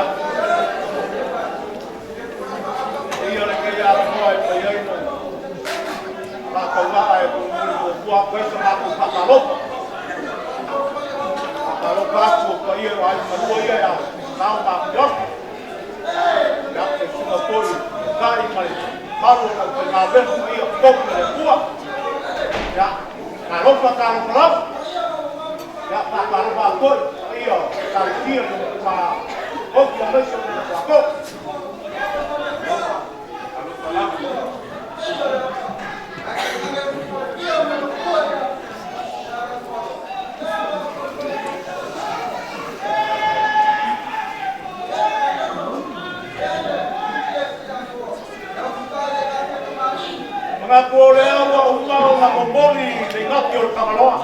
Eia lenei avanoa e fai ai le faataugaa e mulimuli muamua atu ai sa matou faatalofa. Faatalofa atu o paia o aiga malua ia ia Sao ma Afioga. Ia, e susuga foi i le Taitai ma le mamalu o le aufaigaluega paia o totonu o le Atua. Ia, talofa talofa lava. Ia, faatalofa atu foi i le paia o Ekalesia ma Koki aemaise o le Tuato. Manatu o lea ua uma ona momoli le igati o le Tagaloa.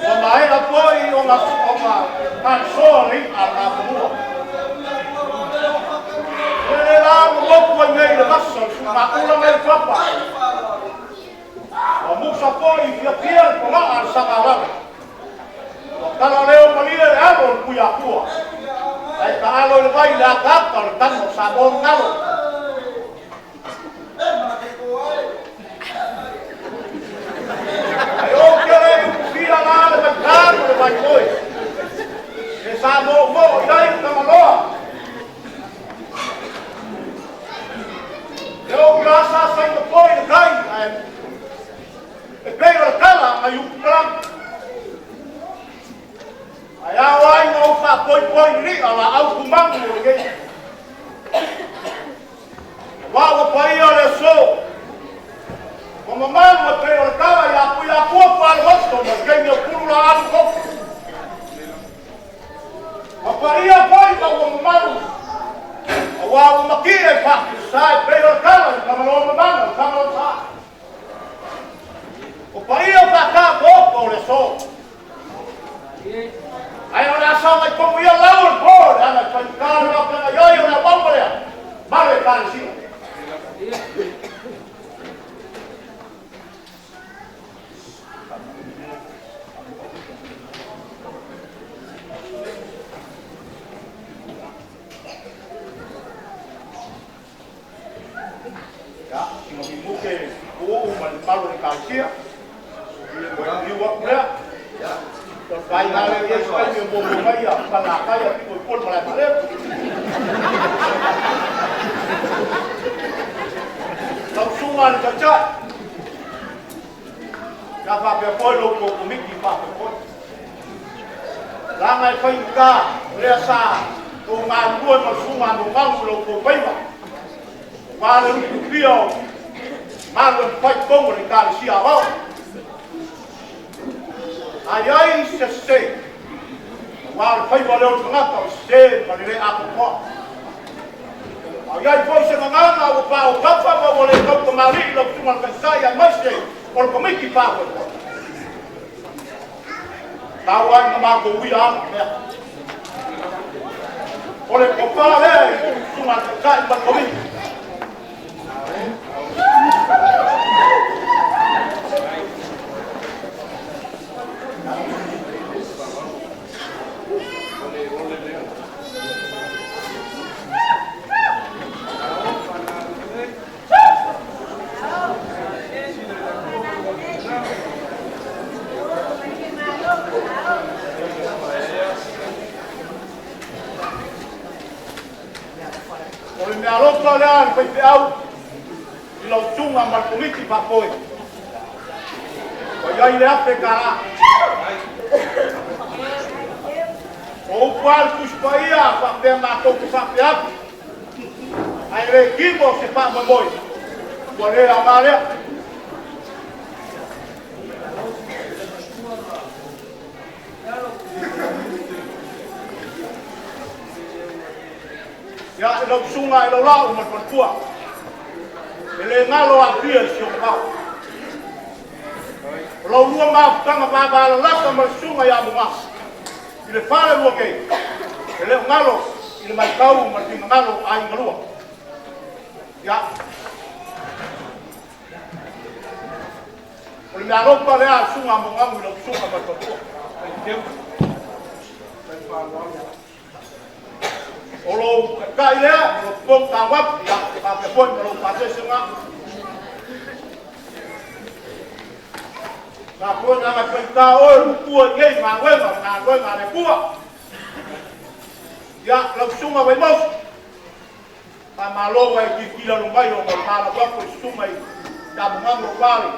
Ua maea foi ona faasoa le i'a a le Nafanua. E le la ua motu ai nei le vasa o le Sulumaula ma le Papa. Ua musa foi i fiafia le fogaa a le Sagalala. Ua tala leo malie le alo o le Tuiatua. Ae taalo i le vai le ataata o le tama o Samoa ma galo. Ae ou te le i utufia la le vaita ma le vaimoe. E sa moomoo i ai le tamaloa. E ou te asaasaina foi le tai, ae e pei o le tala mai Ututalagi. Ae ao ai ona ou faapoipoi i li'a laau tumanu o lenei. Aua ua paia le aso, ua mamalu e pei o le tala ia Tuiatua Pualemoto ma le taimi o Pulu Laalu Kofi. Ua paia foi ma ua mamalu, aua ua matie i faafilasa e pei o le tala i le Tamaloa Mamana, le Tamaloa Sa. O paia faataotooto o le aso. Ae o le a sagai tonu ia lau o le po, leaga e faigata le faafeagai ai o le auauna lea ma le Ekalesia. Ia, sina minute uu ma le mamalu o le Ekalesia, toe liliu atu lea. Faiga lea i ai se taimi e muamua mai ia Panatai a pito i tua i le malae vaalele. Lau susuga i le Taitai, ia faapea foi lo outou Komiti faafoefoe. Leaga e faigata o lea sa outou galulue ma le susuga a Nomalu i lo outou faiva, aua le lufilufia o galuega fai i totonu o le Ekalesia Aoao. A i ai se sese, aua o le faiva lea o le tagata o le sese ma le le atoatoa. A i ai foi se gagana ua paopafa ma ua le tau tamalii i lau susuga i le Taitai aemaise o le Komiti Faafoefoe, tau ai na matou uia ana mea. O le tofa lea i le susuga i le Taitai ma le Komiti. O O le meaalofa lea a le faifeau i lau susuga ma le Komiti Faafoe, ua i ai le $1,000. O upu a le Tusi Paia faapea matou te faapea atu, ae le tino se faamoemoe, ua le aoga lea. Ia, i lau susuga i Laulao ma le faletua, e le galo Apia i si ona vao. O lau lua mafutaga vavalalata ma le susuga ia Muga i le falelua nei, e le o galo i le matau ma le finagalo o aiga lua. Ia, o le meaalofa lea a le susuga a Mogamu i lau susuga ma le faletua. O lou taitai lea, o lou fofoga taumafa, ia, faapea foi ma lou pasese lena. Sa foi na faigata oe lutua i nei galuega, o galuega a le Atua. Ia, lau susuga Vaimoso, faamalo ai tilotilo alo mai ona o le malau atu i susuga i Tamogago o Vale,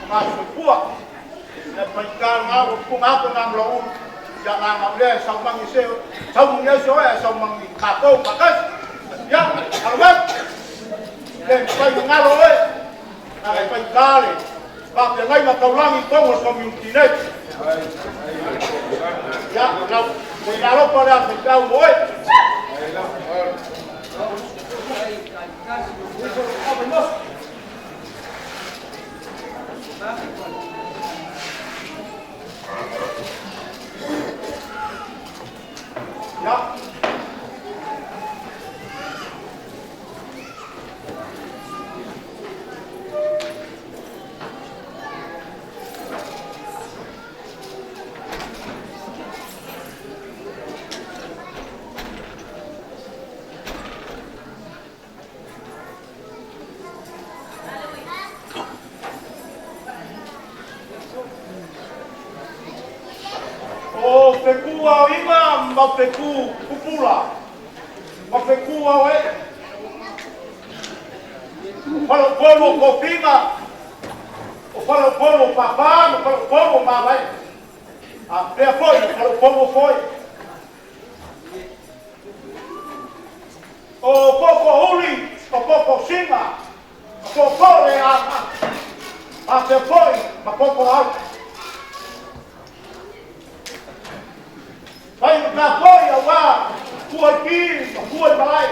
o Gasoifua. Ia faigata lena ua tutuga atu na ma lau ulu. Ia laga o lea e saumangi se, saumangi ai se oe, ae saumangi matou faatasi. Ia, alo mai. Le mafai na galo oe. Na e faigata le faafeagaiga taulagi i totonu o le community nei. Ia, lau, o le alofa lea faifeau mo oe. Ia. O feku aoina ma feku pupula, ma feku ao e. O faleupolu o tofiga, o faleupolu o papa, ma faleupolu o mavae. A pea foi, o faleupolu o foe. O popo uli, o popo singa, o popo le ama. A pea foi, ma popo au. Vai no ka foi a wā, kua i ki, ma kua i malae.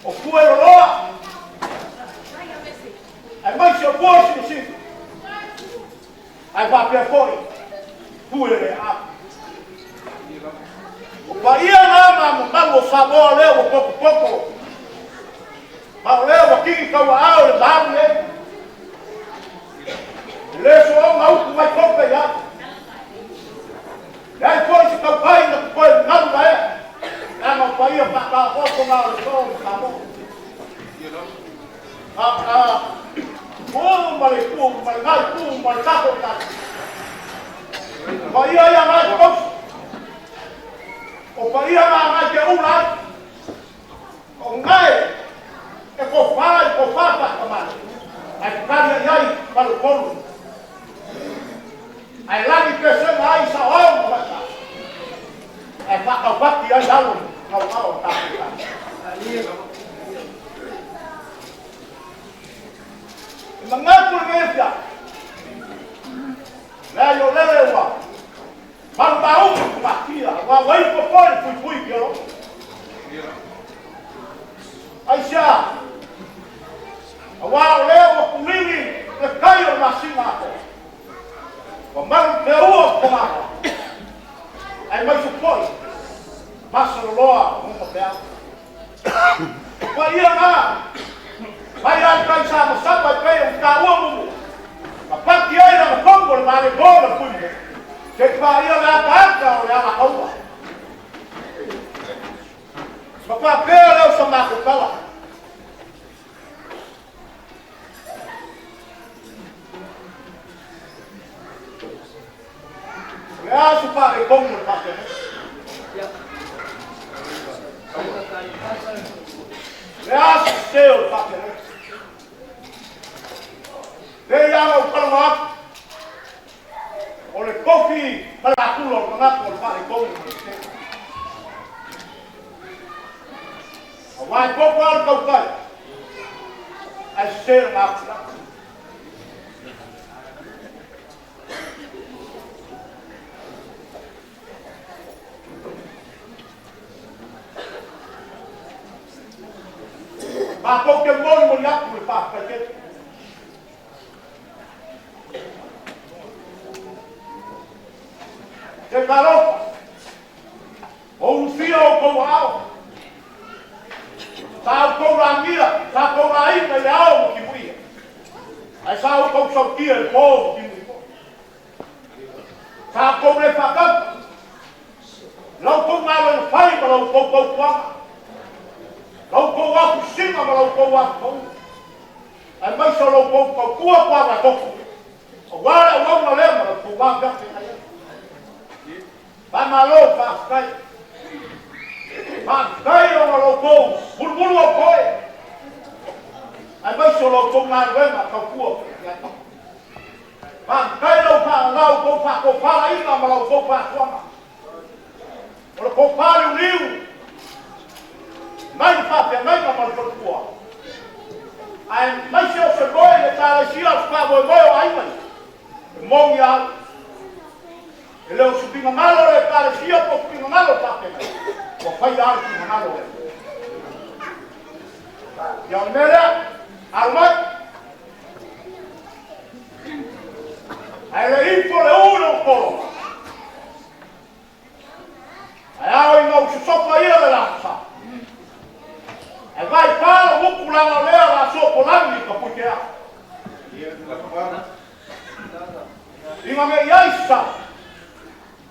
O kua e loloa, ai mai se o kua o sinisini. Ai whapea foi, kua e le a. O paia ngā ngā mamalu o Samoa lea ua pokopoko. Ma o lea ua kingi kaua ao le malu e. E le so o ngā upu mai kope ia. Le ai foi se kaupai na kukoe ngalu na ea. Lea ngā paia whakaaoto ngā o le sō o Samoa. A, a, pū ma le pū, ma le ngai pū, ma le tako tātou. Paia ia ngai te kausi. O paia ngā ngai te ula ai. O ngai e ko whā i ko whā whakamana. Ai kari ai ai palu kolu. Ai lagi pesenga ai sa au ma wata. Ai whakawhaki ai alo ngau au tātou tātou. E mangatu le ngefia. Lea yo lele ua. Malu maungu kumakia. Wa wai popoi pui pui ki alo. Ai sia. A wā o lea ua kulili le kai o masina ako. Wa malu te ua kumaka. Ai mai supoi. Masa loa munga pea. Wa ia ngā. Mai ai kai sa masapa i pei o ka ua mumu. Ma paki ai na makongo le mare gona pui mo. Te pa ia le ata ata o le ala haua. Ma pa pea leo sa mako pala. Le aso pa e kongo le pake ne. Le a sese o le faafeagaiga. Pei lava ona ou talanoa atu, o le tofi ma le natura o le tagata o le faaletonu ma le sese. Aua e toto lava le tautai, ae sese lona atinae. Matou te molimoli atu le faafetai tele. Se talofa, o ulufia outou aao, sa outou lagia, sa outou laina i le ao ma timuia, ae sa outou sautia i le po ma timuia foi. Sa outou le faatau la outou galuega fai ma la outou tautuaga, la outou atusiga ma la outou atupauga, aemaise o la outou tautua tuavae toto, aua le auauna lea ma la outou va feagaiai ai. Faamalo faafetai. Faafetai ona o la outou mulumulu au toe, aemaise o la outou galuega tautua feagaiai. Faafetai lau la outou faatofalaiga ma la outou faasoaga. O le tofa liuliu mai le faafeagaiga ma le faletua, aemaise o se moe i le Ekalesia o se faamoemoe o aiga ia, e moni au, e le o se finagalo o le Ekalesia po o se finagalo o le faafeagaiga, ua faia lava le finagalo o le Atua. Ia o le mea lea, alo mai. Ae le ifo le u i lona tologa. Ae ao ina ou sosofa ia le lafasa. Ae vai pa lou upu leaga o lea o le a soopolagi i ka puitea. Ina ne i ai se sao,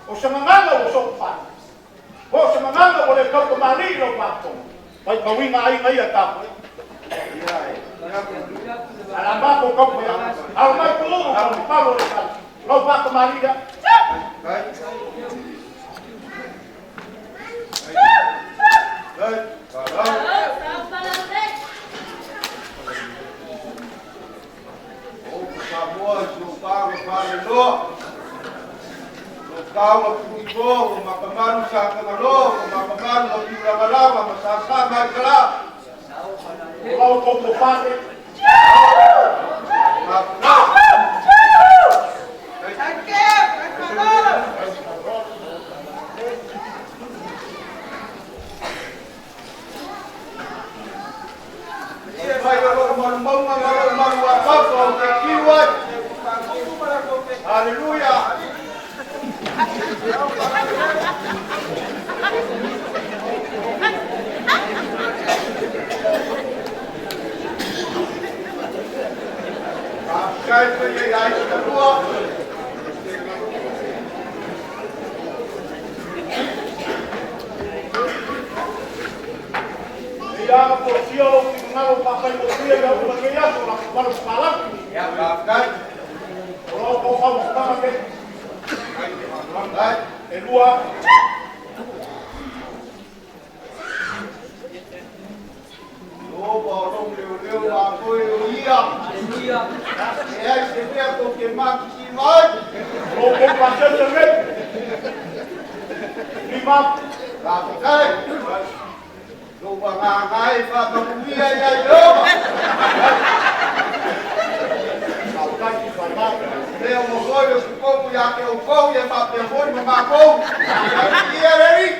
o se gagana ua soofai, po o se gagana ua le tautamalii i lau faafofoga, faitauina aiga ia e tapuai. Ae o le a matou taumafai atu. Alo mai Tuuu ma le mamalu o le Ekalesia, lau faatamalii lea. O Samoa i si ou paga faaleloa, Lou taua tuuipo, ua makamalu Satagaloa, ua makamalu ma Piulagalaga ma Sasa Maikala. O la outou tofane. Mai o lou malumauga ma lou maluapapa ou te tiu ai. Haleluia! Faafetai paia i aiga talua. E ia ana polosia lou finagalo faafaigofie i au ma lenei aso o latou vala papalagi. O la outou faautautaga nei. E lua. Ioba o lou leoleo matou e o ia. E leai se mea tou te makitima ai. O lo outou pasese nei. Lima. Faafetai. Lou agaga e faamanuia ia Ioba. Faafetai faamalo. Lea ua foi o tutogu ia te outou ia faapea foi ma matou. Ia le Alii.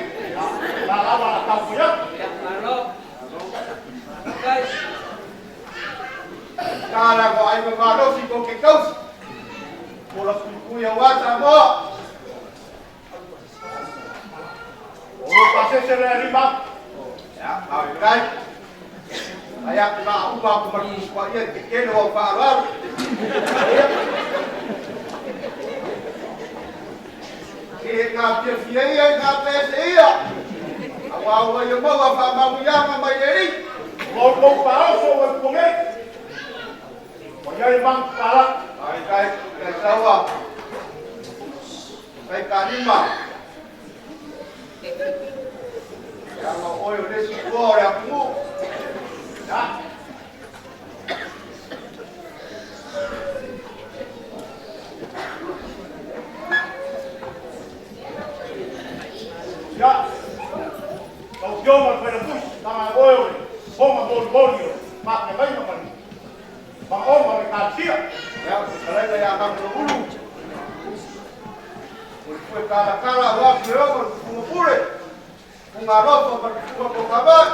La lava la taumafai atu. Tala ko ai ma malosi ko ke tausi. Ko la puipui aua Samoa. O lou pasese lea lima. Ia, faafetai. Ai aku na upa aku ma le ia i te tele o au faaaloalo. Ke ngā fiafia ia i ngā pese ia. Aua ua ia maua faamanuiaga mai le Alii. O lo outou faaoso ua i tua nei. Ua i ai le magu papalagi. Faafetai, Taisaua. Faitaalima. Leaga o oe o le isi toa o le atunuu. Afioga i le Failautusi, leaga e oe o le fofoga molimoli o le faafeagaiga ma le manaoga o le Ekalesia. Ia, fetalaiga ia Galumalemulu, o le pue talatala aua Puleono, le tufuga pule, tufuga alofa ma le tufuga toatamai.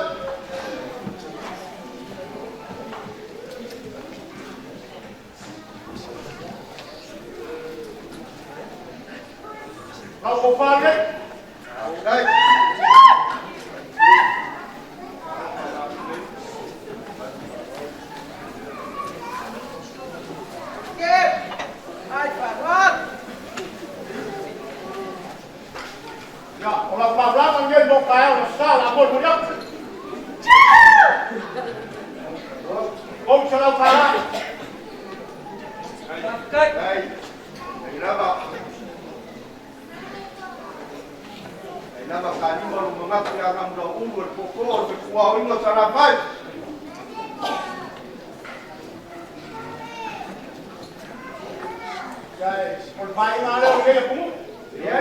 Lau tofa nei. Dai. Ia, o lau taulaga lenei mo taeao le sa o le a molimoli atu. $300. Dai. Dai lava. Dai lava kalima lo manatu ia Gamulau ulu e le fofo o le fefuaoiga o Salafai. Ia, o le vaaiga lea o lenei atunuu. Ia,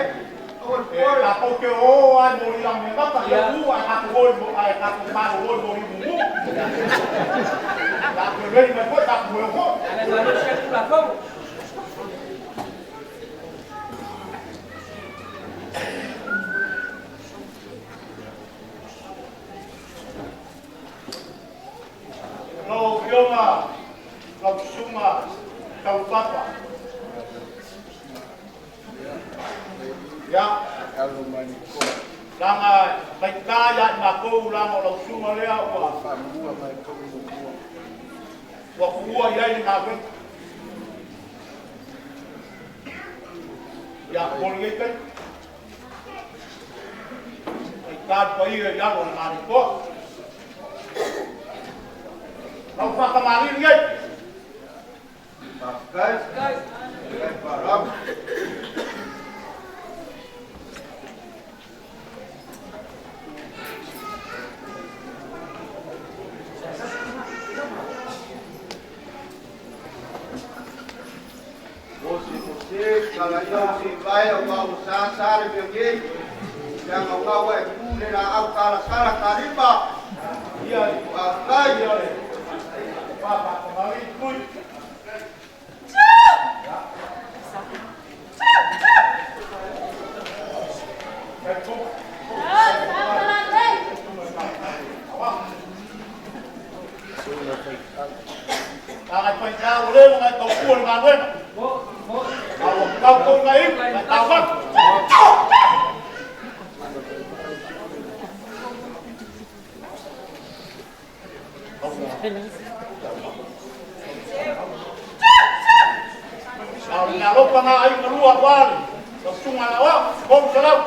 o le E tatou te o ai mo li lagi mata, ia u ai tatou o mo ai tatou malolo i moli mumu. Tatou rei mai foi tatou o foi. Lau Afioga, lau Susuga Taulupapa. Ia, leaga faigata ia i matou leaga o lau susuga lea ua ua tuua i ai le galuega. Ia, mo lenei taimi. Faigata le paia i lalo o le Malietoa. Lau faatamalii lenei. Faafetai. Faafetai faaaloalo. Mose mose kalaia o se vai au au sa sa le mea nei. Ia ngau ngau e ku le la au kala sala kalima. Ia, Faafetai. ia le faatamalii tui. Leaga e faigata ua leva ona e taupua i le galuega. A ua tau foi na iu, na tau atu. A o le meaalofa na ai malua aua le lau susuga i le aoao, $300.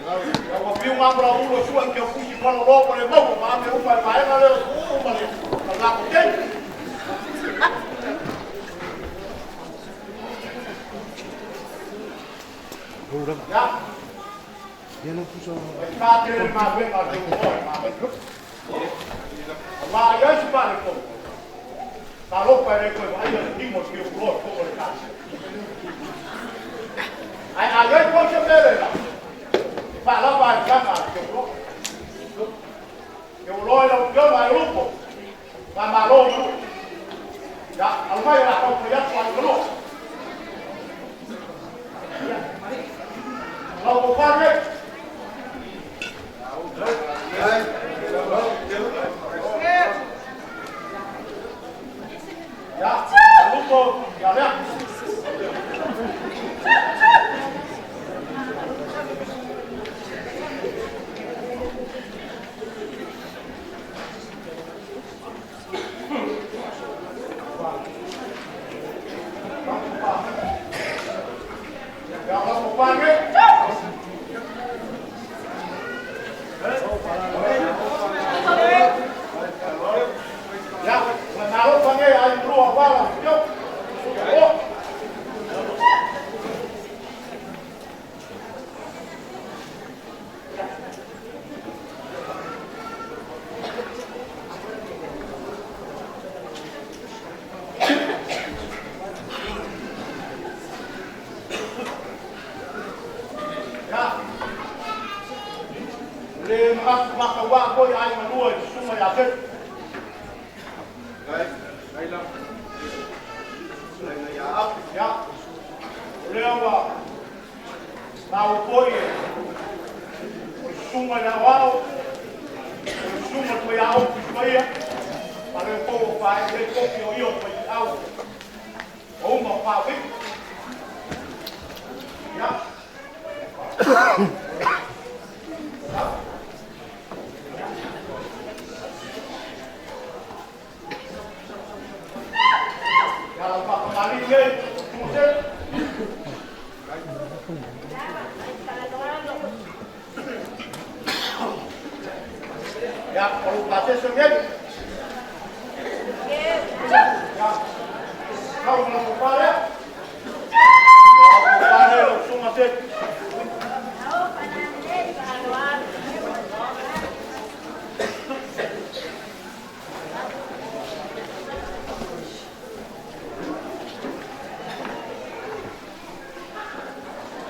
Ia ua fiu Gamulauulu e sua i Keopusi malolo ua le maua ma ame uma i le vaega lea o Tuuu ma le Lakotei. Ia, faigata tele le galuega a le teuloa i le galuega. Aua a i ai se faaletonu, talofa e le toe vaaia le tino o le teuloa i totonu o le Ekalesia. Ae a i ai foi se mea le la, e faalava ai le taga a le teuloa. Teuloa i lau Afioga e Ulupo, faamalo i lua. Ia, alu mai o le a taumafai atu ai malua. Lau tofa lenei. Ia, Ulupo, ia lea. Ia, lau tofa lenei. Ia, o le meaalofa lenei a ai malua aua lau Afioga. Oh. Ma koi ai manua i sunga ia te. Ngai la. Ngai ia ap ia. O lea ua maua foi e o le susuga i le aoao, o le susuga i le faiaoga tusifaia, ma le tou o faae'e tofi o ia o le faifeau ua uma o faavei. Ia. Ia lau faafagalii nei, susuga Selu. Ia, o lou pasese nei. Ia, kau ma lau tofa lea. Ia, lau tofa lea lau susuga Selu.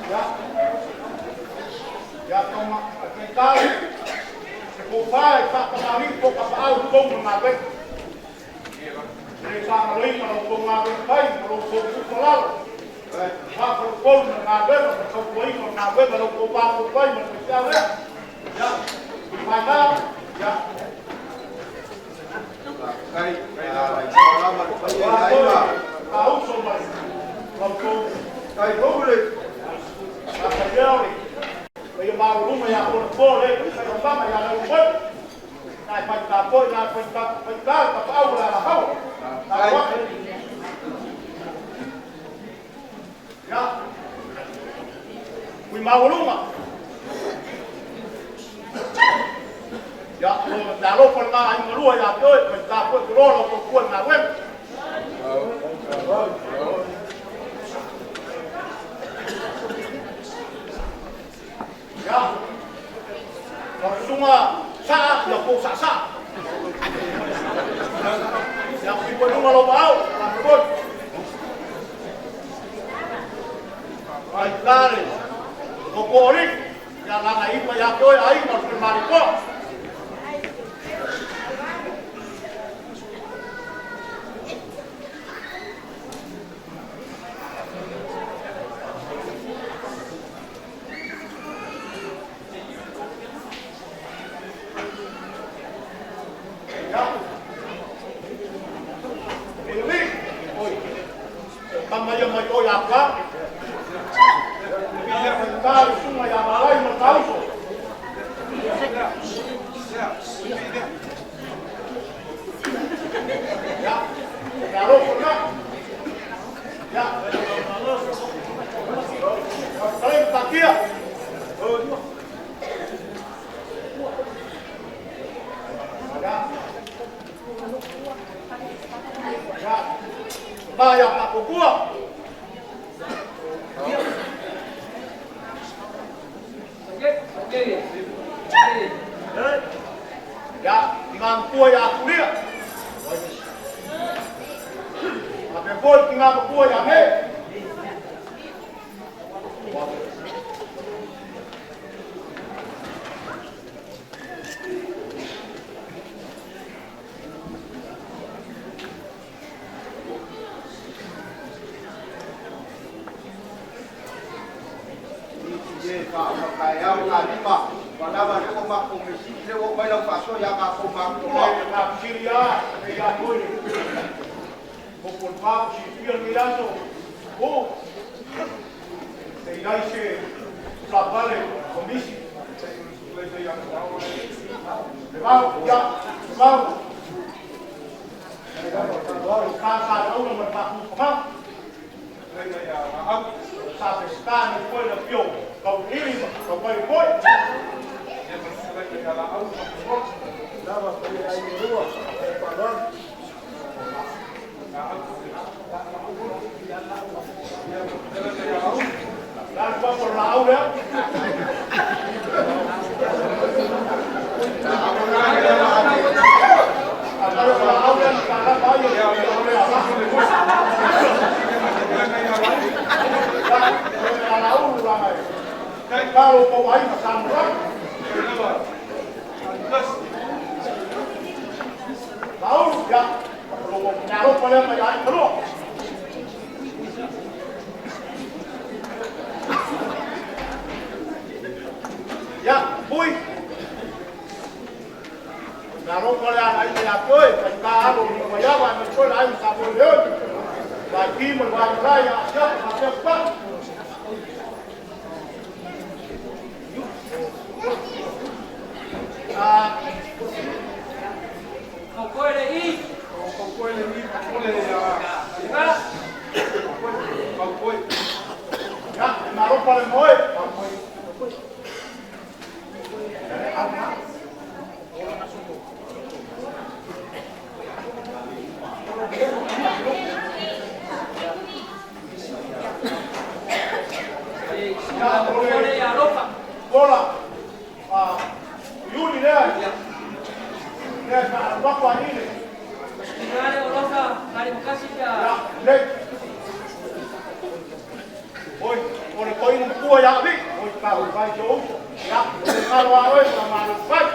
Ia, ia toma tau se tofa e faafagalii po o tapaau i totonu o le galuega. E le faagaloina lo outou galuega fai ma lo outou tuualalo. Faafolopolu ma le galuega ma le tautuaina o le galuega lo outou patou ai ma le faifeau lea. Ia, faina, ia. Auso ma la outou faataia o le paia maualuga ia ona po le taumama ia lau foi. Na e faita foi, na e faita faita le tapaau o le alahaua. Na ake. Ia. Ui maualuga. Ia, o le alofa lena ai malua ia te oe, faita foi tuloa lau tautua i le galuega. Ia, lau susuga Saa, ia po saasaa. Ia, pui pui luga lou maau, faamoemoe. Faita le koko o alii, ia lagaipa ia te oe aiga o le Falemalitoa. Ia, Eli, oi, o tama ia mai o ia ka. Ia faita le susuga ia Malai ma le tauso. Ia, le alofa lena. Ia, Faafetai ma taatia. Ia, ia, ma ia paapukua. Ia, tina matua ia Tulia. Faapea foi tina matua ia Me. E faaumakaeao kalima walava le ua makou mesili le ua omai lau faasoa iā makou matua. Fesili a e ia toi mo ko le silafia lenei aso o e i ai se tulafale komisi le vao ia le vao sa le aula ma le faafufama sa pesitane foi le pio kauili ma kaupai foi. La le papo o le laau lea. A o le laau lea na talapa ai o le ala. Alaulu langa e. Talo pau ai ma sa. Laulu, ia, mea alofa lea mai ai kalua. Ia, pui. Mea alofa lea na ina ia te oe, kai ka alo ni mai awa, mai koe la ai sa mo le oe. Vai ki mo vai mai ia, ia, ma te pa. Ah, Kau koe le i. Kau koe le i, kau le ia. Ia. Kau koe. Ia, e malopa le moe. Kau koe. Ia, ole ia alofa. Kola. Ah, Yuli lea. Lea ma wako ai le. Ngare alofa, ngare makasi pia. Ia, le. Oi, ore koi no pua ia vi. Oi ka hu vai jo. Ia, o ka roa oi ma ma vai.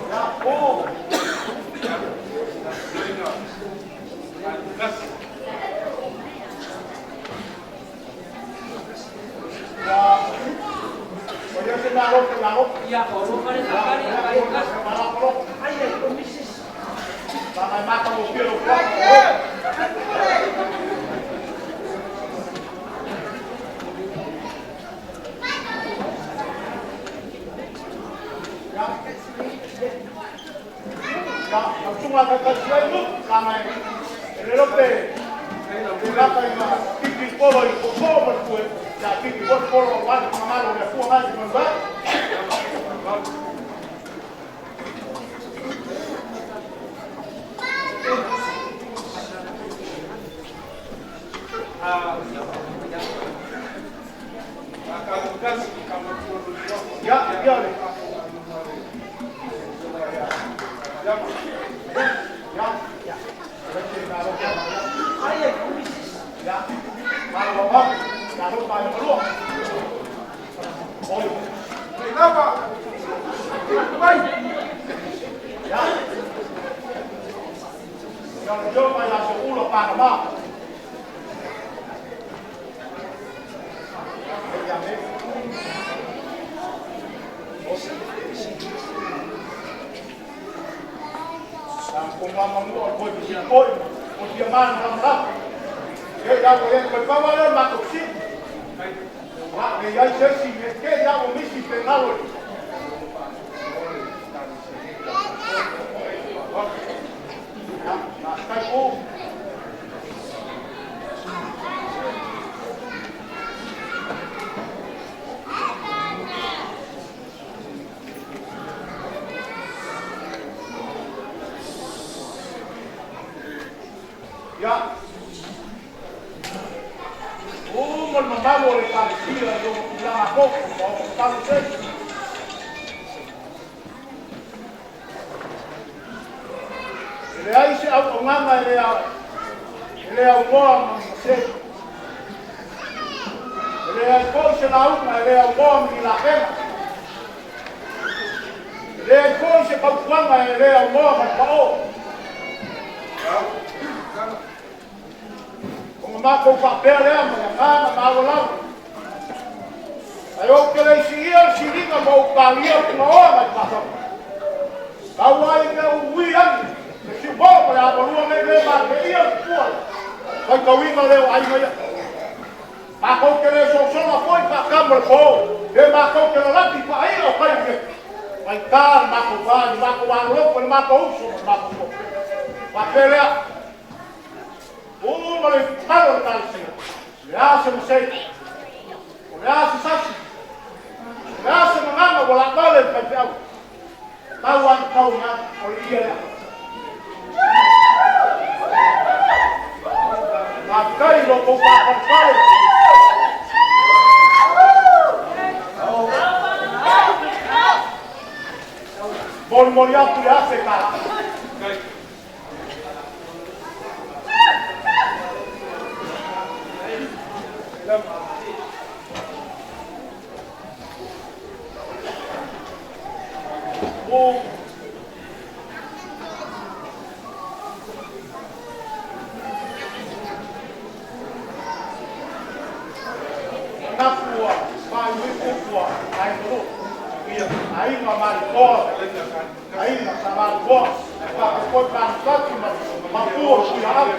Ia, o. Ia, o ia se na ro na ro. Ia, o alofa le takari, ngare makasi. Ai ai, o Mrs. Ma mai mata mo pio ko. Ya, au tunga ka ka tuai mu, ka mai. E le lope, e lapa i ma kiki polo i ko ko ma tue. Ya kiki polo polo wa ma malo le fua mai ma ba. Ya, ya le. Ya. Ya. Ai ai, o Mrs. Ya. Malo wa. Ya ro pa ma lo. Oi. Lapa. Vai. Ya. Ya yo pa ya seguro Panamá. Ya. O mal mandavo le parecía yo la poco o tal vez. Le ai se au nganga le au moa ma se. Le ai ko se la uma le au moa mi la pena. Le ai ko se pa kuanga le au moa ma pa o. O ma ko pa pele ma ya ma ma o la. Ai o ke le si ia si ringa mo pa ia no ma pa sa. Ka wai me ui an. Se si bo pa ya bo lu me me ma ke ia pua. Ai ka ui ma le ai ma ia. Ma ko ke le so so la foi pa ka mo ko. E ma ko ke la lapi pa ai o kai me. Ai ka ma ko va ni ma ko wa lo ko ma ko uso ma ko. Pa pele. O ma le palo tal si. Le ase mo sei. O le ase sasi. Le ase mo nganga o la pale pa pe au. Tau an tau nga o le ia le. Ma kai lo ko pa pa pale. Moli moli atu le ase ka. Aiga Malifoa, Aiga Samalifoa, faapea foi Manutaki ma Mapu o le Tuiaana.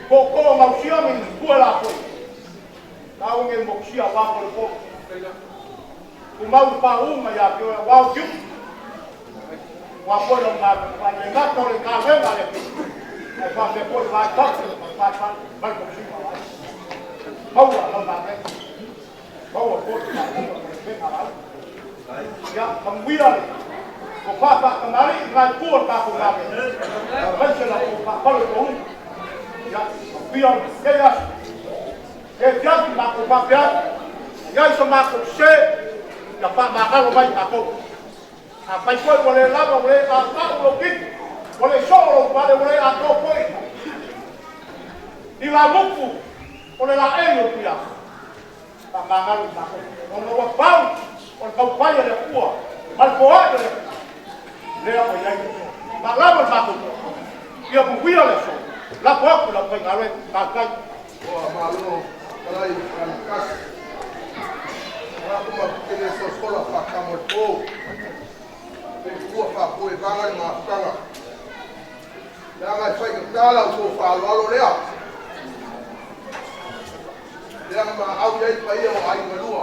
Tootoo gausia ma ni tupua latou. Taua e mokusia aua mo le polo. Tumau le paauga ia te oe aua o tiute. Aua foi lau galuega faale gata o le galuega a le Atua. Ae faapea foi le vaai fafo ma le faifale ma le mokusiga o aiga. Maua lau galuega. Maua foi le faauuga ma le upega lauga. Ia, manuia le tofa faatamalii i lena itu o le tatou galuega. Aemaise la outou faapale toauga. Ia, manuia lenei aso. E afiafi matou faapea atu, a i ai so matou sese, ia faamagalo mai matou. Afai foi ua le lava, ua le aotau lou tino, ua le soo lou fale, ua le atoa foi i lauupu o le laei o le Tuiafa, faamagalo i matou, ona ua pau o le taufai a le Atua ma le foai o le Atua lea ua i ai le aso. Ma lava le matou toa. Ia manuia le aso. Lafo atu i le aufaigaluega. Faafetai. Ua malo kalai kasi. Ngā ma kele so sola fa kamo po. Pe tua fa po e vanga le mafutaga. Leaga e fai ka tala o ko faaaloalo lea. Leaga ma au i ai paia o aiga lua.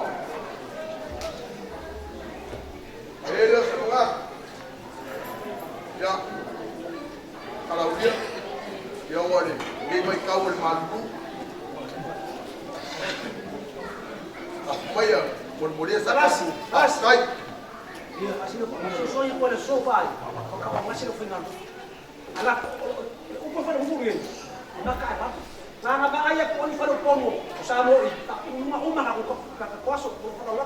E le o se manatu. Ia, kalaulia. Ia ua le nei mai kau o le malulu. Maia, molemolia sa Alasi, alasi. Kai. Ia, asina so so ia ko le so pai. O ka wa sila fingal. Ala upo fa le mulu ye. Na ka ba. Na na ba ai ko ni fa le pono. O sa mo i ta uma uma na ko ka ka ko so ko fa la.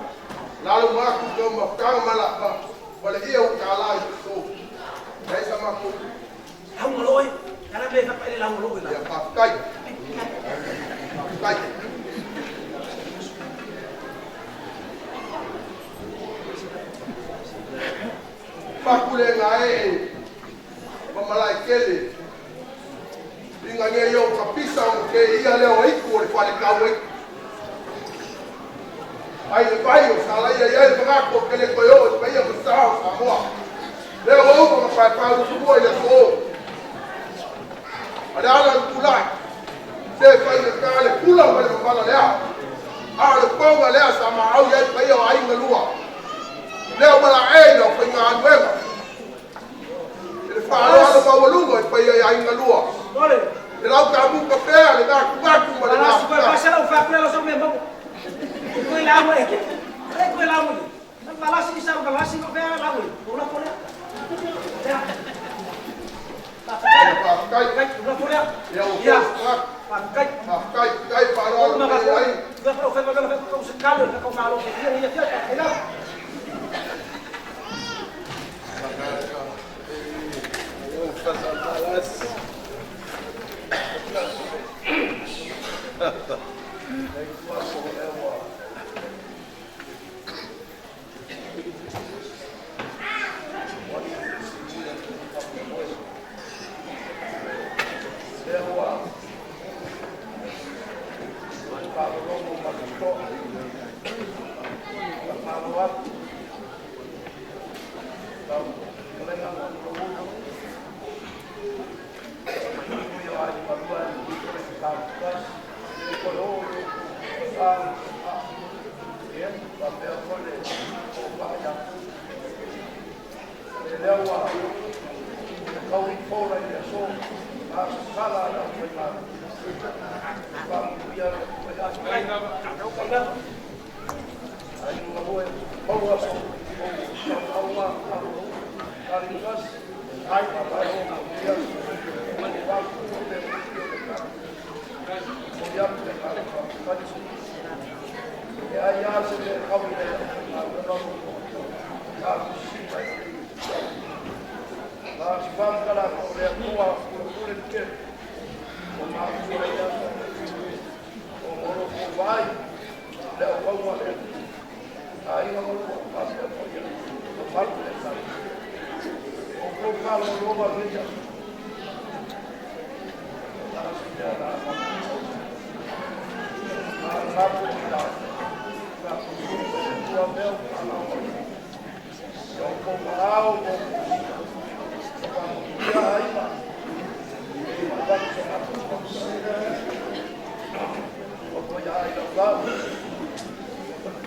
Lalo maku ko mafutaga ma la ma le ia o ka la i so. Ai sa maku. Hau ngalo e. Ala me ka pa le lau ngalo la. Ia faafetai. Faafetai. Fakulega e ma malae kele. Inga nge yo ka pisa o ke ia leo aiku o le fale kau ai. Ai le vai o sala ia ia le pagako ke le koyo o te ia ma sao sa moa. Leo o upa ma pai pau tu mua i le so. A le ala tulai. Se fai le ka le kula ma le mabala lea. A le ponga lea sa ma au ia i o ai lua. Leo mala e na fai ngā anuega. Le whaaloalo maualuga i pai ai ai lua. Le lau ka muka pea le ngā kumaku ma le ngā Alasi ko pa sala u fa ko la so me mo. Ko la mo e. Ko la mo. Balasi ni sa balasi ko fa la mo. Ko la ko le. Faafetai. Ko la ko le. Ia o Ia. Faafetai. Faafetai. Kai whaaloalo Ma mai ka ai. ko ko fa ko la ko se kalo ko fa lo ia ia ia ia.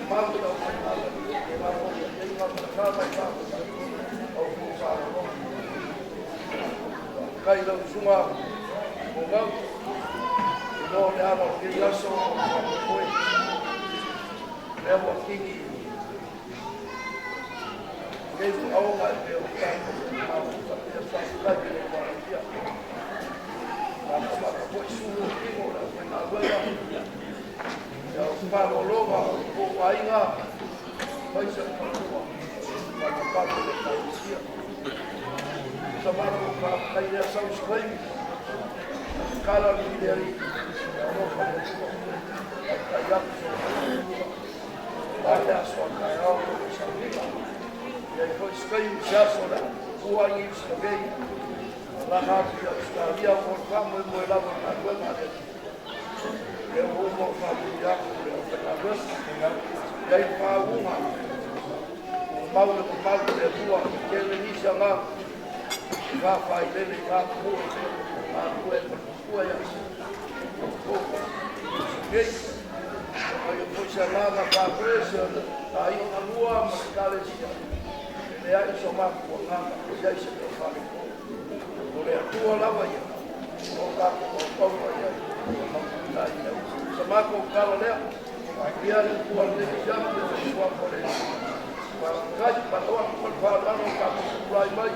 Mamalu le aufaigaluega, faapena foi i aiaiga ma le agaga i faafetai au foi faalogologo. Faafetai i lau Susuga Maumau, i lo le ala o lenei aso o le faamoemoe, lea ua kini lenei manaoga e pei ona tatou mafuta pea. Faafetai i lou valaaulia. Matamata foi sulu o tino o le aufaigaluega, ia o malologa o le tou aiga, aemaise le faletua ma le mamalu o le Ekalesia. Sa matou faafetai lea sau se taimi, tatala le le Alii, e alofa le Atua, taitai atu so matou a le aso a taeao o le sauniga. Iai foi se taimi se aso le a tua i Niu Sila nei, malaga atu i Ausetalia mo le faamoemoe lava i galuega a le Alii. Lea ua uma ona faamanuia atu le aufaigaluega. Iai le faauuga, ua mau le mamalu o le Atua, e tele nisi agaga e faafailele i atunuu e pei ona galulue ai ma le matua ia Koko nei. Aia foi se agaga faafoese o le aiga galua ma le Ekalesia, e leai so matou agaga e i ai se mea faaletonu. O le Atua lava ia o lo o tatou auauna i ai ma mafuta ai mea uma. O sa matou tala lea, ia le Atua lenei afiafi o le suafa o le Faafetai, malo atu ma le faaaloalo o tatou tulai mai.